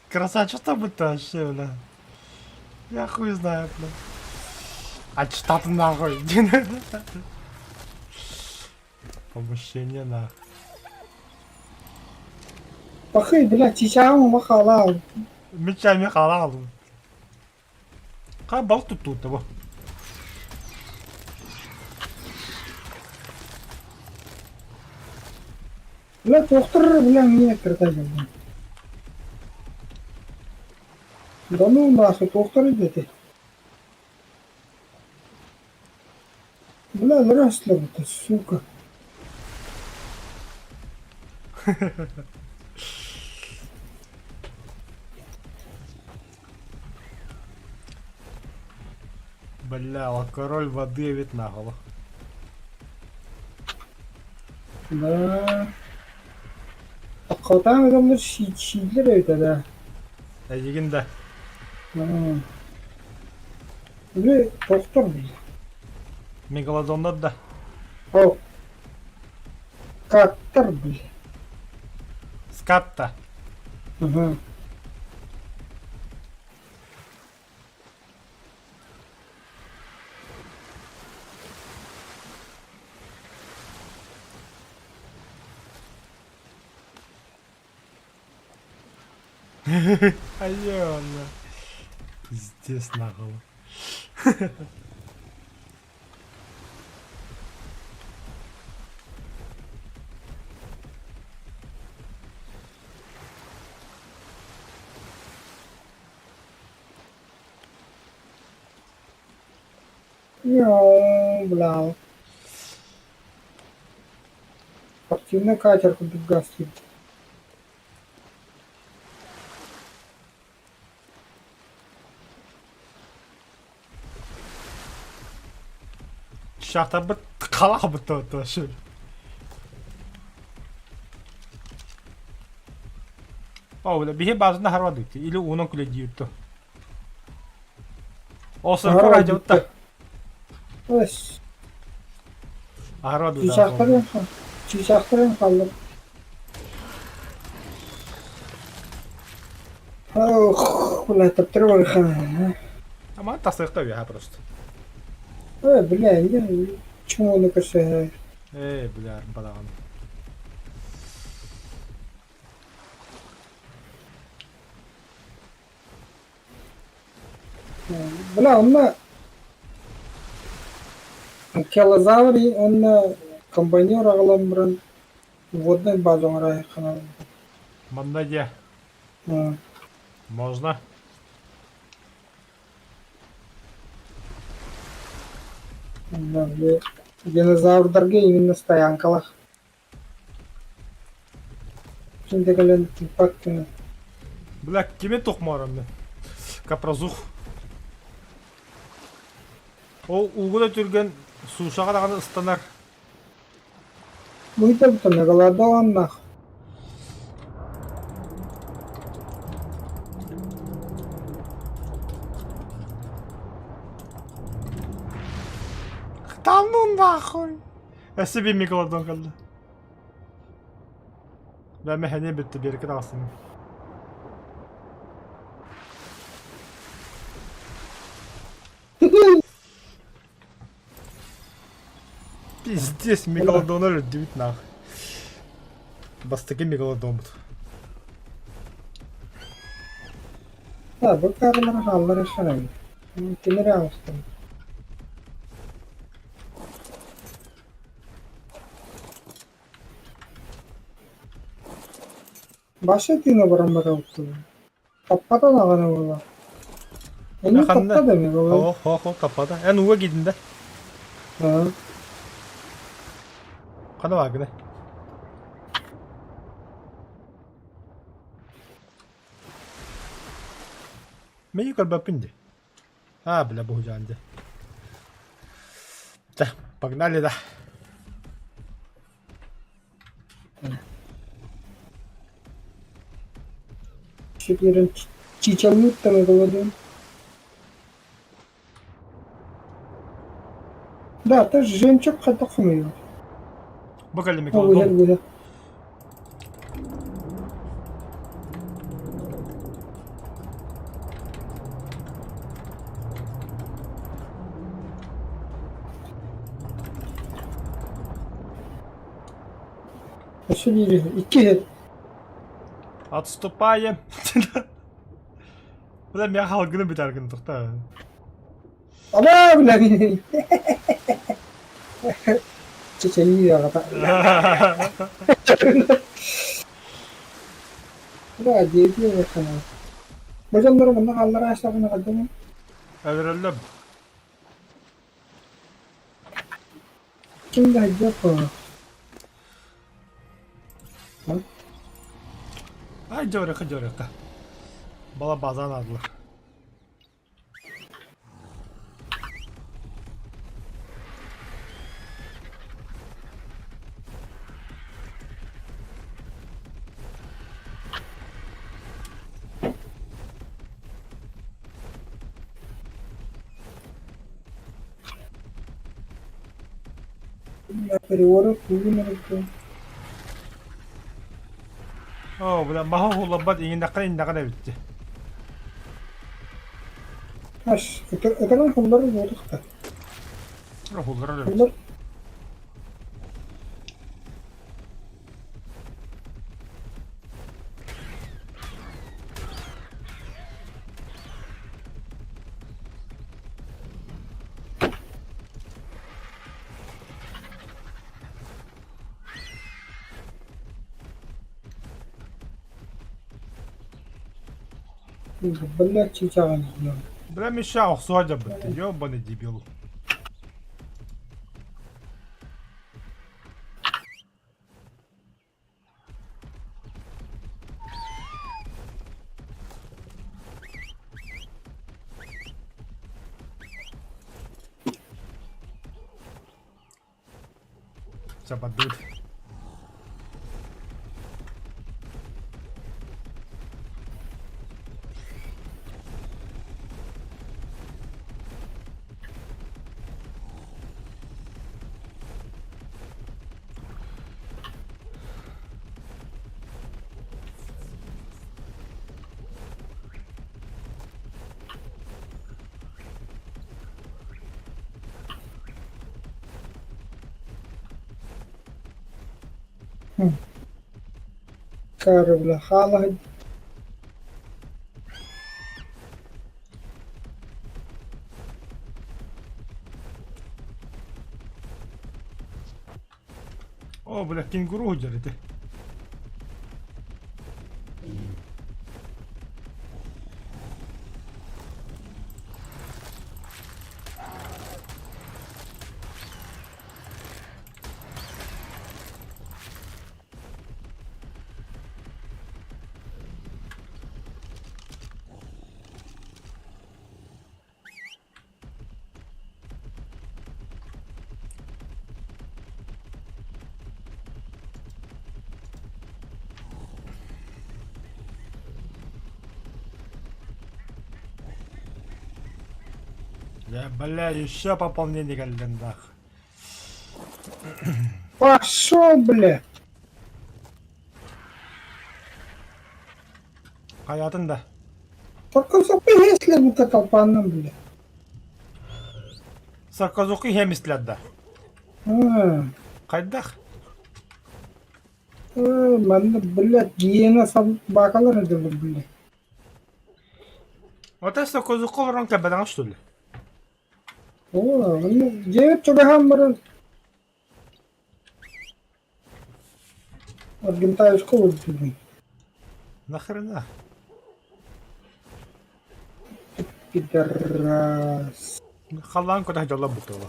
Красавчик там это вообще, бля. Я хуй знаю, бля. А что ты нахуй? Помощение нахуй. Пахый, бля, чичаҕым ума хаалаа. Мечами халал. Ха балык туттубут бу. Бля, туохтар, бля, мне кыртайдым. Да ну нахуй, туохтар дети. Бля, нравствуй, сука. Бля, вот король воды ведь наголо. Да. Аккатаан ыгаллар сииллэр эбит да. Эйигин да. Били тохтор били. Мегалодоннар да. О. Каттар били. Скатта. Ага. Айона. Пиздец нахуй. Йоо, бля. Спортивный катер курдук газ киирбит. Шахтарбыт халаабыт вообще. О, бля, биһи базына харвадык. Или уунан күлэдиир Ол сыркор айдьабытта. Өс. Аһара Чыычаахтарын чыычаахтарын хааллар. Ох, бля, таптыры барыха. Аман тасыахха үөһэ просто. Э, бля, я чмону көрсөһөр. Ээ, бля, балаҕан. Бля, онно Анкилозавр уонна комбайнер аҕалан баран воднай база оҥоройоххо Манна дьэ. Можно. Динозаврдарга именно стоянкалах. Şimdi кэлэн тыыппат гына. Бля, кими тохмором мен? Капрозух. Ол ууга да түргэн, сушаҕа даҕаны ыстанар. Быйта мегалодоннах. Да ну нахуй! Өссө биир мегалодон кэллэ. Бля, мэхэниэ бүттэ, биэркэ таҕыстым. Пиздец, мегалодона өлөрдүбүт нах. Бастакы мегалодоммут. Да, бу кадрлары хааллар эшенем. Кимире аҕыстым. Баша тыына бараммата уттубун. Таппата даҕаны буолла. Эми Ханна? тапта да эми буолла. О, хо, хо, таппата. Эн ууга киирдин да? Аа. Хана баагына. Мени көрбөппүн дии. А, бля, буһудьаан дии. Чэ, погнали да. Киирэн чичалыыттан ылабын. Да, ты жемчуг хайдах хомуйуо? Бу кэллэ Ол микродом. быһа. Өссө биир икки иһит. Отступаем. Бля, миэхэ халгыны бүтэргин тухта. Абаа, бля, Чечении аҕата. Бля, диэти олоххана. Бу дьоннору манна хааллара аастаҕына хайдах Өлөрөллөм. Ким да хайдах Ай, дьорека, дьорека. Бала базан адылар. Переворот куугун эрэ Оо, бля, маһы уһулларбат иҥиннэххэ иҥнэҕин эбит Ас, ытынан хуллар буолуохта. Уһуллар эбит. Хуллар Блядь, чычааҕын Бля, Миша охсуһа дьаббыт. Ёбаный дебил. Чабадыр. Кары, бля, хаала О, бля, кенгуру сылдьар ити. Я, бля, еще пополнение календарь. Пошел, бля! Хайатын да. Саркозухи если бука толпанным, бля. Саркозухи хемислэр да. А, Хайдах? Манна, блядь, гиена собакалар эдилер, бля. Вот саркозухи олорон кэлбэтэҕэ что ли? О, ну, дьиэбит чугаһаан баран Аргентаевска өлдүбүн. Нахрена? Пидорас. Халлаан көтө дьолло бутула.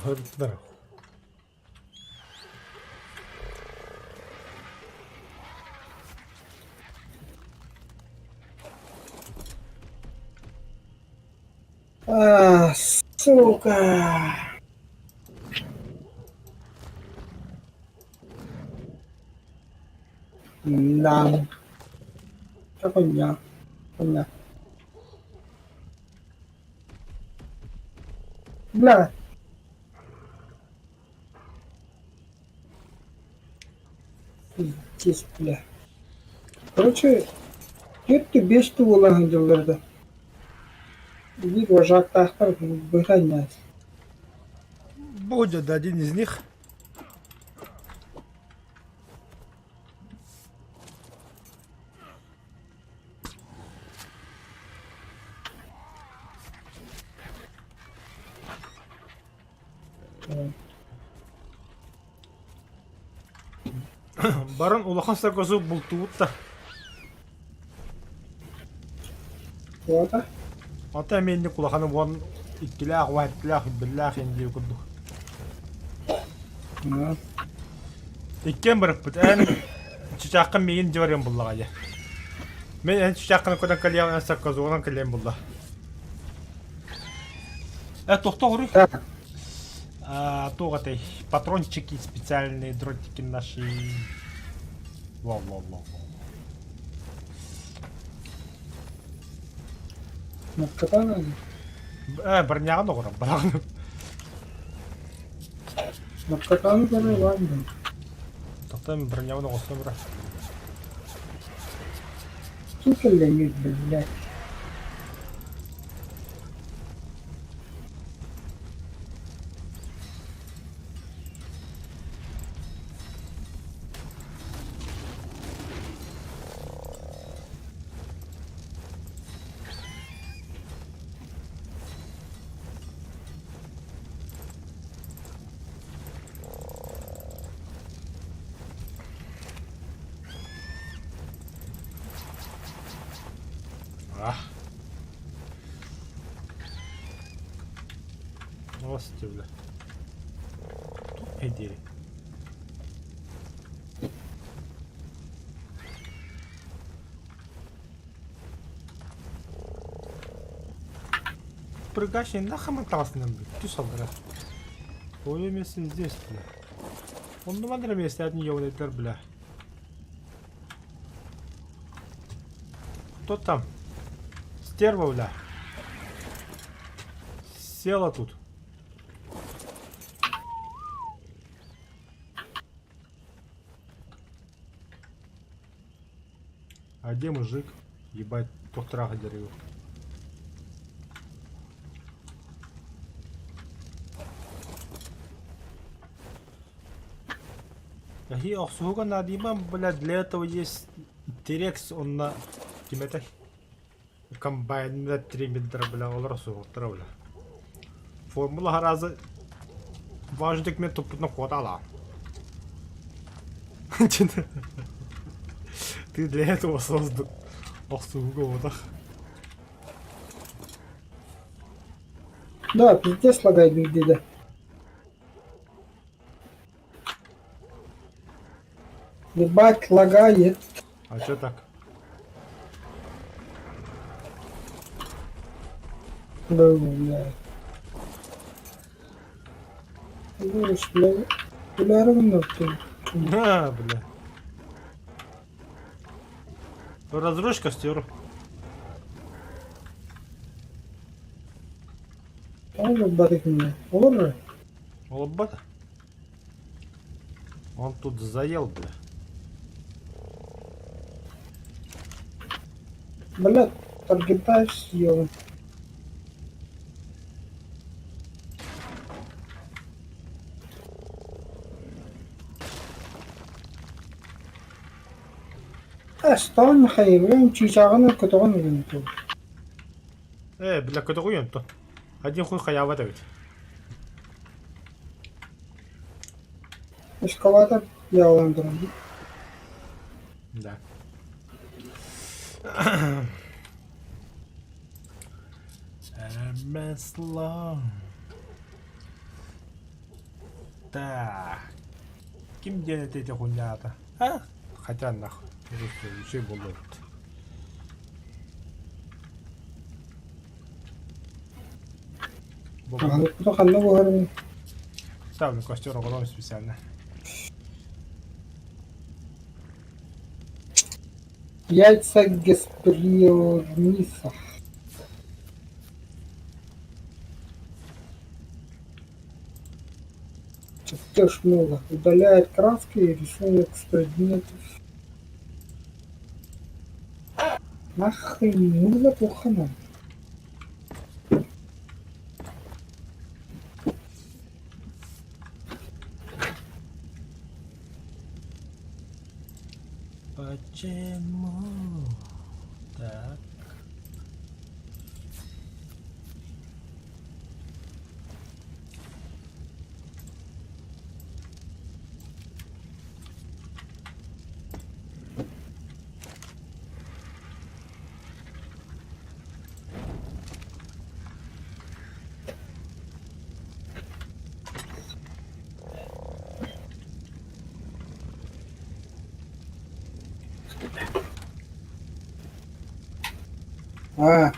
А, сука. Да. Что хуйня? Хуйня. Бля. Пиздец, бля. Короче, түөрт биэс тугула сылдьаллар да. Биир вожактаахтар быһа Будет один из них. Баран улахан саргозу бултуут да. Туота? Ата эмиэнник улаханы уон иккилээх, уһаттилээх, биллээх индии курдук. Иккиэн барыппыт. Эн чычааххын миигин дьиэ буллаҕа дьэ. Мин эн чычааххын көтөн кэлиэҕин, эн саркозугунан кэлиэм булла. Э, тохтоо Так. А, туох этэй? Патрончики специальные, дротики наши. Во-во-во. Наркотан Э, броняҕын оҕорон бараҕын. Наркотаны көрө ладно. Тохтон броняҕын оҕостон бара. Сука Леонид, блядь. А. Новости, бля. Туох диэри. Прыгащий нахаман таҕаснан бүттү салдара. Твое место здесь, бля. Оннуман эрэ миэстэтин ёбунайдар, бля. Кто там? Стерва, бля. Села тут. А где мужик? Ебать, туох дерево. Эһи охсуһууга наадыйбам, бля, для этого есть Тирекс уонна ким этэй? Комбайннар триммердэр, бля, олор охсуһуохтара, бля. Формула аразы важный документ туппутунан куотаалаа. Ты для этого создан. Охсуһууга буотах. Да, пиздец лагает биирдэ да. Ебать, лагает. А чё так? Да, бля. Говоришь, бля, бля, равно ты. На, бля. Разрушь костер. Олорбат итиннэ. Олорор. Олорбат. Он тут заел, бля. Бля, таргетаешь съела. Астаан хайыбын чыычааҕын көтөҕөн ылын тыл. Ээ, бля, көтөҕүй онтон. Один хуй хайаабат эбит. Эскалатор дьаалан туран. Да. Ремесло. Так. Ким диэн этэ хуйнята? А? Хотя нахуй. Үчүгэй буолуо эбит. Аһылыкпыта ханна буһарый? Ставлю костер оҕолорум специально. Яйца геспериорниса. Чертеж много. Удаляет краски и рисунок с предметов. Нахрен нужно плохо нам. Почему так? А,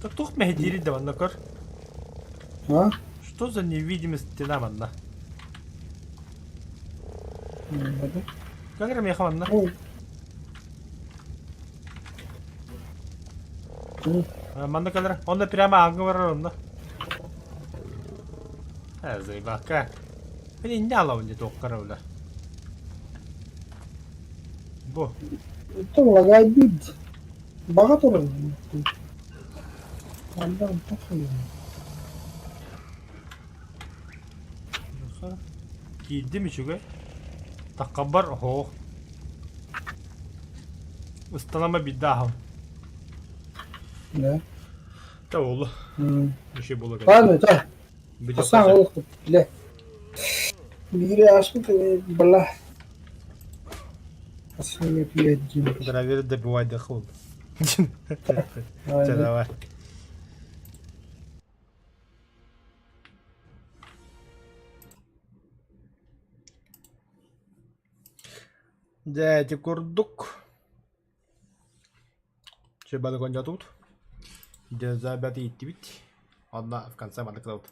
Так туох мэһэйдиирий да манна көр. А? Что за невидимость стена манна? Как эрэ миэхэ манна? Манна кэлэр. Онно прямо ааҥҥа барар онно. Э, заебака. Мин инньэ алабын дии туохха эрэ бля. Бу. Оттон лагайбыт. Баҕа турар. Анда онтон хайыам. Киирдим үчүгэй. Таккабар оһоох. Ыстанама биирдэ ааһабын. Да. Та буолла. Үчүгэй буола кэллэ. Ладно, это. Асан олох бile. Биири ааспыт бала. Асан пиэддин. Здравия добивай доход. Давай. Дьэ, ити курдук Чебаны тут. Дьэ, ииттибит. Онно в конце маннык гынабыт.